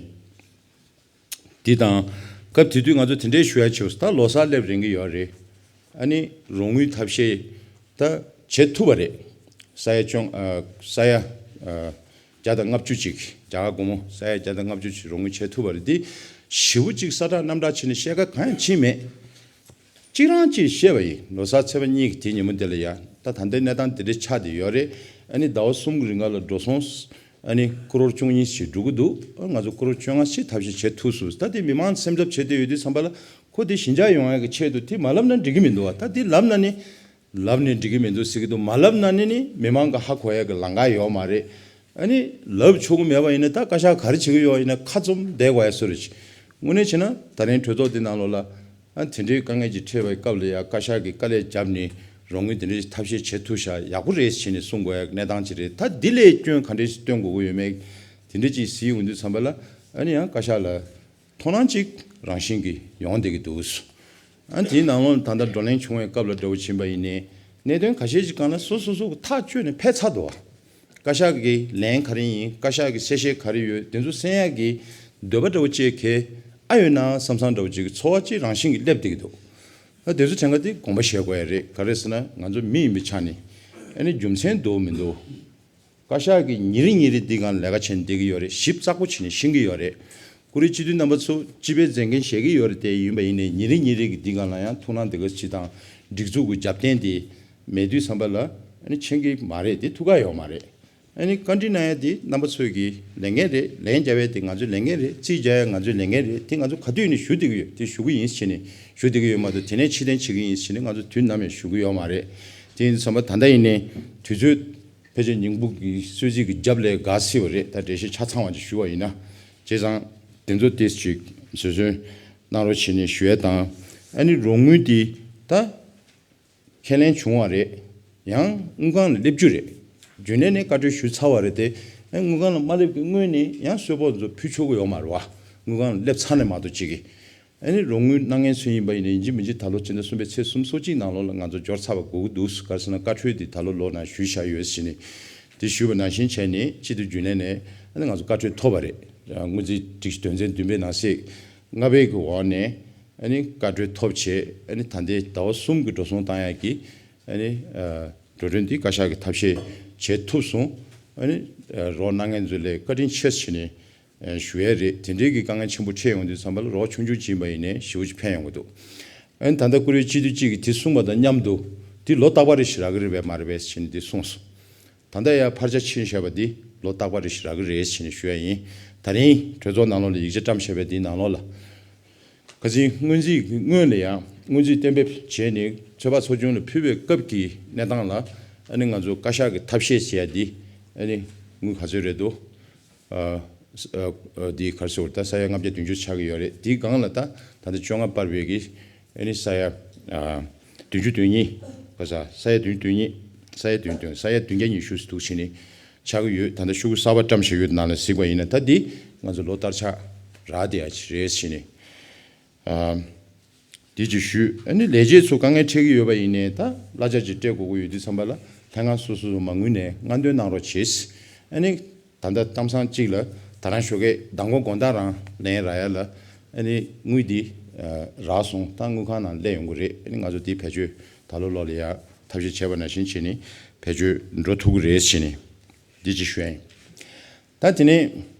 འདི་དང་སྐབས་དེ་དུས་ང་ཚོ་དེ་འདྲའི་ཞུ་ཡ་བྱས་ད་ལོ་གསར་སླེབས་རན་གྱི་ཡོད་རེད། ཨ་ནི་རོགས་དངུལ་ཐབས་ཤེས་ད་བྱེད་ཐུབ་པ་རེད། ས་ཡ་བཅོ་ལྔ་ཨ་ས་ཡ་ཨ་བརྒྱ་དང་ལྔ་བཅུ་ཅིག་རྒྱ་གར་སྒོར་མོ་ས་ཡ་བརྒྱ་དང་ལྔ་བཅུ་ཅིག་རོགས་དངུལ་བྱེད་ཐུབ་པ་རེད། འདི་ཞེ་པོ་ཅིག་ས་ཁྲ་གནམ་གྲགས་ཕྱིན་ནས་བཤད་ཁ་གང་ཡང་ཕྱིན་མེད། གཅིག་རང་གཅིག་བཤད་པ་ཡིན། ལོ་གསར་ཚེས་པ་གཉིས་ཀྱི་དེ་ཉིན་མོ་དེ་ལ་ཡ། ད་ད་ལྟའི་གནས་སྟངས་དེ་འདྲའི་ཆགས་བསྡད་ཡོད་རེད། ཨ་ནི་ཟླ་བ་གསུམ་གྱི་རིང་ལ་འགྲོ་སོང་ཨ་ནི་ཀོ་རོར་བཅུ་གཉིས་ཞིག་འགྲོ་གི་འདུག་ཨ་ང་ཚོ་ཀོ་རོར་བཅོ་ལྔ་ཞིག་ཐབས་ཤེས་བྱེད་ཐུབ་སོང་། ད་དེ་མི་མང་སེམས་འཚབ་བྱེད་བསྡད་ཡོད་དུས་ཙམ་པ་ལ་ཁོ་དེ་ཞི་འཇགས་ཡོང་ཡ་གི་ཆེད་དུ་དེ་མ་ལབ་ན་འགྲིག་གི་མི་འདུག་བ། ད་དེ་ལབ་ན་ནི་ལབ་ནས་འགྲིག་གི་མི་འདུག་ཟེར་གི་འདུག་མ་ལབ་ན་ནི་ནི་མི་མང་གི་ཧ་གོ་ཡ་གི་ལམ་ཁ་ཡོད་མ་རེད། ཨ་ནི་ལབ་ཆོག་གི་མེད་པ་ཡིན་ན་ད་བཀའ་ཤག་ག་རེ་བྱེད་ཀྱི་ཡོད་ཡིན་ན་ཁ་བཙུམ་བསྡད་དགོས་ཡ་བཟོ་རེད། དངོས་གནས་བྱས་ན་ད་རིང་གྲོས་ཚོགས་འདི་ནང་ལོགས་ལ་ཨ་དེ་འདྲའི་དཀའ་ངལ་ཅིག་འཕྲད་པའི་སྐབས་ལ་ཡ་བཀའ་ཤག་གིས་དཀའ་ལས་བརྒྱབ་ནས་རོགས་དངུལ་དེ་འདྲའི་ཐབས་ཤེས་བྱེད་ཐུབ་ཤག་ཡག་པོ་རེད་ཟེར་ནས་གསུང་དགོས་ཡ་གནས་སྟངས་ཅིག་རེད། ད་འདི་ལས་སྐྱོན་ག་འདྲས་ཤིག་སྟོན་དགོས་ཀྱི་ཡོད་མེད་དེ་འདྲ་ཅིག་གཟིགས་ཡོང་དུས་ཙམ་པ་ལ་ཨ་ནི་ཡང་བཀའ་ཤག་ལ་དོ་སྣང་ཅིག་རང་བཞིན་གྱིས་ཡོང་བསྡད་ཀྱི་འདུག་ཨ་དེའི་ནང་ལོགས་ད་ལྟ་བགྲོ་གླེང་བྱུང་བའི་སྐབས་ལ་འདྲ་བོ་ཕྱིན་པ་ཡིན་ནའི་གནད་དོན་ཁ་ཤས་ཤིག་སྒང་ལ་སོ་སོ་སོ་གི་ཐག་གཅོད་ནས་ཕེབས་ཚར་འདུག་བ། བཀའ་ཤག་གི་ལན་ག་རེ་ཡིན། བཀའ་ཤག་གི་གསལ་བཤད་ག་རེ་ཡོད་དེ་ཚོ་གསན་ཡག་གི་འདོད་པ་འདྲ་བོ་ཅིག་གས་ཨ་ཡོད་ན་བསམ་བསམ་འདྲ་བོ་ཅིག་གི་ཚོར་བ་ཅིག་རང་བཞིན་གྱིས་སླེབས་བསྡད་ཀྱི་འདུག་ཨ་དེ་ཚོ་དྲན་ག་དེ་དགོངས་པ་བཞེས་དགོས་ཡ་རེད། ག་རེ་ཟེར་ན་ང་ཚོ་མི་ཡིན་པའི་ཆ་ནས་ཨ་ནི་རྒྱུ་མཚན་འདུག་མི་འདུག་བཀའ་ཤག་གིས་ཉིན་རེ་ཉིན་རེ་འདི་སྒང་ལས་ཀ་བྱས་ནས་བསྡད་ཀྱི་ཡོད་རེད། ཞིབ་ཚགས་པོ་བྱས་ནས་ཤེས་ཀྱི་ཡོད་རེད། ཁོ་རའི་སྤྱི་འཐུས་རྣམ་པ་ཚོ་སྤྱི་པའི་མཛད་འགན་བཞེས་ཀྱི་ཡོད་རེད་དེ། ཡིན་པ་ཡིན་ནའི་ཉིན་རེ་ཉིན་རེ་གི་འདི་སྒང་ལ་ཡང་ཐུགས་སྣང་འདི་ག་ཅིག་དང་སྒྲིག་འཛུགས་ཀྱི་རྒྱབ་རྟེན་དེ་མེད་དུས་ཙམ་པ་ལ་ཨ་ནི་ཕྱིན་གྱི་མ་རེད། དེ་ཐུགས་ཁག་ཡོད་མ་རེད། ཨ་ནི་བཀའ་འདྲི་གནང་ཡ་དེ་རྣམ་པ་ཚོའི་གི་ལས་འགན་རེད། ལན་རྒྱབ་ཡ་དེ་ང་ཚོའི་ལས་འགན་རེད། རྩིས་རྒྱག་ཡ་ང་ཚོའི་ལས་འགན་རེད། དེ་ང་ཚོ་ག་དུས་ནས་ཞུ་བསྡད་ཀྱི་ཡོད། དེ་ཞུ་གི་ཡིན་ཟེར་ནས་ཞུ་བསྡད་ཀྱི་ཡོད་མ་གཏོགས་དེ་ནས་ཕྱིར་འཐེན་བྱེད་ཀྱི་ཡིན་ཟེར་ནས་ང་ཚོ་དུས་ནམ་ཡང་ཞུ་གི་ཡོད་མ་རེད། དེ་ཡིན་དུས་ཙམ་པ་ད་ལྟ་ཡིན་ནའི་དུས་ཚོད་ཕལ་ཆེར་ཉིན་གུང་གི་གསོལ་ཚིགས་ཀྱི་རྒྱབ་ལས་འགག་སྲིད་པ་རེད། ད་འགྲེལ་བཤད་ཆ་ཚང་བ་ཅིག་ཞུ་བ་ཡིན་ན། བྱས་ཙང་དེ་ཚོ་ཏོག་ཙམ་ཅིག་བཟོད་བསྲན་གནང་རོགས་བྱས་ནས་ཞུ་ཡ་དང་། ཨ་ནི་རོགས་དངུལ་འདི་ད་ཁས་ལེན་བྱུང་བ་རེད། ཡང་དངུལ་ཁང་ལ་སླེབས་རྒྱུ་རེད། རྒྱུན་ལས་ནས་བཀའ་འཁྲོལ་ཞུས་ཚར་བ་རེད་དེ། ཨ་དངུལ་ཁང་ལ་མ་སླེབས་ཀྱི་སྔོན་ནས་ཡང་གསོལ་ཕོགས་ཚོ་ཕུལ་ཆོག་གི་ཡོད་མ་རེད་བ། དངུལ་ཁང་ལ་སླེབས་ཚར་ནས་མ་གཏོགས་གཅིག་གིས། ཨ་ནི་རོགས་དངུལ་གནང་མཁན་ཚོ་ཡིན་པ་ཡིན་ན་ཡིན་གཅིག་མིན་གཅིག་ད་ལོ་ཕྱི་ཟླ་གསུམ་པའི་ཚེས་སུམ་ཅུ་སོ་གཅིག་ནང་ལོགས་ལ་ང་ཚོ་འབྱོར་ཚར་བ་དགོས་ཀྱི་འདུག་ག་རེ་ཟེར་ན་བཀའ་འཁྲོལ་འདི་ད་ལོ་ལོ་ནང་ཞུས་བཞག་ཡོད་ཟེར་ནས། དེ་ཞུས་པ་ནང་བཞིན་བྱས་ནས་སྤྱི་འཐུས་རྒྱུན་ལས་ནས་ཨ་ནི་ང་ཚོ་བཀའ་འཁྲོལ་ཐོབ་པ་རེད། སྔོན་རྩིས་སྒྲིག་གཞི་དོན་ཚན་བདུན་པའི་ནང་གསེས་ལྔ་པའི་གི་འོག་ནས་ ཨ་ནི་བཀའ་འཁྲོལ་ཐོབ་བྱས། ཨ་ནི་ད་ལྟའི་ཟླ་བ་གསུམ་གྱི་འགྲོ་སོང་བཏང་ཡག་གི་ཨ་ནི་འགྲོ་གྲོན་འདི་བཀའ་ཤག་གིས་ཐབས་ཤེས་བྱེད་ཐུབ་སོང་། ཨ་ནི་རོགས་གནང་མཁན་ཚོ་ལ་བཀའ་དྲིན་ཆེ་ཟེར་ནས་ཞུ་ཡས་རེད། དེ་འདྲའི་གི་དཀའ་ངལ་ཆེན་པོ་འཕྲད་ཡོང་དུས་ཙམ་པ་ལ་རོགས་ཆུང་ཆུང་ཅིག་ཡིན་པ་ཡིན་ནའི་ཞེ་པོ་ཅིག་ཕན་ཡོང་གི་འདུག་ཨ་ནི་ད་ལྟ་བཀུར་འོས་སྤྱི་འཐུས་གཅིག་གིས་དེ་གསུངས་པ་དང་མཉམ་དུ་དེ་ལོ་རྟག་པ་རེ་ཞིག་རག་གི་རེད་པས་མ་རེད་པས་ཟེར་ནས་དེ་གསུངས་སོང་། ད་ལྟ་ཡང་ཕར་ཆ་ཕྱིན་བཞག་པ་འདི་ལོ་རྟག་པ་རེ་ཞིག་རག་གི་རེད་ཟེར་ནས་ཞུ་ཡ་ཡིན། ད་རིང་གྲོས་ཚོགས་ནང་ལོགས་ལ་ཡིག་ཆ་བཀྲམ་བཞག་པའི་འདིའི་ནང་ལོགས་ལ། ཁ་སང་སྔོན་རྩིས་ཀྱི་སྔོན་ལ་ཡང་སྔོན་རྩིས་གཏན་འབེབས་བྱས་ནས་ཚོད་དཔག་ཚོགས་ཆུང་ལ་ཕུལ་བའི་སྐབས་ཀྱི་གནས་སྟངས་ལ། ཨ་ནི་ང་ཚོ་བཀའ་ཤག་གི་ཐབས་ཤེས་ཟེར་ཡ་འདི་ཨ་ནི་དངུལ་ག་ཚོད་རེད་འདུག་ཨ། ཨ། ཨ། འདི་ག་རེ་ཟེར་དགོས་རེད། ད་ས་ཡ་ལྔ་བརྒྱ་བདུན་ཅུ་ཆགས་ཀྱི་ཡོད་རེད། དེའི་སྒང་ལ་ད་ད་ལྟ་བཅོ་ལྔ་སྤར་བའི་གི་ཨ་ནི་ས་ཡ་ཨ་བདུན་ཅུ་དོན་གཉིས། ག་ས་ས་ཡ་བདུན་ཅུ་དོན་གཉིས། ས་ཡ་བདུན་དོན་ས་ཡ་བདུན་བརྒྱ་ཉི་ཤུ་ཙམ་འདུག་བྱས་ནས་ཆགས་ཀྱི་ཡོད། ད་ལྟ་ཤོག་གུ་གསར་པ་བཀྲམ་བཞག་ཡོད། ནང་ལ་གཟིགས་པ་ཡིན་ན་ད་འདི་ང་ཚོ་ལོ་ལྟར་ཆགས་རག་བསྡད་ཡ་ཅིག་རེད་བྱས་ནས། ཨ། དེ་ཅིག་ཞུས། ཨ་ནི་ལས་བྱེད་ཚོ་དཀའ་ངལ་འཕྲད་ཀྱི་ཡོད་པ་ཡིན་ནའི་ད་གླ་ཆ་ཅིག་སྤྲད་དགོས་ཀྱི་ཡོད་དུས་ཙམ་པ་ལ་ལྷན་ཁང་སོ་སོ་མ་དངུལ་ནས་སྔ་འདོན་གནང་རོགས་བྱེད། ཨ་ནི་ད་ལྟ་གཏམ་བཟང་གཅིག་ལ་ད་རང་ཞོགས་ཀས་མདང་དགོང་དགོང་དག་རང་ལན་རག་ཡ་ལ། ཨ་ནི་དངུལ་འདི་ཨ་རག་སོང་། ད་དངུལ་ཁང་ནང་སླེབས་ཡོང་གི་རེད། ཨ་ནི་ང་ཚོ་འདི་བེད་སྤྱོད་ད་ལོ་ལོ་ལ་ཡ་ཐབས་ཤེས་བྱས་པ་ནང་བཞིན་བྱས་ནས་བེད་སྤྱོད་འགྲོ་ཐུབ་ཀྱི་རེད་བྱས་ནས་འདི་ཅིག་ཞུ་ཡ་ཡིན། ད་དེ་ནས།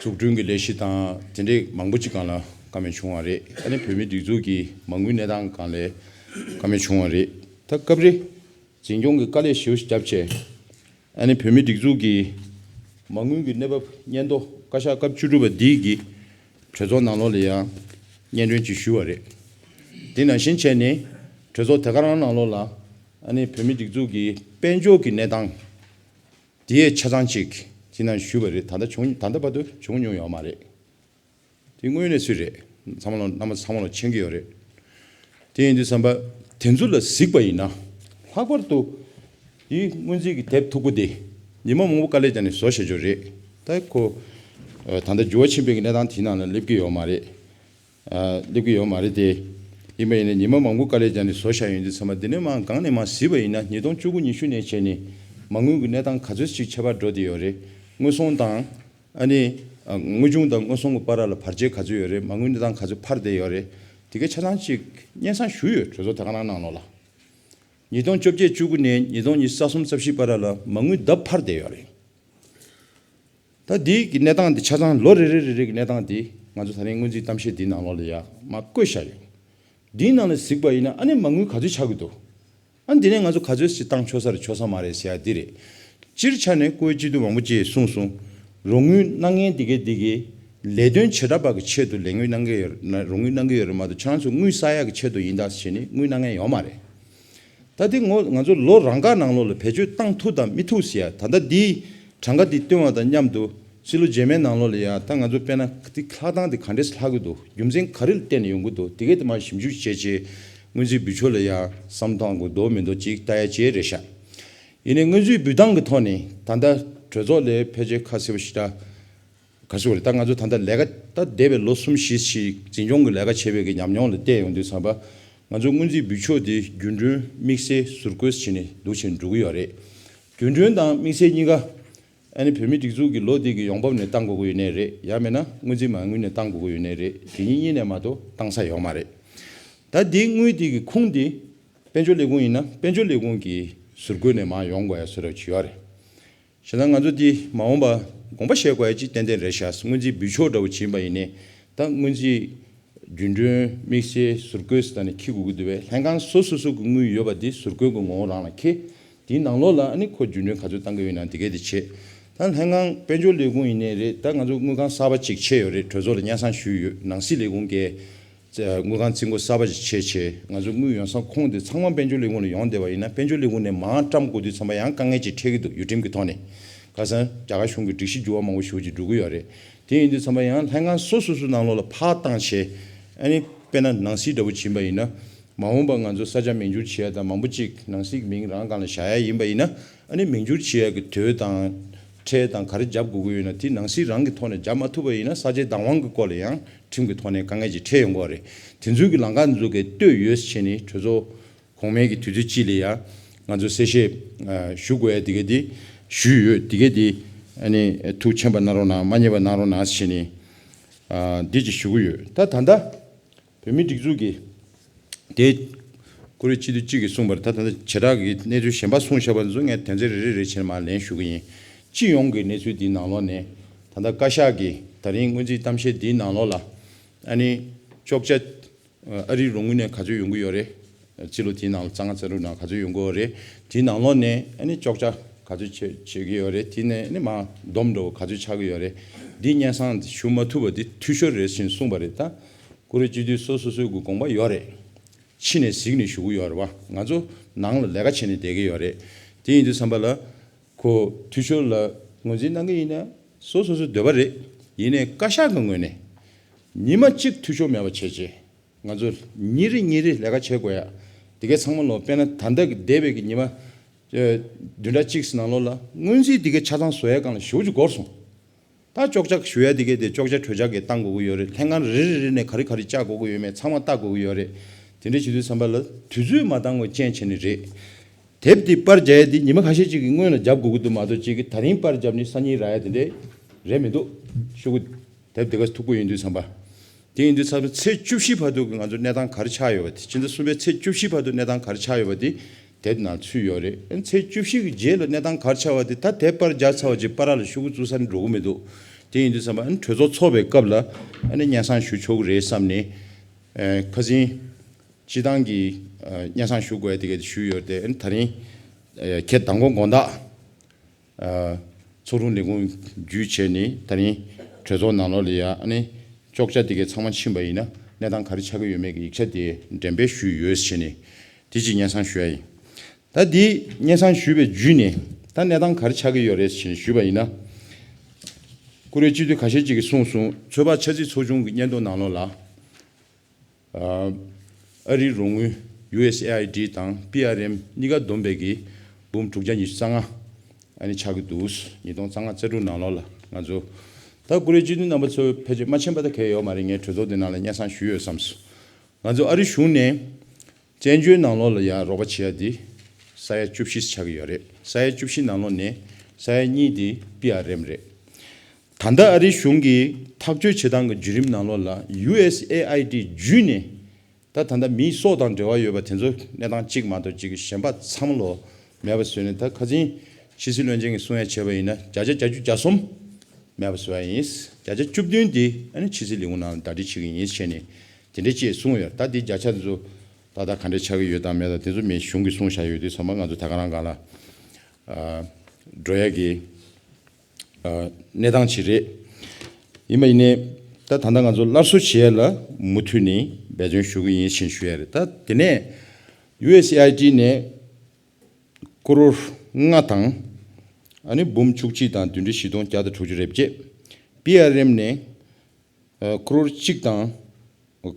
འཛུགས་སྐྲུན་གྱི་ལས་གཞི་དང་དེ་འདྲའི་མང་པོ་ཅིག་སྒང་ལ་བཀའ་མོལ་བྱུང་བ་རེད། ཨ་ནི་བོད་མིའི་སྒྲིག་འཛུགས་ཀྱི་མ་དངུལ་གནས་སྟངས་སྒང་ལ་བཀའ་མོལ་བྱུང་བ་རེད། ད་སྐབས་རེ་འཛིན་སྐྱོང་གི་དཀའ་ལས་ཞེ་པོ་ཞིག་བརྒྱབ་བྱས། ཨ་ནི་བོད་མིའི་སྒྲིག་འཛུགས་ཀྱི་མ་དངུལ་གྱི་གནས་བབ་སྙན་ཐོ་བཀའ་ཤག་སྐབས་བཅུ་དྲུག་པ་འདི་གི་གྲོས་ཚོགས་ནང་ལོགས་ལ་ཡང་སྙན་སྒྲོན་ཅིག་ཞུས་པ་རེད། དེ་ནང་བཞིན་བྱས་ནས་གྲོས་ཚོགས་དེ་ག་རང་ནང་ལོགས་ལ་ཨ་ནི་བོད་མིའི་སྒྲིག་འཛུགས་ཀྱི་དཔལ་འབྱོར་གྱི་གནས་སྟངས། དེའི་ཆ་ཚང་གཅིག་དེ་ནང་ཞུས་པ་རེད། ད་ལྟ་བྱུང་ད་ལྟ་བར་དུ་བྱུང་མྱོང་ཡོད་མ་རེད། དེ་དངོས་གནས་སུ་རེད། ཚང་མ་ལ་རྣམ་པ་ཚང་མ་ལ་མཁྱེན་གྱི་ཡོད་རེད། དེ་ཡིན་དུས་ཙམ་པ་དེ་ཚོ་ལ་གཟིགས་པ་ཡིན་ན། ལྷག་པར་དུ་དེའི་སྔོན་རྩིས་ཀྱི་དེབ་མཐུག་པོ་དེ་ཉི་མ་མང་པོ་དཀའ་ལས་བརྒྱབ་ནས་བཟོ་བྱས་ཆོག་རེད། ད་ཁོ་ད་ལྟ་འགྱུར་བ་ཕྱིན་པའི་གནས་སྟངས་དེའི་ནང་ལ་སླེབས་ཀྱི་ཡོད་མ་རེད། ཨ། སླེབས་ཀྱི་ཡོད་མ་རེད་དེ། ཡིན་པ་ཡིན་ན་ཉི་མ་མང་པོ་དཀའ་ལས་བརྒྱབ་ནས་བཟོ་བཞག་ཡོང་དུས་ཙམ་པ་འདི་ནས་མར་སྒང་ནས་མར་གཟིགས་པ་ཡིན་ན་ཉིས་སྟོང་བཅུ་དགུ་ཉི་ཤུ་ནས་བྱས་ནས་མ་དངུལ་གྱི་གནས་སྟངས་ག་ཚོད་ཅིག་ཁྱད་པར་འགྲོ་བསྡད་ཡོད་རེད། དངོས་ཟོང་དང་ཨ་ནི་ཨ་དངོས་བྱུང་དང་དངོས་ཟོང་གི་བར་ལ་བར་ཆད་ག་ཚོད་ཡོད་རེད། མ་དངུལ་གནས་སྟངས་ག་ཚོད་འཕར་བསྡད་ཡོད་རེད། དེ་གའི་ཆ་ཚང་ཅིག་སྙན་སེང་ཞུས་ཡོད། གྲོས་ཚོགས་དེ་ག་རང་ནང་ལོགས་ལ། ཉིས་སྟོང་བཅོ་བརྒྱད་བཅུ་དགུ་ནས་ཉིས་སྟོང་ཉི་ཤུ་རྩ་གསུམ་རྩ་བཞི་བར་ལ་མ་དངུལ་ལྡབ་འཕར་བསྡད་ཡོད་རེད། ད་འདི་གི་གནས་སྟངས་འདི་ཆ་ཚང་ལོ་རེ་རེ་རེ་རེ་གི་གནས་སྟངས་འདི་ང་ཚོ་ད་རིང་སྔོན་རྩིས་གཏམ་བཤད་འདིའི་ནང་ལོགས་ལ་ཡ་མར་བཀོད་བཞག་ཡོད། འདིའི་ནང་ལ་གཟིགས་པ་ཡིན་ན་ཨ་ནི་མ་དངུལ་ག་ཚོད་ཆགས་ཀྱི་འདུག་ཨ་ནི་འདི་ནས་ང་ཚོ་ག་ཚོད་ཞིག་བཏང་ཆོག་ས་རེད་ཆོག་ས་མ་རེད་ཟེར་ཡ་འདི་རེད། སྤྱིར་ཆ་ནས་བཀུར་འོས་སྤྱི་འཐུས་མང་པོ་ཅིག་གསུངས་སོང་། རོགས་དངུལ་གནང་མཁན་འདི་གས་འདི་གས་ལས་དོན་བྱེ་བྲག་པ་གི་ཆེད་དུ་ལས་དངུལ་གནང་གི་ཡོད་ན་རོགས་དངུལ་གནང་གི་ཡོད་རེད་མ་གཏོགས་ཁྱེད་རང་ཚོ་དངུལ་བསགས་ཡག་གི་ཆེད་དུ་ཡིན་ད་ཟེར་ནས་དངུལ་གནང་མཁན་ཡོད་མ་རེད། ད་འདི་ངོ་ང་ཚོ་ལོ་རང་འགའ་ནང་ལོགས་ལ་བེད་སྤྱོད་བཏང་ཐུབ་དང་མི་ཐུབ་ཟེར་ཡ། ད་ལྟ་འདིའི་གྲངས་ཀ་འདི་བཏོན་པ་དང་མཉམ་དུ་ཕྱི་ལོ་རྗེས་མའི་ནང་ལོགས་ལ་ཡ་ད་ང་ཚོ་དཔེར་ན་འདི་ལྷག་སྟངས་འདི་ག་འདྲས་ལྷག་གི་འདུག་རྒྱུ་མཚན་ག་རེ་ལ་བརྟེན་ནས་ཡོང་གི་འདུག་དེ་གས་དེ་མར་ཞིབ་འཇུག་བྱས་བྱས་སྔོན་རྩིས་བུ་མཆོག་ལ་ཡ་བསམ་སྟངས་དགོས་འདུག་མི་འདུག་ཅིག་ལྟ་ཡ་བྱས་རེད་ཤག་ཡིན་ནའི་སྔོན་རྩིས་འབུལ་སྟངས་ཀྱི་ཐོག་ནས་ད་ལྟ་གྲོས་ཚོགས་ལས་ཕལ་ཆེར་ཁ་གསལ་པོ་ཞིག་ད། ག་ཚོད་རེད། ད་ང་ཚོ་ད་ལྟ་ལས་ཀ་ད་འདས་པའི་ལོ་གསུམ་བཞི་ཞིག་འཛིན་སྐྱོང་གི་ལས་ཀ་བྱས་པའི་གི་ཉམས་མྱོང་ལ་བལྟས་ཡོང་དུས་ཙམ་པ། ང་ཚོ་སྔོན་རྩིས་འབུལ་ཕྱོགས་དེ་རྒྱུན་གྲོན་དམིགས་བསལ་ཟུར་བཀོད་བྱས་ནས་འདུག་བྱས་ནས་འགྲོ་གི་ཡོད་རེད། རྒྱུན་གྲོན་དང་དམིགས་བསལ་གཉིས་ཀ་ཨ་ནི་བོད་མིའི་སྒྲིག་འཛུགས་ཀྱི་ལོ་དེ་གི་ཡོང་འབབ་ནས་བཏང་དགོས་ཀྱི་ཡོད་ནའི་རེད། ཡང་མིན་ན་སྔོན་རྩིས་མ་དངུལ་ནས་བཏང་དགོས་ཀྱི་ཡོད་ནའི་རེད། དེ་གཉིས་གཉིས་ནས་མ་གཏོགས་བཏང་ས་ཡོད་མ་རེད། ད་དེའི་དངུལ་དེ་གི་ཁུངས་དེ་དཔལ་འབྱོར་ལས་ཁུངས་ཡིན་ན་དཔལ་འབྱོར་ལས་ཁུངས་ཀྱི་ཟུར་བཀོད་ནས་མར་ཡོང་དགོས་ཡ་བཟོ་འདྲ་ཅིག་ཡོད་རེད། བྱས་ཙང་ང་ཚོ་འདི་མ་འོངས་པ་དགོངས་པ་བཞེས་དགོས་ཡ་ཅིག་ཏན་ཏན་རེད་ཤག་སྔོན་རྩིས་འབུལ་ཕྱོགས་འདྲ་བོ་བྱིན་པ་ཡིན་ནའི་ད་སྔོན་རྩིས་རྒྱུན་གྲོན་དམིགས་བསལ་ཟུར་བཀོད་ཟེར་ནས་འཁྱེར་དགོས་ཀྱི་འདུག་པས། ལྷན་ཁང་སོ་སོ་སོ་གི་དངུལ་ཡོད་པ་འདི་ཟུར་བཀོད་ཀྱི་ངོ་བོ་རང་ལ་འཁྱེར། དེའི་ནང་ལོགས་ལ་ཨ་ནི་ཁོ་རྒྱུན་གྲོན་ག་ཚོད་བཏང་གི་ཡོད་ན་འདི་གས་དེ་བྱེད། ད་ལྷན་ཁང་དཔལ་འབྱོར་ལས་ཁུངས་ཡིན་ནའི་རེད། ད་ང་ཚོ་དངུལ་ཁང་གསར་པ་ཅིག་ཕྱེ་ཡོད་རེད། གྲོས་ཚོགས་ལ་སྙན་སེང་ཞུས་ཡོད། ནང་སྲིད་ལས་ཁུངས་ཀྱི་དངུལ་ཁང་རྩིས་འགོ་གསར་པ་ཞིག་ཕྱེ་བྱས་ང་ཚོ་དངུལ་ཡོང་ས་ཁོངས་དེ་ཚང་མ་དཔལ་འབྱོར་ལས་ཁུངས་ལ་ཡོང་བསྡད་པ་ཡིན་ན་དཔལ་འབྱོར་ལས་ཁུངས་ནས་མར་བཀྲམ་དགོས་དུས་ཙམ་པ་ཡང་དཀའ་ངལ་ཅིག་འཕྲད་ཀྱི་འདུག་ཡུལ་ཁྲིམས་ཀྱི་ཐོག་ནས། ཁ་སང་རྒྱ་གར་གཞུང་གི་སྒྲིག་གཞི་འགྱུར་བ་མང་པོ་ཞེ་པོ་ཅིག་འགྲོ་གི་ཡོད་རེད། དེ་ཡིན་དུས་ཙམ་པ་ཡང་ལྷན་ཁང་སོ་སོ་སོའི་ནང་ལོགས་ལ་ཕར་བཏང་བྱས། ཨ་ནི་དཔེར་ན་ནང་སྲིད་འདྲ་བོ་བྱིན་པ་ཡིན་ན། མ་འོངས་པ་ང་ཚོ་ས་ཆ་མིང་བསྒྱུར་བྱེད་ཡ་དང་མང་པོ་ཅིག་ནང་སྲིད་ཀྱི་མིང་རང་སྒང་ལ་བཞག་ཡ་ཡིན་པ་ཡིན་ན། ཨ་ནི་མིང་བསྒྱུར་བྱེད་ཡ་གི་དུས་དང་ཁྲལ་དང་ག་རེ་རྒྱབ་དགོས་ཀྱི་ཡོད་ན་དེ་ནང་སྲིད་རང་གི་ཐོག་ནས་རྒྱབ་མ་ཐུབ་པ་ཡིན་ན་ས་ཆའི་བདག་དབང་གི་སྐོར་ལ་ཡང་ཁྲིམས་ཀྱི་ཐོག་ནས་དཀའ་ངལ་ཅིག་འཕྲད་ཡོང་གི་ཡོད་རེད། དེ་ཚོའི་གི་ལམ་ཁ་འདི་ཚོ་གས་བཏོད་ཡོད་ཟེར་བྱས་ནས་གྲོས་ཚོགས་གོང་མའི་གི་དུས་ཚོད་གཅིག་ལ་ཡ་ང་ཚོ་གསལ་བཤད་ཨ་ཞུ་དགོས་ཡ་དེ་ག་དེ་ཞུས་ཡོད། དེ་ག་དེ་ཨ་ནི་ཐུགས་མཁྱེན་པ་གནང་རོགས་གནང་། མ་མཉེས་པ་གནང་རོགས་གནང་ཟེར་བྱས་ནས་ འདི་ཅིག་ཞུ་གི་ཡོད། ད་ད་ལྟ་བོད་མིའི་སྒྲིག་འཛུགས་ཀྱི་དེ་ཀུ་རེ་སྤྱི་འཐུས་གཅིག་གིས་གསུངས་པར། ད་ད་ལྟ་བྱེ་བྲག་གི་གནས་ཚུལ་གཞན་པ་གསུངས་བཞག་པ་ཚོ་ངས་དོན་ཚན་རེ་རེ་རེ་བྱས་ནས་མར་ལན་ཞུ་གི་ཡིན། སྤྱི་ཡོངས་ཀྱི་གནས་ཚུལ་འདིའི་ནང་ལོགས་ནས་ད་ལྟ་བཀའ་ཤག་གིས་ད་རིང་སྔོན་རྩིས་གཏམ་བཤད་འདིའི་ནང་ལོགས་ལ་ཨ་ནི་ཅོག་ཆ་ཨ་རིའི་རོགས་དངུལ་ནས་ག་ཚོད་ཡོང་གི་ཡོད་རེད། སྤྱི་ལོ་དེའི་ནང་ལ་རྩ་ལྔ་རྩ་དྲུག་ནང་ག་ཚོད་ཡོང་གི་ཡོད་རེད། དེའི་ནང་ལོགས་ནས་ཨ་ནི་ཅོག་ཆ་ག་ཚོད་བྱེད་བྱེད་ཀྱི་ཡོད་རེད། དེ་ནས་ཨ་ནི་མར་བསྡོམས་འདྲ་བོ་ག་ཚོད་ཆགས་ཀྱི་ཡོད་རེད། འདི་སྙན་སེང་ཞུ་མ་ཐུབ་པ་འདི་འཐུས་ཤོར་རེད་ཟེར་གསུངས་པ་རེད། ད་ཀུ་རེ་སྤྱི་འཐུས་སོ་སོ་སོའི་གི་དགོངས་པ་ཡོད་རེད། ཕྱི་ནས་གཟིགས་ནས་ཞུ་གི་ཡོད་རེད་བ། ང་ཚོ་ནང་ལ་ལས་ཀ་བྱས་ནས་བསྡད་ཀྱི་ཡོད་རེད། དེ་ཡིན་དུས་ཙམ་པ་ལ་ཁོ་འཐུས་ཤོར་ལ་ངོས་འཛིན་གནང་གི་ཡིན་ན་སོ་སོ་སོའི་འདོད་པ་རེད། ཡིན་ནའི་བཀའ་ཤག་གི་ངོས་ནས་ཉི་མ་གཅིག་འཐུས་ཤོར་མེད་པ་བྱས་རྗེས། ང་ཚོ་ཉིན་རེ་ཉིན་རེ་ལས་ཀ་བྱེད་དགོས་ཡ། དེ་གའི་ཚང་མ་ལོ་དཔེར་ན་ད་ལྟ་གི་འདས་པའི་གི་ཉི་མ་ཨ་བདུན་ཕྲག་གཅིག་ནང་ལོགས་ལ་སྔོན་རྩིས་དེ་གའི་ཆ་ཚང་བཟོ་ཡ་སྒང་ལ་ཞེ་པོ་ཅིག་འགོར་སོང་། ད་ཅོག་ཆ་ཞུ་ཡ་དེ་གའི་དེ་ཅོག་ཆ་གྲོས་འཆར་གྱི་བཏང་དགོས་ཀྱི་ཡོད་རེད། ལྷན་ཁང་རེ་རེ་རེ་ནས་ག་རེ་ག་རེ་བཅར་དགོས་ཀྱི་ཡོད་མེད་ཚང་མ་བལྟ་དགོས་ཀྱི་ཡོད་རེད། དེ་འདྲ་བྱེད་དུས་ཙམ་པ་ལ་དུས་ཚོད་མ་འདང་བའི་རྐྱེན་བྱས་ནས་རེད། དེབ་འདི་པར་རྒྱག་ཡ་འདི་ཉི་མ་ཁ་ཤས་ཅིག་གི་སྔོན་ལ་རྒྱབ་དགོས་ཀྱི་འདུག་མ་གཏོགས་ཅིག་གི་ད་རིང་པར་རྒྱབ་ནས་སང་ཉིན་རག་ཡ་དེ་འདྲ་རེད་མི་འདུག་ཤོག་གུ་དེབ་དེ་ག་མཐུག་པོ་ཡིན་དུས་ཙམ་པ། དེ་ཡིན་དུས་ཙམ་པ་ཚེས་བཅུ་བཞི་བར་དུ་གི་ང་ཚོ་གནས་སྟངས་ག་རེ་ཆགས་ཡོད་པ་དེ། ཕྱི་ཟླ་གསུམ་པའི་ཚེས་བཅུ་བཞི་བར་དུ་གནས་སྟངས་ག་རེ་ཆགས་ཡོད་པ་དེ་དེབ་ནང་ཚུད་ཡོད་རེད། ཨ་ནི་ཚེས་བཅུ་བཞི་གི་རྗེས་ལ་གནས་སྟངས་ག་རེ་ཆགས་པ་དེ་ད་དེབ་པར་རྒྱག་ཚར་བ་ཅིག་པར་ལ་ཤོག་གུ་བཙུགས་ས་ནས་འགྲོ་གི་མི་འདུག་དེ་ཡིན་དུས་ཙམ་པ་ཨ་ནི་གྲོས་ཚོགས་ཚོགས་པའི་སྐབས་ལ་ཨ་ནི་སྙན་སེང་ཞུ་ཆོག་གི་རེད་བསམ་ནས། ཨ་ཁ་སང་སྤྱི་བཏང་གི་ཨ་སྙན་སེང་ཞུ་དགོས་ཡ་དེ་ག་དེ་ཞུས་ཡོད་དེ། ཨ་ནི་ད་རིང་ཨ་ཁྱེད་མདང་དགོང་དགོང་དག་ཨ་ཚོགས་དྲུང་ལས་ཁུངས་བརྒྱུད་བྱས་ནས་ད་རིང་གྲོས་ཚོགས་ནང་ལོགས་ལ་ཡ་ཨ་ནི་ཅོག་ཆ་དེ་གའི་ཚང་མ་ཕྱིན་པ་ཡིན་ན་གནས་སྟངས་ག་རེ་ཆགས་ཀྱི་ཡོད་མེད་ཀྱི་ཡིག་ཆ་དེ་འགྲེམས་སྤེལ་ཞུས་ཡོད་ཟེར་ནས་དེ་གཅིག་སྙན་སེང་ཞུ་ཡ་ཡིན། ད་འདི་སྙན་སེང་ཞུས་པའི་བརྒྱུད་ནས་ད་གནས་སྟངས་ག་རེ་ཆགས་ཀྱི་ཡོད་རེད་ཟེར་ནས་ཞུས་པ་ཡིན་ན། ཀུ་རེ་སྤྱི་འཐུས་ཁ་ཤས་ཅིག་གིས་གསུངས་སོང་། ཚོད་དཔག་ཆ་རྩིས་ཚོགས་ཆུང་གི་སྙན་ཐོ་ནང་ལོགས་ལ། ཨ་རིའི་རོགས་དངུལ་ཡུ་ཨེས་ཨེ་ཨའི་ཌི་དང་པི་ཨར་ཨེམ་གཉིས་ཀ་བསྡོམས་པའི་གི་འབུམ་དྲུག་བརྒྱ་ཉི་ཤུ་རྩ་ལྔ་ཨ་ནི་ཆགས་ཀྱི་འདུག་ཉིས་སྟོང་རྩ་ལྔ་རྩ་དྲུག་ནང་ལོགས་ལ་ང་ཚོ་ད་ཀུ་རེ་སྤྱི་འཐུས་རྣམ་པ་ཚོ་ཕལ་ཆེར་མ་མཁྱེན་པ་ད་གལ་ཡོད་མ་རེད། ངས་གྲོས་ཚོགས་འདི་ནང་ལ་སྙན་སེང་ཞུས་ཡོད་བསམས་སོང་། ང་ཚོ་ཨ་རི་གཞུང་ནས་བཙན་བྱོལ་ནང་ལོགས་ལ་ཡང་རོགས་པ་བྱེད་ཡ་འདི་ས་ཡ་བཅུ་བཞི་ཆགས་ཀྱི་ཡོད་རེད། ས་ཡ་བཅུ་བཞི་ནང་ལོགས་ནས་ས་ཡ་གཉིས་འདི་པི་ཨར་ཨེམ་རེད། ད་ལྟ་ཨ་རིའི་གཞུང་གིས་ཐག་གཅོད་བྱེད་སྟངས་ཀྱི་བརྒྱུད་རིམ་ནང་ལོགས་ལ་ཡུ་ཨེས་ཨེ་ཨའི་ཌི་བརྒྱུད་ནས་ད་ད་ལྟ་མིའི་སྲོག་དང་འབྲེལ་བ་ཡོད་པ་དེ་ཚོ་གནས་སྟངས་གཅིག་མ་གཏོགས་གཅིག་གཞན་པ་ཚང་མ་ལོ་མེད་པ་བཟོས་ནས། ད་ཁ་སང་ཕྱི་སྲིད་བློན་ཆེན་གྱིས་གསུང་ཡ་བྱས་པ་ཡིན་ན་བརྒྱ་ཆ་བརྒྱད་ཅུ་གྱ་གསུམ་མེད་པ་བཟོ་ཡ་ཡིན། བརྒྱ་ཆ་བཅུ་བདུན་དེ་ཨ་ནི་ཕྱི་སྲིད་ལས་ཁུངས་ནང་ལ་ཟླ་སྒྲིལ་བྱེད་ཀྱི་ཡིན་བྱས་ནས་དེ་འདྲ་ཅིག་གསུངས་ཡོད། ད་དེ་བརྒྱ་ཆ་དེ་ཚོ་ད་ལྟ་ག་འདྲ་ཆགས་ཀྱི་ཡོད་དང་མེད་དང་དེ་ཚོ་མི་གཞུང་གིས་གསུངས་བཞག་ཡོད་དུས་ཚང་མ་ང་ཚོ་ད་ག་རང་སྒང་ལ་ཨ་འགྲོ་ཡ་གི་ཨ་གནས་སྟངས་ཅིག་རེད། ཡིན་པ་ཡིན་ནའི་ད་ད་ལྟ་ང་ཚོ་སླར་གསོ་བྱེད་ཡ་ལ་མུ་མཐུད་ནས་འབད་བརྩོན་ཞུ་གི་ཡིན་ཞེས་ཞུ་ཡ་རེད། ད་དེ་ནས་ཡུ་ཨེས་ཨེ་ཨའི་ཌི་ནས་ཀོ་རོར་ལྔ་དང་ཨ་ནི་འབུམ་བཅུ་གཅིག་དང་བདུན་ཁྲི་བཞི་སྟོང་བརྒྱ་དང་དྲུག་ཅུ་རེ་བརྒྱད། པི་ཨར་ཨེམ་ནས་ཨ་ཀོ་རོར་གཅིག་དང་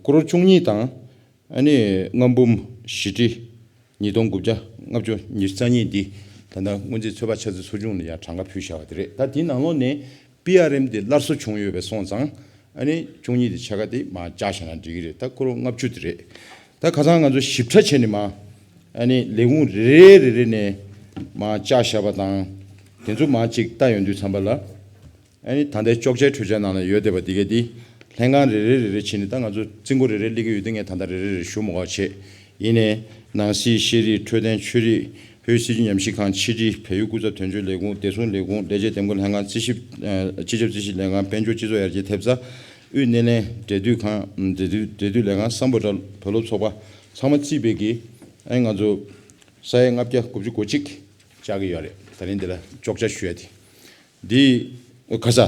ཀོ་རོར་བཅུ་གཉིས་དང་ཨ་ནི་ལྔ་འབུམ་བཞི་ཁྲི་ཉིས་སྟོང་དགུ་བརྒྱ་ལྔ་བཅུ་ཉི་ཤུ་རྩ་གཉིས་འདི་ད་ལྟ་སྔོན་རྩིས་ཚོད་དཔག་ཆ་རྩིས་ཚོགས་ཆུང་ལ་ཡང་གྲངས་ཀ་ཕུལ་བཞག་པ་དེ་རེད། ད་དེའི་ནང་ལོགས་ནས་པི་ཨར་ཨེམ་དེ་སླར་གསོ་བྱུང་ཡོད་པའི་སོང་ཙང་ཨ་ནི་བཅུ་གཉིས་དེ་ཕྱེད་ཀ་དེ་མར་བཅག་བཞག་ན་འགྲིག་གི་རེད། ད་ཀོ་རོར་ལྔ་བཅུ་དེ་རེད། ད་ཁ་སང་ང་ཚོ་ཞིབ་ཕྲ་བྱས་ནས་མར་ཨ་ནི་ལས་ཁུངས་རེ་རེ་རེ་རེ་ནས་མར་བཅག་བཞག་པ་དང་དེ་ཚོ་མར་ཅིག་ལྟ་ཡོང་དུས་ཙམ་པ་ལ། ཨ་ནི་ད་ལྟའི་ཅོག་ཆའི་གྲོས་འཆར་ནང་ལ་ཡོད་བསྡད་པ་འདི་ག་འདི་ལྷན་ཁང་རེ་རེ་རེ་རེ་བྱས་ནས། ད་ང་ཚོ་རྩིས་འགོ་རེ་རེ་སླེབས་ཀྱི་ཡོད་དུས་ངས་ད་ལྟ་རེ་རེ་རེ་ཞུ་མི་དགོས་བྱས། ཡིན་ནའི་ནང་སྲིད། ཤེས་རིག། འཕྲོད་བསྟེན། ཆོས་རིག། བོད་སྲིད་བྱུས་ཉམས་ཞིབ་ཁང་། ཕྱི་དྲིལ། བལ་ཡུལ་སྐུ་ཚབ་དོན་གཅོད་ལས་ཁུངས། བདེ་སྲུང་ལས་ཁུངས། ལས་བྱེད་འདེམས་བསྐོ་ལྷན་ཁང་། རྩིས་ཞིབ་ཨ་སྤྱི་ཁྱབ་རྩིས་ཞིབ་ལས་ཁང་། དཔལ་འབྱོར་སྤྱི་ཚོགས་ཡར་རྒྱས་ཐེབས་རྩ། དབུས་སྣེ་ལེན་འབྲེལ་མཐུད་ཁང་། འབྲེལ་མཐུད་འབྲེལ་མཐུད་ལས་ཁང་། སམ་བྷོ་ཊལ་བོད་སློབ་ཚོགས་པ། ཚང་མ་བརྩིས་པའི་གི་ཨ་ནི་ང་ཚོ་ས་ཡ་ལྔ་བརྒྱ་དགུ་བཅུ་གོ་གཅིག་བཅག་གི་ཡོད་རེད། ད་རིང་འདི་ལ་ཅོག་ཆ་ཞུ་ཡ་དེ། འདི་ག་ས་ཨ་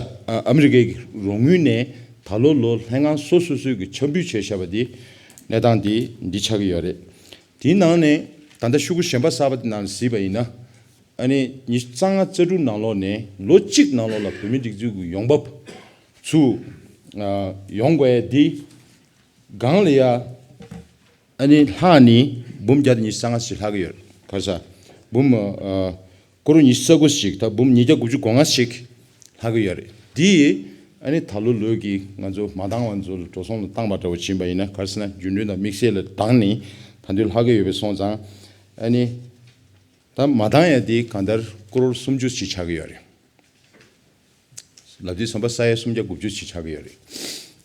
ཨ་མི་རི་ཀའི་རོགས་དངུལ་ནས་ད་ལོ་ལོ་ལྷན་ཁང་སོ་སོ་སོའི་གི་ཆ་འབུལ་བྱས་བཞག་པ་འདི་གནས་སྟངས་འདི་འདི་ཆགས་ཀྱི་ཡོད་རེད། དེའི་ནང་ནས་ད་ལྟ་ཤོག་གུ་གཞན་པ་གསར་པ་དེ་ནང་གཟིགས་པ་ཡིན་ན་ཨ་ནི་ཉི་ཤུ་རྩ་ལྔ་རྩ་དྲུག་ནང་ལོགས་ནས་ལོ་གཅིག་ནང་ལོགས་ལ་བོད་མི་སྒྲིག་འཛུགས་ཀྱི་ཡོང་འབབ་ཚུར་ཨ་ཡོང་དགོས་ཡ་འདི་སྒང་ལ་ཡ། ཨ་ནི་ལྷག་ནི་འབུམ་བརྒྱ་དང་ཉི་ཤུ་རྩ་ལྔ་ཞིག་ལྷག་གི་ཡོད་རེད། ག་རེ་ཟ། འབུམ་ཨ་ཀོ་རོར་ཉི་ཤུ་རྩ་དགུ་ཞིག་ད་འབུམ་ཉིས་བརྒྱ་དགུ་བཅུ་གོ་ལྔ་ཞིག་ལྷག་གི་ཡོད་རེད། འདི་ཨ་ནི་ད་ལོ་ལོ་གི་ང་ཚོ་མ་འདང་བ་ཚོ་ལ་འགྲོ་སོང་ལ་བཏང་བ་འདྲ་བོ་ཕྱིན་པ་ཡིན་ན། ག་རེ་ཟེར་ན་རྒྱུན་གྲོན་དང་དམིགས་བསལ་ལ་བཏང་ནི་ད་དུང་ལྷག་གི་ཡོད་པའི་སོང་ཙང་ཨ་ནི་ད་མ་འདང་ཡ་འདི་གང་ལྟར་ཀོ་རོར་སུམ་ཅུ་ཞིག་ཆགས་ཀྱི་ཡོད་རེད། ལབ་དུས་ཙམ་པ་ས་ཡ་སུམ་བརྒྱ་དགུ་བཅུ་ཞིག་ཆགས་ཀྱི་ཡོད་རེད།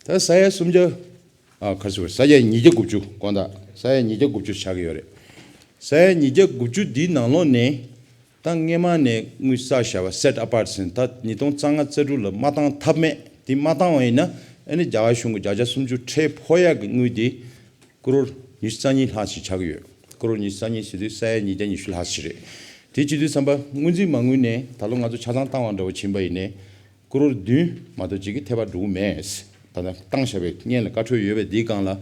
ད་ས་ཡ་སུམ་བརྒྱ། ཨ་ག་རེ་ཟེར་བ། ས་ཡ་ཉིས་བརྒྱ་དགུ་བཅུ་དགོངས་དག་ས་ཡ་ཉིས་བརྒྱ་དགུ་བཅུ་ཆགས་ཀྱི་ཡོད་རེད། ས་ཡ་ཉིས་བརྒྱ་དགུ་བཅུ་འདིའི་ནང་ལོགས་ནས་ད་སྔས་མ་ནས་དངུལ་བསགས་བཞག་པ་set apart ཟེར་ད་ཉིས་སྟོང་རྩ་ལྔ་རྩ་དྲུག་ལ་མ་བཏང་ཐབས་མེད། དེ་མ་བཏང་བ་ཡིན་ན་ཨ་ནི་རྒྱ་གར་གཞུང་གི་བརྒྱ་ཆ་སུམ་ཅུ་ཁྲལ་ཕོག་ཡག་གི་དངུལ་དེ་ཀོ་རོར་ཉི་ཤུ་རྩ་གཉིས་ལྷག་ཅིག་ཆགས་ཀྱི་ཡོད། ཀོ་རོར་ཉི་ཤུ་རྩ་གཉིས་ཟེར་དུས་ས་ཡ་ཉིས་བརྒྱ་ཉི་ཤུ་ལྷག་ཅིག་རེད། དེ་བྱེད་དུས་ཙམ་པ་སྔོན་རྩིས་མ་དངུལ་ནས་ད་ལོ་ང་ཚོ་ཆ་ཚང་བཏང་བ་འདྲ་བོ་ཕྱིན་པ་ཡིན་ནའི་ཀོ་རོར་བདུན་མ་གཏོགས་ཅིག་གི་ཐེ་བ་འགྲོ་གི་མེད། ད་ལྟ་བཏང་བཞག་པའི་སྔོན་ལ་བཀའ་འཁྲོལ་ཡོད་པའི་འདིའི་སྒང་ལ།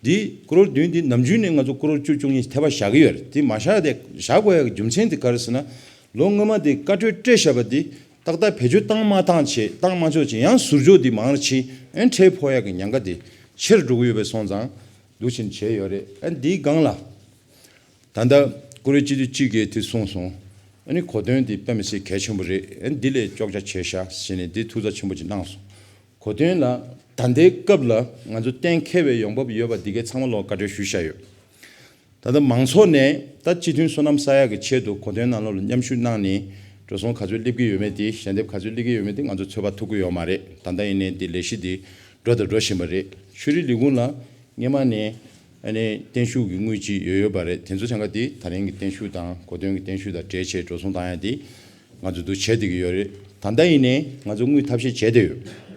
འདི་ཀོ་རོར་བདུན་འདི་ནམ་རྒྱུན་ནས་ང་ཚོ་ཀོ་རོར་བཅུ་བཅུ་གཉིས་ཐེ་བ་བཞག་གི་ཡོད་རེད། དེ་མ་བཞག་དེ་བཞག་དགོས་ཡག་གི་རྒྱུ་མཚན་དེ་ག་རེ་ཟེར་ན། ལོ་སྔོན་མ་དེ་བཀའ་འཁྲོལ་སྤྲད་བཞག་པ་དེ་ཏག་ཏག་བེད་སྤྱོད་བཏང་མ་བཏང་བྱས་བཏང་མ་ཆོག་བྱས་ཡང་ཟུར་འཇོག་དེ་མང་རུ་ཕྱིན་ཨན་ཁྲལ་ཕོག་ཡག་གི་ཉེན་ཁ་དེ་ཆེར་འགྲོ་གི་ཡོད་པའི་སོང་ཙང་འདུག་ཕྱིན་བྱས་ཡོད་རེད། ཨན་འདིའི་སྒང་ལ། ད་ལྟ་ཀོ་རོར་སྤྱི་འཐུས་གཅིག་གིས་དེ་གསུངས་སོང་། ཨ་ནི་གོ་དོན་དེ་དཔེ་མི་སྲིད་གལ་ཆེན་པོ་རེད། ཨ་ནི་འདི་ལས་ཅོག་ཆ་བྱས་ཤག་ཟེར་ནས་འདི་ཐུགས་ཚ་ཆེན་པོ་ཅིག་གནང་སོང་། གོ་དོན་ལ་ད་ལྟའི་སྐབས་ལ་ང་ཚོ་གཏན་འཁེལ་བའི་ཡོང་འབབ་ཡོད་པ་འདི་གའི་ཚང་མ་ལོག་བཀའ་འཁྲོལ་ཞུས་བཞག་ཡོད། ད་ལྟ་མང་ཚོགས་ནས་ད་སྤྱི་མཐུན་བསོད་ནམས་བསགས་ཡག་གི་ཆེད་དུ་གོ་དོན་ནང་ལོགས་ལ་མཉམ་ཞུགས་གནང་ནས་འགྲོ་སོང་ག་ཚོད་སླེབས་ཀྱི་ཡོད་མེད་དེ་ཞལ་འདེབས་ག་ཚོད་སླེབས་ཀྱི་ཡོད་མེད་དེ་ང་ཚོ་ཚོད་དཔག་ཐུབ་ཀྱི་ཡོད་མ་རེད། ད་ལྟ་ཡིན་ནའི་འདི་ལས་གཞི་འདི་འགྲོ་དང་འགྲོ་བཞིན་པ་རེད། ཆོས་རིག་ལས་ཁུངས་ལ་སྔས་མ་ནས་ཨ་ནི་བརྟན་བཞུགས་ཀྱི་དངུལ་ཅིག་ཡོད་ཡོད་པ་རེད། དེ་ཚོ་ཚང་ཀ་དེ་ད་རིང་གི་བརྟན་བཞུགས་དང་གོ་སྟོན་གྱི་བརྟན་བཞུགས་དང་འབྲེལ་བྱས་འགྲོ་སོང་བཏང་ཡ་དེ་ང་ཚོ་འདུ་བྱེད་བསྡད་ཀྱི་ཡོད་རེད། ད་ལྟ་ཡིན་ནའི་ང་ཚོ་དངུལ་ཐབས་ཤེས་བྱས་བསྡད་ཡོད།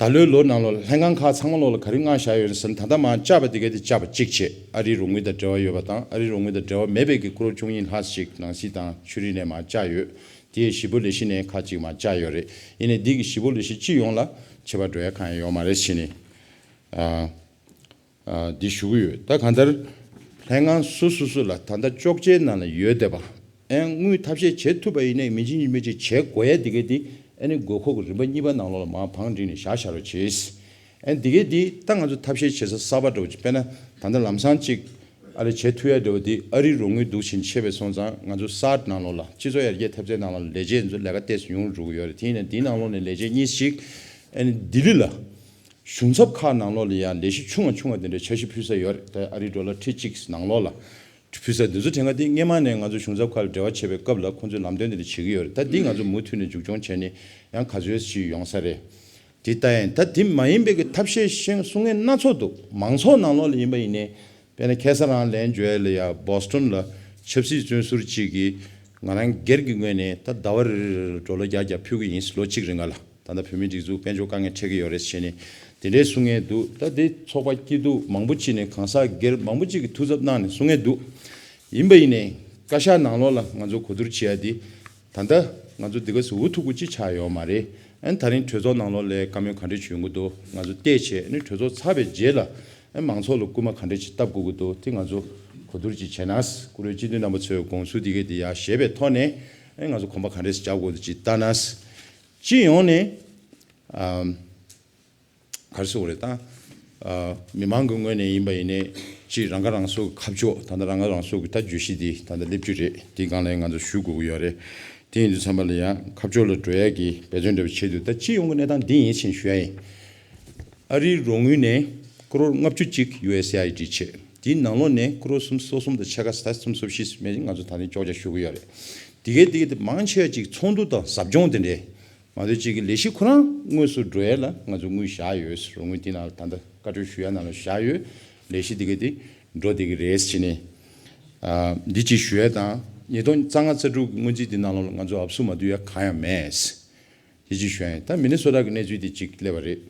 ད་ལོའི་ལོ་ནང་ལོགས་ལ་ལྷན་ཁང་ཁག་ཚང་མ་ལོགས་ལ་ག་རེ་མངགས་བཞག་ཡོད་རེད་ཟེར་ན། ད་ལྟ་མར་བཅར་བ་དེ་ག་དེ་བཅར་བ་གཅིག་བྱས། ཨ་རིའི་རོགས་དངུལ་དང་འབྲེལ་བ་ཡོད་པ་དང་ཨ་རིའི་རོགས་དངུལ་དང་འབྲེལ་བ་མེད་པའི་གི་ཀོ་རོར་བཅུ་གཉིས་ལྷག་ཞིག་ནང་སྲིད་དང་ཆོས་རིག་ནས་མར་བཅར་ཡོད། དེ་ཡི་གཞིས་སྤོ་ལས་གཞི་ནས་ཁག་ཅིག་མར་བཅར་ཡོད་རེད། ཡིན་ནའི་འདི་གི་གཞིས་སྤོ་ལས་གཞི་སྤྱི་ཡོངས་ལ་ཁྱད་པར་འགྲོ་ཡ་གང་ཡང་ཡོད་མ་རེད་ཟེར་ནས། ཨ། ཨ། འདི་ཞུ་གི་ཡོད། ད་གང་ལྟར་ལྷན་ཁང་སོ་སོ་སོ་ལ་ད་ལྟ་ཅོག་ཅེའི་ནང་ལ་ཡོད་བསྡད་པ། ཨེ་དངུལ་ཐབས་ཤེས་བྱེད་ཐུབ་པ་ཡིན་ནའི་མི་གཅིག་གཉིས་མི་གཅིག་བྱེད་དགོས་ཡ་འདི་ག་འདི་ཨ་ནི་དགོས་མཁོ་གི་རིམ་པ་གཉིས་པ་ནང་ལོགས་ལ་མར་བང་བསྒྲིགས་ནས་བཞག་བཞག་རོགས་བྱེད། ཨེ་འདི་ག་འདི་ད་ང་ཚོ་ཐབས་ཤེས་བྱེད་ས་གསར་པ་འདྲ་བོ་ཅིག་དཔེར་ན་ད་ལྟ་ལམ་སང་ཅིག་ཨ་རེ་བྱེད་ཐུབ་ཡ་འདྲ་བོ་འདི་ཨ་རིའི་རོགས་དངུལ་འདུག་ཕྱིན་ཆད་པའི་སོང་ཙང་ང་ཚོ་སཱར་ནང་ལོགས་ལ་སྤྱི་ཚོགས་ཡར་རྒྱས་ཐེབས་རྩའི་ནང་ལོགས་ལ་ལས་བྱེད་ཚོ་ལས་ཀ་ཏོག་ཙམ་ཡོང་རུ་ཡོད་རེད། དེ་ཡིན་ན་འདིའི་ནང་ལོགས་ནས་ལས་བྱེད་གཉིས་ཤིག་ཨ་ནི་ལྡི་ལི་ལ། གཞུང་ཚབ་ཁག་ནང་ལོགས་ལ་ཡང་ལས་གཞི་ཆུང་བ་ཆུང་བ་དེ་འདྲའི་འཆར་གཞི་ཕུལ་ས་ཡོད་རེད། ད་ཨ་རིའི་ཌོ་ལར་ཁྲི་གཅིག་ནང་ལོགས་ལ་ཕུལ་ས་འདི་ཚོ་དེ་སྔ་དེ་སྔས་མ་ནས་ང་ཚོ་གཞུང་ཚབ་ཁག་ལ་འབྲེལ་བ་བྱེད་པའི་སྐབས་ལ་ཁོང་ཚོས་ལམ་སྟོན་དེ་འདྲ་བྱེད་ཀྱི་ཡོད་རེད། ད་འདི་ང་ཚོ་མུ་མཐུད་ནས་མཇུག་སྐྱོང་བྱས་ནས་ཡང་ག་ཚོད་ཞིག་ཡོང་ས་རེད། དེ་ལྟ་ཡིན་ད་དེ་མ་ཡིན་པའི་གི་ཐབས་ཤེས་ཤེས་གསུང་མཁན་སྣ་ཚོགས་འདུག་མང་ཚོགས་ནང་ལོགས་ལ་ཡིན་པ་ཡིན་ནའི་དཔེར་ན་ཁ་སང་རང་ལན་འཇོལ་ལ་ཡ་བོ་སི་ཊོན་ལ་ཆབ་སྲིད་བཙོན་ཟུར་གཅིག་གིས་ང་རང་སྒེར་གྱི་ངོས་ནས་ད་ཟླ་བ་རེ་རེ་ལ་ཌོ་ལར་བརྒྱ་བརྒྱ་ཕུལ་གི་ཡིན་ལོ་གཅིག་རིང་ལ། ད་ལྟ་བོད་མིའི་སྒྲིག་འཛུགས་དཔལ་འབྱོར་དཀའ་ངལ་འཕྲད་ཀྱི་ཡོད་རེད་ཟེར་ནས་དེ་འདྲའི་གསུང་མཁན་འདུག་ད་དེ་ཚོགས་པ་སྐྱིད་སྡུག་མང་པོ་ཅིག་ནས་གང་ཟག་སྒེར་མང་པོ་ཅིག་གིས་ཐུགས་འཚབ་གནང་ནས་གསུང་མཁན་འདུག་ཡིན་པ་ཡིན་ནའི་བཀའ་ཤག་ནང་ལོགས་ལ་ང་ཚོ་གོ་བསྡུར་བྱེད་ཡ་དེ་ད་ལྟ་ང་ཚོ་འདི་ག་ཟེར་འུ་ཐུག་པོ་ཅིག་ཆགས་ཡོད་མ་རེད། ཨན་ད་རིང་གྲོས་ཚོགས་ནང་ལོགས་ལ་བཀའ་མོལ་ག་འདྲ་ཅིག་ཡོང་གི་འདུག་ང་ཚོ་བལྟས་བྱས་ཨ་ནི་གྲོས་ཚོགས་ཚར་བའི་རྗེས་ལ་ཨན་མང་ཚོགས་ལ་སྐུལ་མ་ག་འདྲ་ཅིག་བཏབ་དགོས་ཀྱི་འདུག་དེ་ང་ཚོ་གོ་བསྡུར་ཅིག་བྱས་ན། བཀུར་འོས་སྤྱི་འཐུས་རྣམ་པ་ཚོའི་དགོངས་ཚུལ་འདི་ག་དེ་ཡར་བཞེས་པའི་ཐོག་ནས་ཨན་ང་ཚོ་གོམ་པ་ག་འདྲ་ཞིག་རྒྱག་དགོས་འདུག་ཅིག་ལྟ་ན། སྤྱི་ཡོངས་ནས་ཨམ། ག་རེ་ཟེར་དགོས་རེད་ད། ཨ། མི་མང་གི་ངོས་ནས་ཡིན་པ་ཡིན་ནའི་སྤྱིར་རང་ཁ་རང་གསོ་གི་ཁ་ཕྱོགས་ད་ལྟ་རང་ཁ་རང་གསོ་གི་ད་བརྗོད་གཞི་འདི་ད་ལྟ་སླེབས་རྒྱུ་རེད། འདི་སྒང་ལ་ང་ཚོ་ཞུ་དགོས་ཀྱི་ཡོད་རེད། དེ་ཡིན་དུས་ཙམ་པ་ལ་ཡང་ཁ་ཕྱོགས་ལ་འགྲོ་ཡ་གི་འབད་བརྩོན་འདྲ་བོ་བྱེད་དུས་ད་སྤྱི་ཡོངས་ཀྱི་གནས་སྟངས་འདི་ཡིན་ཕྱིན་ཞུ་ཡ་ཡིན། ཨ་རིའི་རོགས་དངུལ་ནས་ཀོ་རོར་ལྔ་བཅུ་གཅིག་ཡུ་ཨེས་ཨེ་ཨའི་ཌི་བྱས། དེའི་ནང་ལོགས་ནས་ཀོ་རོར་སུམ་ཅུ་སོ་གསུམ་དང་ཕྱེད་ཀ་ད་སུམ་ཅུ་སོ་བཞི་མེད་ང་ཚོ་ད་ནི་ཅོག་ཅོག་ཞུ་གི་ཡོད་རེད། དེ་གའི་དེ་གའི་དེ་མང་ཆེ་བ་ཅིག་ཚོགས་འདུ་དང་ཟབ་སྦྱོང་དེ་འདྲའི། མ་གཏོགས་གཅིག་གི་ལས་གཞི་ཁོ་རང་དངོས་སུ་འགྲོ་ཡ་ལ་ང་ཚོ་དངུལ་བཞག་ཡོད། རོགས་དངུལ་དེ་ནང་ལ་ད་ལྟ་བཀའ་འཁྲོལ་ཞུ་ཡ་ནང་ལ་བཞག་ཡོད། ལས་གཞི་དེ་ག་དེ་འགྲོ་བསྡད་ཀྱི་རེད་ཟེར་ནས། ཨ། འདི་གཅིག་ཞུ་ཡ་དང་ཉིས་སྟོང་རྩ་ལྔ་རྩ་དྲུག་གི་སྔོན་རྩིས་དེ་ནང་ལོགས་ལ་ང་ཚོ་ཨབ་སུ་མ་བསྡུ་ཡ་གང་ཡང་མེད། དེ་གཅིག་ཞུ་ཡ་ཡིན། ད་མི་ནི་སོ་ཊ་གི་གནས་ཚུལ་དེ་གཅིག་སླེབས་པ་རེད།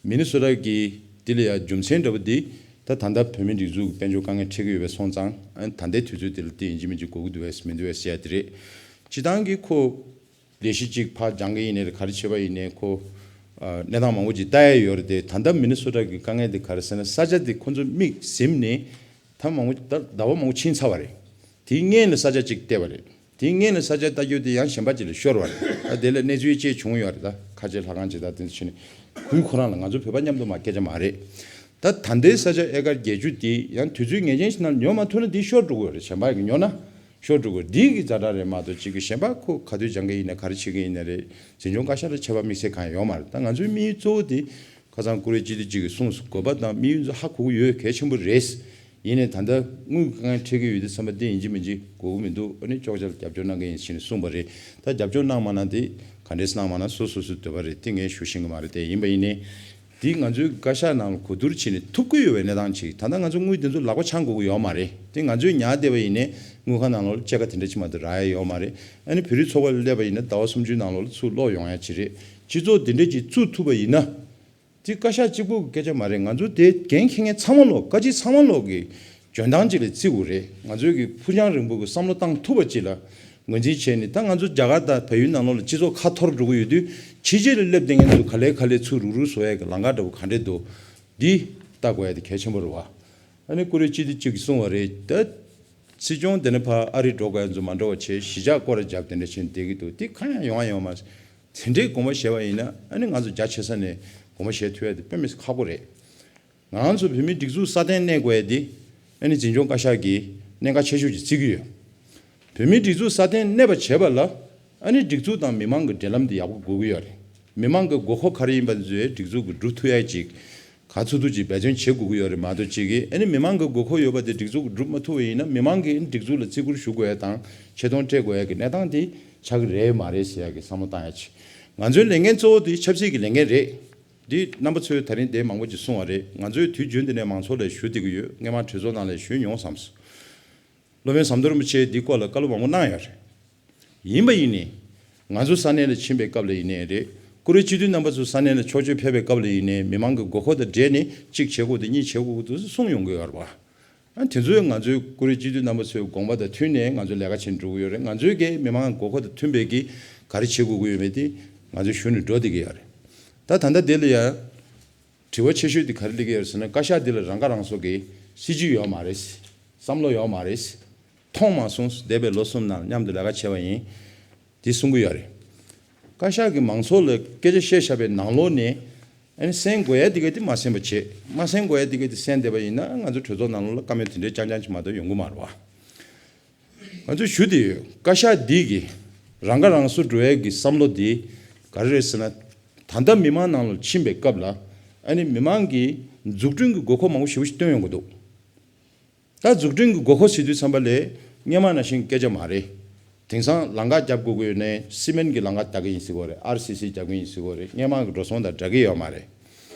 མི་ནི་སོ་ཊ་གི་དེ་ལ་ཡ་རྒྱུ་མཚན་འདྲ་པོ་དེ་ད་ད་ལྟ་བོད་མིའི་སྒྲིག་འཛུགས་ཀྱི་དཔལ་འབྱོར་དཀའ་ངལ་འཕྲད་ཀྱི་ཡོད་པའི་སོང་ཙང་ཨ་ད་ལྟའི་དུས་ཚོད་དེ་ལ་དེ་ཡིན་གཅིག་མིན་གཅིག་དགོས་ཀྱི་འདུག་བས་མི་འདུག་བས་ཟེར་ཡ་དེ་རེད། སྤྱི་བཏང་གི་ཁོ། ལས་གཞི་གཅིག་ཕར་སྦྱང་གི་ཡིན་ནའི་རེད། ག་རེ་བྱེད་པ་ཡིན་ནའི་ཁོ། ཨ། གནས་སྟངས་མང་པོ་ཅིག་ལྟ་ཡ་ཡོད་རེད་དེ། ད་ལྟ་མི་ནི་སོ་ཊ་གི་དཀའ་ངལ་དེ་ག་རེ་ཟེར་ན། ས་ཆ་དེ་ཁོ་ཚོ་མིག་ཟིམ་ནས་ད་མང་པོ་ད་ཟླ་བ་མང་པོ་ཕྱིན་ཚར་བ་རེད། དེའི་སྔོན་ལ་ས་ཆ་གཅིག་བལྟས་པ་རེད། དེའི་སྔོན་ལ་ས་ཆ་ལྟ་རྒྱུ་དེ་ཡང་གཞན་པ་ཅིག་ལ་ཤོར་བ་རེད། ད་དེ་ལ་གནས་ཚུལ་ཅིག་བྱུང་ཡོད་རེད། ད་ཁ་ཆེ་ལྷ་ཁང་ཅིག་ད་དེ་ཚོ་ཕྱིན་ནས་ཁུལ་ཁོ་རང་ལ་ང་ཚོ་བོད་པ་མཉམ་དུ་མ་སྐད་ཆ་མ་རེད། ད་ད་ལྟའི་ས་ཆ་ཨེ་ཀར་བརྒྱད་ཅུ་དེ་ཡང་དུས་ཚོད་ངེས་ཅན་ཞིག་ནང་ཉོ་མ་ཐུབ་ན་དེ་ཤོར་འགྲོ་གི་ཡོད་རེད། གཞན་པ་གིས་ཉོ་ན། ཤོར་འགྲོ་དགོས། འདི་གི་ཛ་དྲག་རེད་མ་གཏོགས་གཅིག་གི་གཞན་པ་ཁོ་ག་དུས་སྦྱང་གི་ཡིན་ན་ག་རེ་བྱེད་ཀྱི་ཡིན་ན་རེད། འཛིན་སྐྱོང་བཀའ་ཤག་ལ་ཁྱད་པར་དམིགས་བསལ་གང་ཡང་ཡོད་མ་རེད། ད་ང་ཚོའི་དམིགས་ཡུལ་གཙོ་བོ་དེ་ཁ་སང་བཀུར་འོས་སྤྱི་འཐུས་གཅིག་གིས་གསུངས་སོང་། དགོས་པ་དང་དམིགས་ཡུལ་ཚོ་ཧ་གོ་གི་ཡོད། གལ་ཆེན་པོ་རེད། ཡིན་ནའི་ད་ལྟ་དངུལ་གང་འཕྲད་ཀྱི་ཡོད་དུས་ཙམ་པ་དེ་ཡིན་གཅིག་མིན་གཅིག་དགོས་ཀྱི་མི་འདུག་ཨ་ནི་ཅོག་ཅར་རྒྱབ་སྐྱོར་གནང་གི་ཡིན་ཞེས་ནས་གསུངས་པ་རེད། ད་རྒྱབ་སྐྱོར་གནང་མ་གནང་དེ་ ག་འདྲས་གནང་མ་ན་སོ་སོ་སོའི་འདོད་པ་རེད། དེ་ངས་ཞུ་ཤེས་ཀྱི་མ་རེད། དེ་ཡིན་པ་ཡིན་ནའི་འདི་ང་ཚོའི་བཀའ་ཤག་ནང་ལ་གོ་བསྡུར་བྱས་ནས་ཐུབ་ཀྱི་ཡོད་པའི་གནས་སྟངས་ཅིག་ད་ལྟ་ང་ཚོ་དངུལ་དེ་ཚོ་ལག་པ་འཆང་དགོས་ཀྱི་ཡོད་མ་རེད། དེ་ང་ཚོས་ཉར་བསྡད་པ་ཡིན་ནའི་དངུལ་ཁང་ནང་ལོགས་ལ་ཕྱེད་ཀ་དེ་འདྲ་ཅིག་མ་གཏོགས་རག་ཡ་ཡོད་མ་རེད། ཨ་ནི་བོད་རིགས་ཚོགས་པ་ལ་སླེབས་པ་ཡིན་ན་ཟླ་བ་སུམ་ཅུའི་ནང་ལོགས་ལ་ཚུར་ལོག་ཡོང་ཡ་ཅིག་རེད། སྤྱི་ཚོགས་འདི་འདྲས་ཅིག་བཙུགས་ཐུབ་པ་ཡིན་ན། དེ་བཀའ་ཤག་གཅིག་པུ་གི་སྐད་ཆ་མ་རེད། ང་ཚོ་དེ་འགན་འཁྱེར་མཁན་ཚང་མ་ལོག་བཀའ་སྤྱི་ཚང་མ་ལོག་གི་འཇོན་ཐང་ཅིག་ལ་བརྩི་དགོས་རེད། ང་ཚོས་ཀྱི་ཕུགས་རྒྱང་རིང་པོ་གི་བསམ་བློ་བཏང་ཐུབ་པ་ཅིག་ལ་ངོས་འཛིན་བྱས་ནས། ད་ང་ཚོ་རྒྱ་གར་དང་བལ་ཡུལ་ནང་ལོགས་ལ་སྤྱི་ཚོགས་ཁ་འཐོར་འགྲོ་གི་ཡོད་དུས། ཕྱི་རྒྱལ་ལ་སླེབས་བསྡད་མཁན་ཚོ་ག་ལེ་ག་ལེ་ཚུར་རུག་རུག་བཟོ་ཡ་གི་ལམ་ཁ་འདྲ་བོ་ག་འདྲས་འདུག་འདི་ལྟ་དགོས་ཡ་དེ་གལ་ཆེན་པོ་རེད་བ། ཨ་ནི་ཀུ་རེ་སྤྱི་འཐུས་གཅིག་གིས་གསུངས་པ་རེད། ད་སྲིད་སྐྱོང་དེ་ནས་ཕར་ཨ་རི་འགྲོ་དགོས་ཡ་ཚོ་མ་འགྲོ་བ་བྱས། གཞིས་ཆགས་སྐོར་ར་རྒྱབ་དེ་འདྲ་བྱས་ནས་བསྡད་ཀྱི་འདུག་དེ་གང་ཡང་ཡོང་ཡ་ཡོད་མ་རེད། དེ་འདྲའི་དགོངས་པ་བཞེས་པ་ཡིན་ན། ཨ་ནི་ང་ཚོ་རྒྱ་ཆེ་ས་ནས་དགོངས་པ་བཞེས་ཐུབ་ཡ་དེ་དཔེ་མི་སྲིད་ཁག་པོ་རེད། ང་ཚོ་བོད་མིའི་སྒྲིག་འཛུགས་སྲ་བརྟན་གནས་དགོས་ཡ་དེ་ཨ་ནི་འཛིན་སྐྱོང་བཀའ་ཤག་གིས་གནད་འགག་ཆེ་ཤོས་ཅིག་བརྩི་གི་ཡོད། བོད་མིའི་སྒྲིག་འཛུགས་སྲ་བརྟན་གནས་པ་བྱེད་པ་ལ་ཨ་ནི་སྒྲིག་འཛུགས་དང་མི་མང་གི་འབྲེལ་ལམ་དེ་ཡག་པོ་དགོས་ཀྱི་ཡོད་རེད། མི་མང་གི་དགོས་མཁོ་ག་རེ་ཡིན་པ་ཚོ་སྒྲིག་འཛུགས་ཀྱིས་སྒྲུབ་ཐུབ་ཡ་ཅིག་ག་ཚོད་ཐུབ་ཅིག་འབད་བརྩོན་བྱེད་དགོས་ཀྱི་ཡོད་རེད་མ་གཏོགས། ཅིག་གིས་ཨ་ནི་མི་མང་གི་དགོས་མཁོ་ཡོད་པ་དེ་སྒྲིག་འཛུགས་ཀྱིས་སྒྲུབ་མ་ཐུབ་པ་ཡིན་ན། མི་མང་གིས་སྒྲིག་འཛུགས་ལ་བརྩི་བཀུར་ཞུ་དགོས་ཡ་དང་ཆེ་མཐོང་སྤྲད་དགོས་ཡ་གི་གནས་སྟངས་དེ་ཆགས་ཀྱི་རེད་མ་རེད་ཟེར་ཡ་གི་བསམ་བློ་བཏང་ཡ་ཅིག་ང་ཚོའི་ལས་འགན་གཙོ་བོ་དེ་ཆབ་སྲིད་ཀྱི་ལས་འགན་རེད། འདི་རྣམ་པ་ཚོས་ད་རིང་དེ་མང་པོ་ཅིག་གསུངས་པ་རེད། ང་ཚོས་དུས་རྒྱུན་དུ་ནས་མང་ཚོགས་ལ་ཞུ་བསྡད་ཀྱི་ཡོད། སྔོན་མ་གྲོས་ཚོགས་ནང་ལ་ཞུས་མྱོང་བསམ་སོང་། སློབ་དཔོན་ཟམ་གདོང་རིན་པོ་ཆེས་འདི་སྐོར་ལ་བཀའ་སློབ་མང་པོ་གནང་ཡོད་རེད། ཡིན་པ་ཡིན་ནའི། ང་ཚོ་ས་གནས་ལ་ཕྱིན་པའི་སྐབས་ལ་ཡིན་ནའི་རེད། ཀུ་རེ་སྤྱི་འཐུས་རྣམ་པ་ཚོ་ས་གནས་ལ་ཕྱོགས་བསྐྱོད་ཕེབས་པའི་སྐབས་ལ་ཡིན་ནའི། མི་མང་གི་དགོས་མཁོ་དང་འབྲེལ་ནས་གཅིག་བྱེད་དགོས་འདུག་གཉིས་བྱེད་དགོས་འདུག་གསུངས་ཡོང་གི་ཡོད་རེད་བ། ཨ། དེ་ཚོས་ང་ཚོའི་ཀུ་རེ་སྤྱི་འཐུས་རྣམ་པ་ཚོའི་དགོངས་པ་དང་མཐུན་ནས་ང་ཚོ་ལས་ཀ་བྱེད་འགྲོ་གི་ཡོད་རེད། ང་ཚོའི་གི་མི་མང་དགོས་མཁོ་དང་མཐུན་པའི་གི་ག་རེ་བྱེད་དགོས་ཀྱི་ཡོད་མེད་དེ་ང་ཚོས་ཞུ་ནས་འགྲོ་བསྡད་ཀྱི་ཡོད་རེད། ད་ད་ལྟ་དེ་ལ་ཡང་དྲི་བ་ཆེ་ཤོས་དེ་ག་རེ་སླེབས་ཀྱི་ཡོད་རེད་ཟེར་ན། བཀའ་ཤག་འདི་ལ་རང་ཁ་རང་གསོ་གི་སྲིད་ཇུས་ཡོད་མ་རེད། བསམ་བློ་ཡོད་མ་རེད། མཐོང་མ་སོང་། འདས་པའི་ལོ་གསུམ་ནང་མཉམ་དུ་ལས་ཀ་བྱས་པ་ཡིན། དེ་གསུང་གི་ཡོད་རེད། བཀའ་ཤག་གིས་མང་ཚོགས་ལ་སྐད་ཆ་བཤད་བཞག་པའི་ནང་ལོགས་ནས། ཨ་ནི་གསན་དགོས་ཡ་དེ་ག་དེ་མ་གསན་པ་བྱེད། མ་གསན་དགོས་ཡ་དེ་ག་དེ་གསན་བསྡད་པ་ཡིན་ན། ང་ཚོ་གྲོས་ཚོགས་ནང་ལོགས་ལ་བཀའ་མོལ་དེ་འདྲའི་རྐྱང་རྐྱང་ཅིག་མ་གཏོགས་ཡོང་གི་མ་རེད་བ། ང་ཚོས་ཞུ་བསྡད་ཡོད། བཀའ་ཤག་འདི་གི་རང་ཁ་རང་གསོ་འགྲོ་ཡ་གི་བསམ་བློ་འདི་ག་རེ་རེད་ཟེར་ན། ད་ལྟ་མི་མང་ནང་ལ་ཕྱིན་པའི་སྐབས་ལ། ཨ་ནི་མི་མང་གིས་འཛུགས་སྐྲུན་གྱི་དགོས་མཁོ་མང་པོ་ཞེ་པོ་ཞིག་བཏོན་ཡོང་གི་འདུག་ད་འཛུགས་སྐྲུན་གྱི་དགོས་མཁོ་ཟེར་དུས་ཙམ་པ་ལ་སྔོན་མ་ནང་བཞིན་སྐད་ཆ་མ་རེད། དེང་སང་ལམ་ཁ་རྒྱབ་དགོས་ཀྱི་ཡོད་ནའི་སི་མེན་གྱི་ལམ་ཁ་རྒྱག་གི་ཡིན་ཟེར་གྱི་ཡོད་རེད། ཨར་སི་སི་རྒྱག་གི་ཡིན་ཟེར་གྱི་ཡོད་རེད། སྔོན་མ་གི་འགྲོ་སོང་དང་འདྲ་གི་ཡོད་མ་རེད།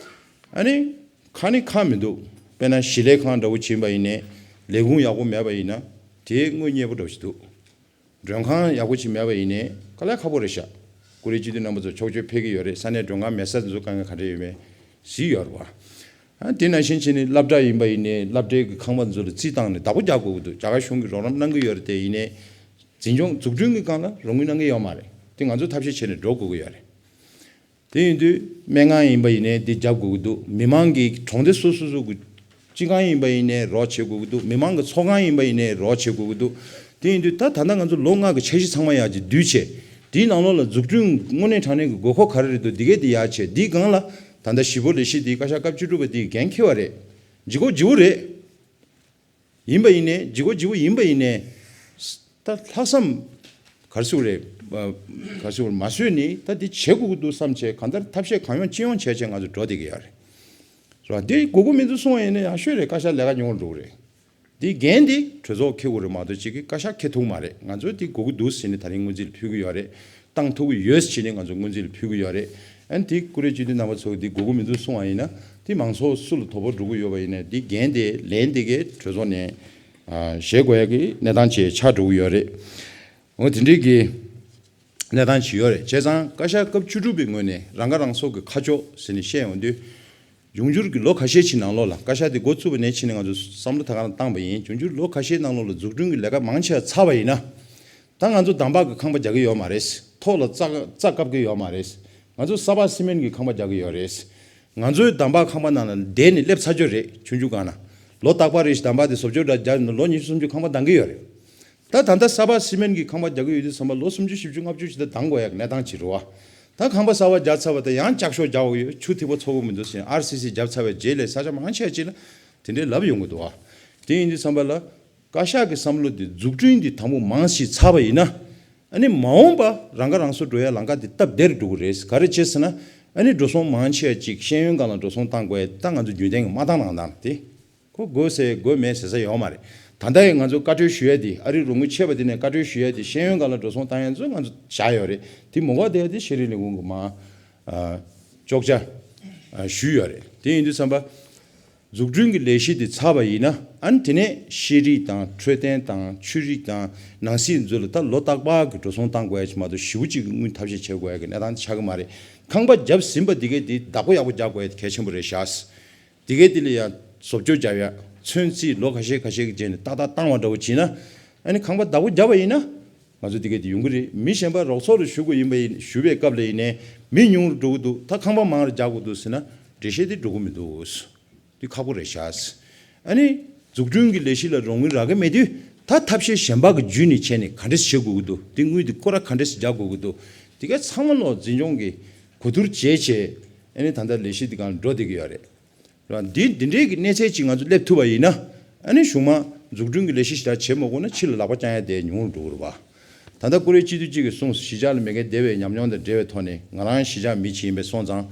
ཨ་ནི་ཁག་ནི་ཁག་མི་འདུག་དཔེར་ན་ཞིང་ལས་ཁང་འདྲ་བོ་ཕྱིན་པ་ཡིན་ནའི་ལས་ཁུངས་ཡག་པོ་མེད་པ་ཡིན་ན་དེ་དངུལ་མཉེས་པོ་འདྲ་བོ་ཞིག་འདུག་མགྲོན་ཁང་ཡག་པོ་ཅིག་མེད་པ་ཡིན་ནའི་དཀའ་ལས་ཁག་པོ་རེད་ཤག་ཀུ་རེ་སྤྱི་འཐུས་རྣམ་པ་ཚོ་ཕྱོགས་བསྐྱོད་ཕེབས་ཀྱི་ཡོད་རེད། ས་གནས་མགྲོན་ཁང་མེད་ས་དེ་ཚོ་དཀའ་ངལ་ག་འདྲ་ཡོད་མེད་གཟིགས་ཡོད་རེད་བ། ཨ། དེ་ནང་བཞིན་བྱས་ནས་སློབ་གྲྭ་ཡིན་པ་ཡིན་ནའི་སློབ་གྲྭའི་གི་ཁང་པ་ཚོ་ལ་རྩིས་བཏང་ནས་བདག་པོ་རྒྱག་དགོས་ཀྱི་འདུག་རྒྱ་གར་གཞུང་གིས་རོགས་རམ་གནང་གི་ཡོད་རེད་དེ། ཡིན་ནའི་འཛིན་སྐྱོང་འཛུགས་སྐྲུན་གྱི་སྒང་ལ་རོགས་དངུལ་གནང་གི་ཡོད་མ་རེད། དེ་ང་ཚོ་ཐབས་ཤེས་བྱས་ནས་འགྲོ་དགོས་ཀྱི་ཡོད་རེད། དེ་ཡིན་དུས་སྨན་ཁང་ཡིན་པ་ཡིན་ནའི་འདི་རྒྱབ་དགོས་ཀྱི་འདུག་མི་མང་གི་གྲོང་སྡེ་སོ་སོ་སོ་གི་སྤྱི་ཁང་ཡིན་པ་ཡིན་ནའི་རོགས་བྱེད་དགོས་ཀྱི་འདུག་མི་མང་གི་ཚོགས་ཁང་ཡིན་པ་ཡིན་ནའི་རོགས་བྱེད་དགོས་ཀྱི་འདུག་དེ་ཡིན་དུས་ད་ད་ལྟ་ང་ཚོ་ལོ་ལྔ་གི་འཆར་གཞི་ཚང་མ་ཡར་ཅིག་བསྡུས་བྱས། དེའི་ནང་ལོགས་ལ་འཛུགས་སྐྲུན་དངོས་གནས་དྲང་གནས་ཀྱི་དགོས་མཁོ་ག་རེ་རེད་འདུག་འདི་གས་དེ་ཡར་བྱས། དེའི་སྒང་ལ་ད་ལྟ་ཞི་བོ་ལས་གཞི་དེ་བཀའ་ཤག་སྐབས་བཅུ་དྲུག་པ་དེས་འགན་འཁྱེར་བ་རེད། ལྗིད་ཁོག་ལྗིད་པོ་རེད། ཡིན་པ་ཡིན་ནའི་ལྗིད་ཁོག་ལྗིད་པོ་ཡིན་པ་ཡིན་ནའི། ད་ལྷག་བསམ་ག་རེ་ཟེར་དགོས་རེད། ག་རེ་ཟེར་དགོས་རེད། མ་བཟོད་ནི་ད་འདི་བྱེད་དགོས་ཀྱི་འདུག་བསམ་བྱས། གང་ལྟར་ཐབས་ཤེས་གང་ཡོང་ཅི་ཡོང་བྱས་བྱས་ང་ཚོ་འགྲོ་བསྡད་ཀྱི་ཡོད་རེད། རེད་བ། འདི་དགོས་མཁོ་མི་འདུག་གསུངས་པ་ཡིན་ན་ཡག་ཤོས་རེད། བཀའ་ཤག་ལས་ཀ་ཉུང་རུ་འགྲོ་གི་རེད། འདི་འགན་འདི་གྲོས་ཚོགས་འཁྱེར་དགོས་རེད་མ་གཏོགས་ཅིག་གིས་བཀའ་ཤག་འཁྱེར་ཐུབ་མ་རེད། ང་ཚོས་འདི་དགོས་ཀྱི་འདུག་ཟེར་ནས་ད་རིང་སྔོན་རྩིས་ལ་ཕུལ་གྱི་ཡོད་རེད། བཏང་ཐུབ་ཀྱི་ཡོད་ཟེར་ནས་ང་ཚོ་སྔོན་རྩིས་ལ་ཕུལ་གྱི་ཡོད་རེད། ཨ་ནི་དེ་ཀུ་རེ་སྤྱི་འཐུས་རྣམ་པ་ཚོ་འདི་དགོས་ཀྱི་མི་འདུག་གསུངས་པ་ཡིན་ན། དེ་མང་ཚོགས་སུ་ལ་དོ་ཕོག་འགྲོ་གི་ཡོད་པ་ཡིན་ན། འདི་འགན་དེ་ལན་དེ་གའི་གྲོས་ཚོགས་ནས་ཨ་བཞེས་དགོས་ཡ་གི་གནས་སྟངས་ཅིག་ཆགས་འགྲོ་གི་ཡོད་རེད། འོ་དེ་འདྲའི་གི་གནས་སྟངས་ཅིག་ཡོད་རེད། བྱས་ཙང་བཀའ་ཤག་སྐབས་བཅུ་དྲུག་པའི་ངོས་ནས་རང་ཁ་རང་གསོ་གི་ཁ་ཕྱོགས་ཟེར་ནས་བཤད་ཡོང་དུས། འབྱུང་འགྱུར་གྱི་ལོ་ཁ་ཤས་ཅིག་ནང་ལོགས་ལ། བཀའ་ཤག་དེ་འགོ་བཙུགས་པ་ནས་ཕྱིན་ནས་ང་ཚོ་བསམ་བློ་ད་ག་རང་བཏང་པ་ཡིན། འབྱུང་འགྱུར་ལོ་ཁ་ཤས་ནང་ལོགས་ལ་འཛུགས་སྐྲུན་གྱི་ལས་ཀ་མང་ཆེ་བ་ཚར་བ་ཡིན་ན། ད་ང་ཚོ་འདམ་བག་གི་ཁང་པ་རྒྱག་གི་ཡོད་མ་རེད། ཐོག་ལ་རྩྭ་རྩྭ་བཀབ་ཀྱི་ཡོད་མ་རེད། ང་ཚོ་ས་ཕག་སི་མེན་གྱི་ཁང་པ་རྒྱག་གི་ཡོད་རེད། ང་ཚོའི་འདམ་བག་ཁང་པ་ནང་ལ་བསྡད་ནས་སླེབས་ཚར་ཆོག་རེད། ཆུང་ཆུང་སྒང་ན། ལོ་རྟག་པར་རེ་བཞིན་འདམ་བག་དེ་བཟོ་བཅོས་འདྲ་རྒྱག་ནས་ལོ་ཉི་ཤུ་སུམ་ཅུ་ཁང་པ་འདང་གི་ཡོད་རེད། ད་ད་ལྟ་ས་ཕག་སི་མེན་གྱི་ཁང་པ་རྒྱག་གི་ཡོད་དུས་ཙམ་པ་ལོ་སུམ་ཅུ་བཞི་བཅུ་ལྔ་བཅུ་ཞིག་ད་འདང་དགོས་ཡག་གནས་སྟངས་ཅིག་རེད་བ། ད་ཁང་པ་གསར་པ་རྒྱག་ཚར་བ་དང་ཡང་ལྕགས་ཤོག་རྒྱག་དགོས་ཡོད། ཆུ་ཐིགས་པ་ཚོ་དགོས་མི་འདུག་ཟེར། ཨར་སི་སི་བརྒྱབ་ཚར་བའི་རྗེས་ལ་ས་ཆ་མང་ཆེ་ཅིག་ལ་དེ་འདྲའི་ལབ་ཡོང་གི་འདུག་བ། དེ་ཡིན་དུས་ཙམ་པ་ལ། བཀའ་ཤག་གི་བསམ་བློ་དེ་འཛུགས་སྐྲུན་དེ་དང་པོ་མང་ཞིག་ཚར་བ་ཡིན་ན། ཨ་ནི་མ་འོངས་པ་རང་ཁ་རང་གསོ་འགྲོ་ཡ་ལམ་ཁ་དེ་སྟབས་བདེ་རུ་འགྲོ་གི་རེད། ག་རེ་བྱས་ཟེར་ན། ཨ་ནི་འགྲོ་སོང་མང་ཆེ་བ་ཅིག་ཤེས་ཡོན་སྒང་ལ་འགྲོ་སོང་བཏང་དགོས་ཡ་ད་ང་ཚོ་རྒྱུན་ལྡན་གྱི་མ་བཏང་ནང་བཏང་དེ། ཁོ་དགོས་ཟེར་དགོས་མེད་ཟེར་ས་ཡོད་མ་རེད། ད་ལྟ་ཡང་ང་ཚོ་བཀའ་འཁྲོལ་ཞུ་ཡ་དེ། ཨ་རིའི་རོགས་དངུལ་ཆད་པ་དེ་ནས་བཀའ་འཁྲོལ་ཞུ་ཡ་དེ། ཤེས་ཡོན་སྒང་ལ་འགྲོ་སོང་བཏང་ཡ་ཚོ་ང་ཚོ་བཞག་ཡོད་རེད། དེ་མ་དགོས་དེ་ཡ་དེ་ཤེས་རིག་ལས་ཁུངས་ཀྱི་མར་ཨ་ཅོག་ཆ་ཨ་ཞུས་ཡོད་རེད། དེ་ཡིན་དུས་ཙམ་པ། འཛུགས་སྐྲུན་གྱི་ལས་གཞི་དེ་ཚར་བ་ཡིན་ན། ཨ་ནི་དེ་ནས་ཤེས་རིག་དང་འཕྲོད་བསྟེན་དང་ཆོས་རིག་དང་ནང་སྲིད་ཚོ་ལ་ད་ལོ་རྟག་པར་གྱི་འགྲོ་སོང་བཏང་དགོས་ཡ་ཅིག་མ་གཏོགས། ཞེ་པོ་ཅིག་གི་དངུལ་ཐབས་ཤེས་བྱེད་དགོས་ཡ་གི་གནས་སྟངས་དེ་ཆགས་ཀྱི་མ་རེད། ཁང་པ་བརྒྱབ་ཟིན་པ་དེ་གས་དེ་བདག་པོ་ཡག་པོ་རྒྱག་དགོས་ཡ་དེ་གལ་ཆེན་པོ་རེད་ཤག་དེ་གས་དེ་ལ་ཡང་བཟོ་བཅོས་རྒྱག་ཡ། ཚོད་རྩིས་ལོ་ཁ་ཤས་ཁ་ཤས་ཀྱི་རྗེས་ནས་ཏག་ཏག་བཏང་བ་འདྲ་བོ་བྱས་ན། ཨ་ནི་ཁང་པ་བདག་པོ་བརྒྱབ་པ་ཡིན་ན། ང་ཚོ་དེ་གས་དེ་ཡོང་གི་རེད། མི་གཞན་པ་རོགས་ཚོགས་རུ་ཞུ་དགོས་ཡིན་པ་ཡིན། ཞུ་བའི་སྐབས་ལ་ཡིན་ནའི་མི་ཉུང་རུ་འགྲོ་གི་འདུག་ད་ཁང་པ་མང་རུ་རྒྱག་དགོས་འདུག་ཟེར་ན། འགྲེལ་བཤད་དེ་འགྲོ་གི་མི་འདུག་འདི་ཁག་པོ་རེད་ཤག་ཨ་ནི་འཛུགས་སྐྲུན་གྱི་ལས་གཞི་ལ་རོགས་དངུལ་རག་གི་མེད་དུས། ད་ཐབས་ཤེས་གཞན་པ་གི་བརྒྱུད་ནས་བྱས་ནས་ག་འདྲས་བྱེད་དགོས་ཀྱི་འདུག་དེ་དངུལ་དེ་སྐོར་ར་ག་འདྲས་རྒྱག་དགོས་ཀྱི་འདུག་དེ་ག་ཚང་མ་ལོ་འཛིན་སྐྱོང་གི་གོ་བསྡུར་བྱས་བྱས། ཨ་ནི་ད་ལྟ་ལས་གཞི་འདི་གང་འགྲོ་བསྡད་ཀྱི་ཡོད་རེད། ར་འདི་འདི་འདྲའི་གི་གནས་ཚད་ཅིག་ང་ཚོ་སླེབས་ཐུབ་པ་ཡིན་ན། ཨ་ནི་གཞུག་མ་འཛུགས་སྐྲུན་གྱི་ལས་གཞི་ཞིག་ད་བྱེད་མ་དགོས་ན། ཕྱི་ལ་ལག་པ་བརྐྱང་ཡ་དེ་ཉུང་རུ་འགྲོ་གི་རེད་པ། ད་ལྟ་ཀུ་རེ་སྤྱི་འཐུས་གཅིག་གིས་གསུངས། གཞིས་ཆགས་ལ་མེ་ཀན་སྡེ་བའི་ཉམས་མྱོང་དང་འབྲེལ་བའི་ཐོག་ནས། ང་རང་གཞིས་ཆགས་མི་གཅིག་ཡིན་པའི་སོང་ཙང་།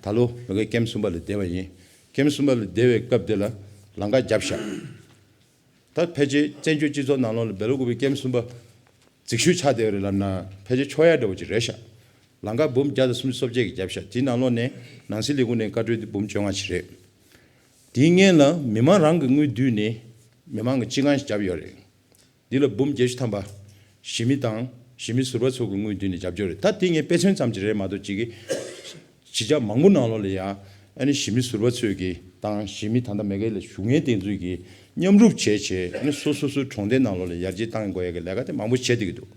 ད་ལོ་མེ་ཀན་ཀེམ་གསུམ་པ་ལ་བསྡད་པ་ཡིན། ཀེམ་གསུམ་པ་ལ་བསྡད་པའི་སྐབས་དེ་ལ་ལམ་ཁ་བརྒྱབ་ཤག་ད་ཕལ་ཆེར་བཙན་བྱོལ་སྤྱི་ཚོགས་ནང་ལོགས་ལ་སྦེལ་ཀོབ་ཀེམ་གསུམ་པ་རྫིག་ཤོས་ཆགས་བསྡད་ཡོད་རེད་ལབ་ན་ཕལ་ཆེར་ཆོག་ཡ་འདྲ་བོ་ཅིག་རེད་ཤག་ལམ་ཁ་འབུམ་བརྒྱ་དང་སུམ་ཅུ་སོ་བརྒྱད་ཀྱི་བརྒྱབ་ཤག་དེའི་ནང་ལོགས་ནས་ནང་སྲིད་ལས་ཁུངས་ནས་བཀའ་འཁྲོལ་དེ་འབུམ་བཅོ་ལྔ་ཅིག་རེད། དེའི་སྔོན་ལ་མི་མང་རང་གི་དངུལ་བསྡུས་ནས་མི་མང་གི་སྤྱི་ཁང་ཞིག་བརྒྱབ་ཡོད་རེད། འདི་ལ་འབུམ་བརྒྱད་ཅུ་ཐམ་པ་གཞིས་མི་དང་གཞིས་མི་ཟུར་པ་ཚོ་གི་དངུལ་བསྡུས་ནས་བརྒྱབ་ཡོད་རེད། ད་དེ་ངས་དཔེ་མཚོན་ཙམ་ཅིག་རེད་མ་གཏོགས། གཅིག་གི་གཞིས་ཆགས་མང་པོ་ནང་ལོགས་ལ་ཡ་ཨ་ནི་གཞིས་མི་ཟུར་པ་ཚོས་ཀྱི་དང་། གཞིས་མི་ད་ལྟ་མེ་ཀན་ལ་བཞུགས་མཁན་དེ་ཚོས་ཀྱི་མཉམ་རུབ་བྱས་བྱས། ཨ་ནི་སོ་སོ་སོའི་གྲོང་སྡེ་ནང་ལོགས་ལ་ཡར་རྒྱས་བཏང་དགོས་ཡ་གི་ལས་ཀ་དེ་མང་པོ་བྱས་བསྡད་ཀྱི་འདུག་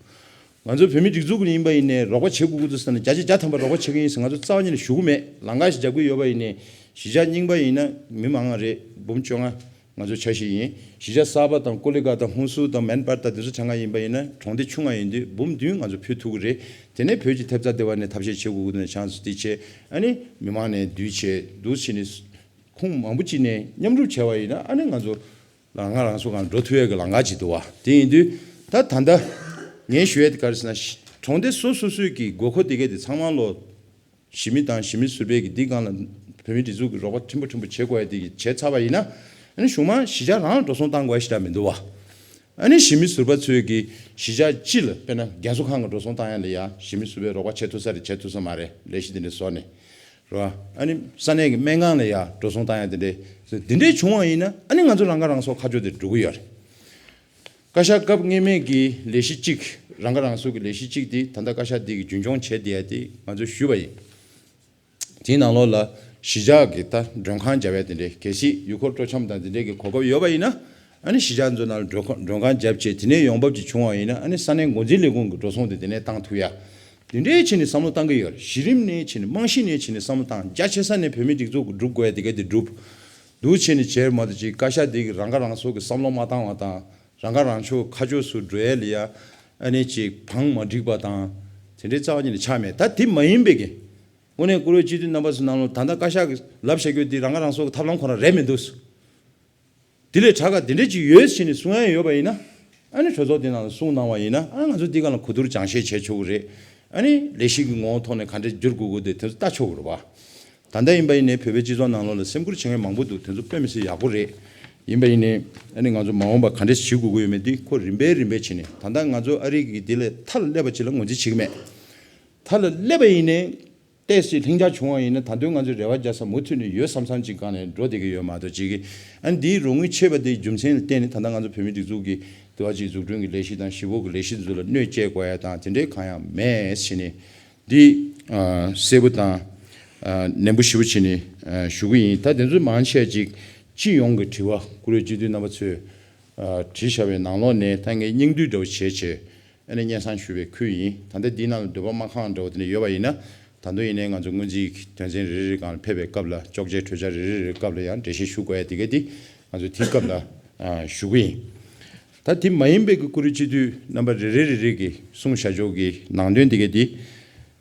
ང་ཚོ་བོད་མི་སྒྲིག་འཛུགས་ཀྱི་ཡིན་པ་ཡིན་ནའི་རོགས་པ་བྱེད་དགོས་ཀྱི་འདུག་ཟེར་ན། བརྒྱ་ཆ་བརྒྱ་ཐམ་པ་རོགས་པ་བྱེད་ཀྱི་ཡིན་ཟེར་ང་ཚོ་རྩ་བ་ཉིད་ནས་ཞུ་གི་མེད། ལམ་ཁ་ཞིག་རྒྱག་གི་ཡོད་པ་ཡིན་ནའི། གཞིས་ཆགས་རྙིང་པ་ཡིན་ན་མི་མང་ང་རེད། འབུམ་བཅོ་ལྔ་ང་ཚོ་འཆར་གཞི་ཡིན། གཞིས་ཆགས་གསར་པ་དང་ཀོ་ལི་གྷལ་དང་ཧུན་སུར་དང་མན་པར་དང་དེ་ཚོ་ཆ་ང་ཡིན་པ་ཡིན་ན། གྲོང་སྡེ་ཆུང་ང་ཡིན་དུས་འབུམ་བདུན་ང་ཚོ་ཕུལ་ཐུབ་ཀྱི་རེད། དེ་ནས་བོད་ཀྱི་ཐེབས་རྩ་སྡེ་བ་ནས་ཐབས་ཤེས་བྱེད་དགོས་ཀྱི་འདུག་ནས་ཆང་སུ་དེ་བྱས། ཨ་ནི་མི་མང་ནས་བསྡུས་བྱས་འདུག་བྱས་ནས། ཁོང་མང་པོ་ཅིག་ནས་མཉམ་རུབ་བྱས་པ་ཡིན་ན། ཨ་ནི་ང་ཚོ་རང་ང་རང་སོ་གང་འགྲོ་ཐུབ་ཡས་ཀྱི་ལམ་ཁ་ཅིག་འདུག་བ། དེ་ཡིན་དུས་ད་ད་ལྟ་ངས་ཞུ་ཡས་དེ་ག་རེ་ཟེར་ན། གྲོང་སྡེ་སོ་སོ་སོས་ཀྱི་དགོས་མཁོ་དེ་གས་དེ་ཚང་མ་ལོ། གཞིས་མི་དང་གཞིས་མི་ཟུར་པའི་གི་འདི་སྒང་ལ་བོད་མི་སྒྲིག་འཛུགས་ཀྱི་རོགས་པ་ཕྲན་བུ་ཕྲན་བུ་བྱེད་དགོས་ཡ་དེ་གི་བྱས་ཚར་བ་ཡིན་ན། ཨ་ནི་གཞུག་མ་གཞིས་ཆགས་རང་ལ་འགྲོ་སོང་བཏང་དགོས་ཡ་ཞིག་ད་མི་འདུག་བ། ཨ་ནི་གཞིས་མི་ཟུར་པ་ཚོས་ཀྱི་གཞིས་ཆགས་སྤྱི་ལ་དཔེར་ན་རྒན་གསོ་ཁང་གི་འགྲོ་སོང་བཏང་ཡ་ལ་ཡ་གཞིས་མི་ཟུར་པའི་རོགས་པ་བྱེད་ཐུབ་ས་རེད། བྱེད་ཐུབ་ས་མ་རེད། ལས་གཞི་འདི་འདྲ་བཟོ་ནས། རེད་བ། ཨ་ནི་ས་གནས་ཀྱི་སྨན་ཁང་ལ་ཡ་འགྲོ་སོང་བཏང་ཡ་དེ་འདྲས་འདི་འདྲས་བྱུང་བ་ཡིན་ན། ཨ་ནི་ང་ཚོ་རང་ཁ་རང་གསོ་ཁ་ཕྱོགས་དེ་འགྲོ་གི་ཡོད་རེད། བཀའ་ཤག་སྐབས་སྔོན་མའི་གི་ལས་གཞི་གཅིག་རང་ཁ་རང་གསོ་གི་ལས་གཞི་གཅིག་དེ་ད་ལྟ་བཀའ་ཤག་དེ་གི་རྒྱུན་སྐྱོང་བྱས་བསྡད་ཡ་དེ་ང་ཚོས་ཞུས་པ་ཡིན། དེའི་ནང་ལོགས་ལ་གཞིས་ཆགས་ཀྱི་ད་མགྲོན་ཁང་བརྒྱབ་ཡ་དེ་འདྲས། གལ་སྲིད་ཡུལ་སྐོར་སྤྲོ་འཆམ་དང་དེ་འདྲས་ཀྱི་གོ་སྐབས་ཡོད་པ་ཡིན་ན། ཨ་ནི་གཞིས་ཆགས་ཚོ་ནང་ལ་མགྲོན་ཁང་མགྲོན་ཁང་བརྒྱབ་བྱས། དེ་ནས་ཡོང་འབབ་ཅིག་བྱུང་བ་ཡིན་ན། ཨ་ནི་ས་གནས་འགོ་འཛིན་ལས་ཁུངས་ཀྱི་འགྲོ་སོང་དེ་དེ་ནས་བཏང་ཐུབ་ཡ། དེ་འདྲའི་བྱས་ནས་བསམ་བློ་བཏང་གི་ཡོད་རེད། གཞི་རིམ་ནས་བྱས་ནས་རྨང་གཞི་ནས་བྱས་ནས་བསམ་བློ་བཏང་། རྒྱ་ཆེ་ས་ནས་བོད་མིའི་སྒྲིག་འཛུགས་ཀྱི་སྒྲུབ་དགོས་ཡ་དེ་ག་དེ་སྒྲུབ། འདུག་བྱས་ནས་བྱས་མ་གཏོགས་ཅིག་བཀའ་ཤག་དེ་གི་རང་ཁ་རང་གསོ་གི་བསམ་བློ་མ་བཏང་བ་དང་། རང་ཁ་རང་ཆོས་ཁ་ཕྱོགས་སུ་འགྲོ་ཡ་ལ་ཡ་ཨ་ནི་ཅིག་བང་མ་བསྒྲིགས་པ་དང་། དེ་འདྲའི་རྩ་བ་ཉིད་ནས་ཆགས་མེད། ད་དེ་མ་ཡིན་པའི་གི་དངོས་གནས་བཀུར་འོས་སྤྱི་འཐུས་རྣམ་པ་ཚོ་ནང་ལོགས་ད་ལྟ་བཀའ་ཤག་གི་ལབ་བྱ་རྒྱུ་དེ་རང་ཁ་རང་གསོ་གི་ཐབས་ལམ་ཁོ་རང་རེད་མི་འདུག་དེ་ལས་དྲག་ག་དེ་འདྲ་ཅིག་ཡོད་ཟེར་ནས་གསུང་ཡ་ཡོད་པ་ཡིན་ན། ཨ་ནི་གྲོས་ཚོགས་དེ་ནང་ལ་གསུང་གནང་བ་ཡིན་ན། ཨ་ང་ཚོ་འདི་སྒང་ལ་གོ་བསྡུར་སྦྱང་བཤད་བྱས་ཆོག་གི་རེད། ཨ་ནི་ལས་གཞི་གི་ངོ་བོ་ཐོག་ནས་ག་འདྲས་བསྒྱུར་དགོས་དགོས་དེ་དེ་ཚོ་ལྟ་ཆོག་གི་རེད་བ། ད་ལྟ་ཡིན་པ་ཡིན་ནའི་བོད་པའི་སྤྱི་ཚོགས་ནང་ལོགས་ལ་སེམས་ཁུར་བྱེད་མཁན་མང་པོ་འདུག་དེ་ཚོ་དཔེ་མི་སྲིད་ཡག་པོ་རེད། ཡིན་པ་ཡིན་ནའི་ཨ་ནི་ང་ཚོ་མ་འོངས་པ་ག་འདྲས་བྱེད་དགོས་ཀྱི་ཡོད་མེད་དེ་ཁོ་རིམ་པས་རིམ་པས་བྱས་ནས། ད་ལྟ་ང་ཚོ་ཨ་རི་གི་འདི་ལས་མཐའ་ལ་སླེབས་པ་ཅིག་ལ་ངོས་འཛིན་བྱེད་ཀྱི་མེད། མཐའ་ལ་སླེབས་པ་ཡིན་ནའི། ཏོག་ཙམ་ལྷིང་འཇགས་བྱུང་བ་ཡིན་ན། ད་དུང་ང་ཚོས་རེ་བ་རྒྱག་ས་མུ་མཐུད་ནས་ཡོད་བསམ་བསམ་ཅིག་སྒང་ནས་འགྲོ་བསྡད་ཀྱི་ཡོད་མ་གཏོགས་ཅིག་གི། ཨ་ནི་འདིའི་རོགས་དངུལ་ཆད་པ་དེའི་རྒྱུ་མཚན་ལ་བརྟེན་ནས་ད་ལྟ་ང་ཚོ་བོད་མིའི་སྒྲིག་འཛུགས་ཀྱི་དེ་བ་ཅིག་འཛུགས་སྐྲུན་གྱི་ལས་གཞི་དང་། གཞིས་སྤོ་གི་ལས་གཞི་ཚོ་ལ་གནོད་སྐྱེལ་དགོས་ཡ་དང་དེ་འདྲའི་གང་ཡང་མེད་ཟེར་ནས། འདི་ཨ་གསལ་པོ་དང་ཨ་ནན་པོ་ཞེ་པོ་བྱས་ནས་ཨ་ཞུ་གི་ཡིན། ད་དེ་ཚོ་མང་ཆེ་ཅིག་སྤྱི་ཡོངས་ཀྱི་དྲི་བ་བཀུར་འོས་སྤྱི་འཐུས་རྣམ་པ་ཚོས་ཨ་དྲིས་བཞག་པའི་ནང་ལོགས་ནས། ད་ངས་སྙིང་བསྡུས་འདྲ་བོ་བྱས་བྱས། ཨ་ནི་སྙན་སེང་ཞུ་བའི་ཁུལ་ཡིན། ད་ལྟ་འདིའི་ནང་ལ་འདོད་པ་མ་ཁེངས་འདྲ་བོ་དེ་འདྲ་ཡོད་པ་ཡིན་ན། ད་དུང་ཡིན་ནའི་ང་ཚོ་སྔོན་རྩིས་ཀྱི་དོན་ཚན་རེ་རེ་སྒང་ལ་ཕེབས་པའི་སྐབས་ལ། ཅོག་ཅེ་གྲོས་འཆར་རེ་རེ་རེའི་སྐབས་ལ་ཡང་འགྲེལ་བཤད་ཞུ་དགོས་ཡ་དེ་ག་དེ་ང་ཚོ་དེའི་སྐབས་ལ་ཨ་ཞུ་གི་ཡིན། ད་དེ་མ་ཡིན་པའི་གི་བཀུར་འོས་སྤྱི་འཐུས་རྣམ་པ་རེ་རེ་རེ་རེ་གིས་གསུངས་བཞག་ཕྱོགས་ཀྱི་ནང་དོན་དེ་ག་དེ་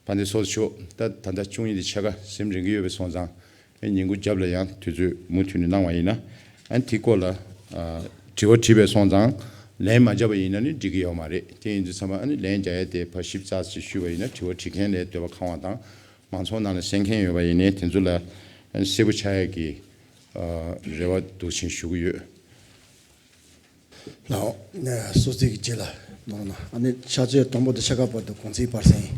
ཕན་བདེ་སོགས་ཆོག་ད་ད་ལྟ་བཅུ་གཉིས་དེ་ཕྱེད་ཀ་ཟིན་རན་གྱི་ཡོད་པའི་སོང་ཙང་། ཉིན་གུང་རྒྱབ་ལ་ཡང་དུས་ཚོད་མུ་མཐུད་ནས་གནང་བ་ཡིན་ན། ཨ་ནི་དེའི་སྐོར་ལ་ཨ་དྲི་བ་དྲིས་པའི་སོང་ཙང་། ལན་མ་བརྒྱབ་པ་ཡིན་ན་ནི་འགྲིག་གི་ཡོད་མ་རེད། དེ་ཡིན་དུས་ཚང་མ་ཨ་ནི་ལན་རྒྱག་ཡ་དེ་ཕར་ཞིབ་ཚགས་ཤིག་ཞུས་པ་ཡིན་ན། དྲི་བ་དྲི་མཁན་ལས་འདོད་པ་ཁེངས་པ་དང་། མང་ཚོགས་ནང་ལ་གསན་མཁན་ཡོད་པ་ཡིན་ནའི་དེ་ཚོ་ལ་ཨ་ནི་གསལ་པོ་ཆགས་ཡ་གི་ཨ་རེ་བ་འདུག་བྱས་ཞུ་གི་ཡོད། ལའོ། གསོལ་ཚིགས་ཀྱི་རྗེས་ལ་གནང་ན། ཨ་ནི་ཕྱག་ཚོད་དང་པོ་དང་ཕྱེད་ཀ་བར་དུ་གུང་ཚིགས་སྤར་ཟིན་ཡིན།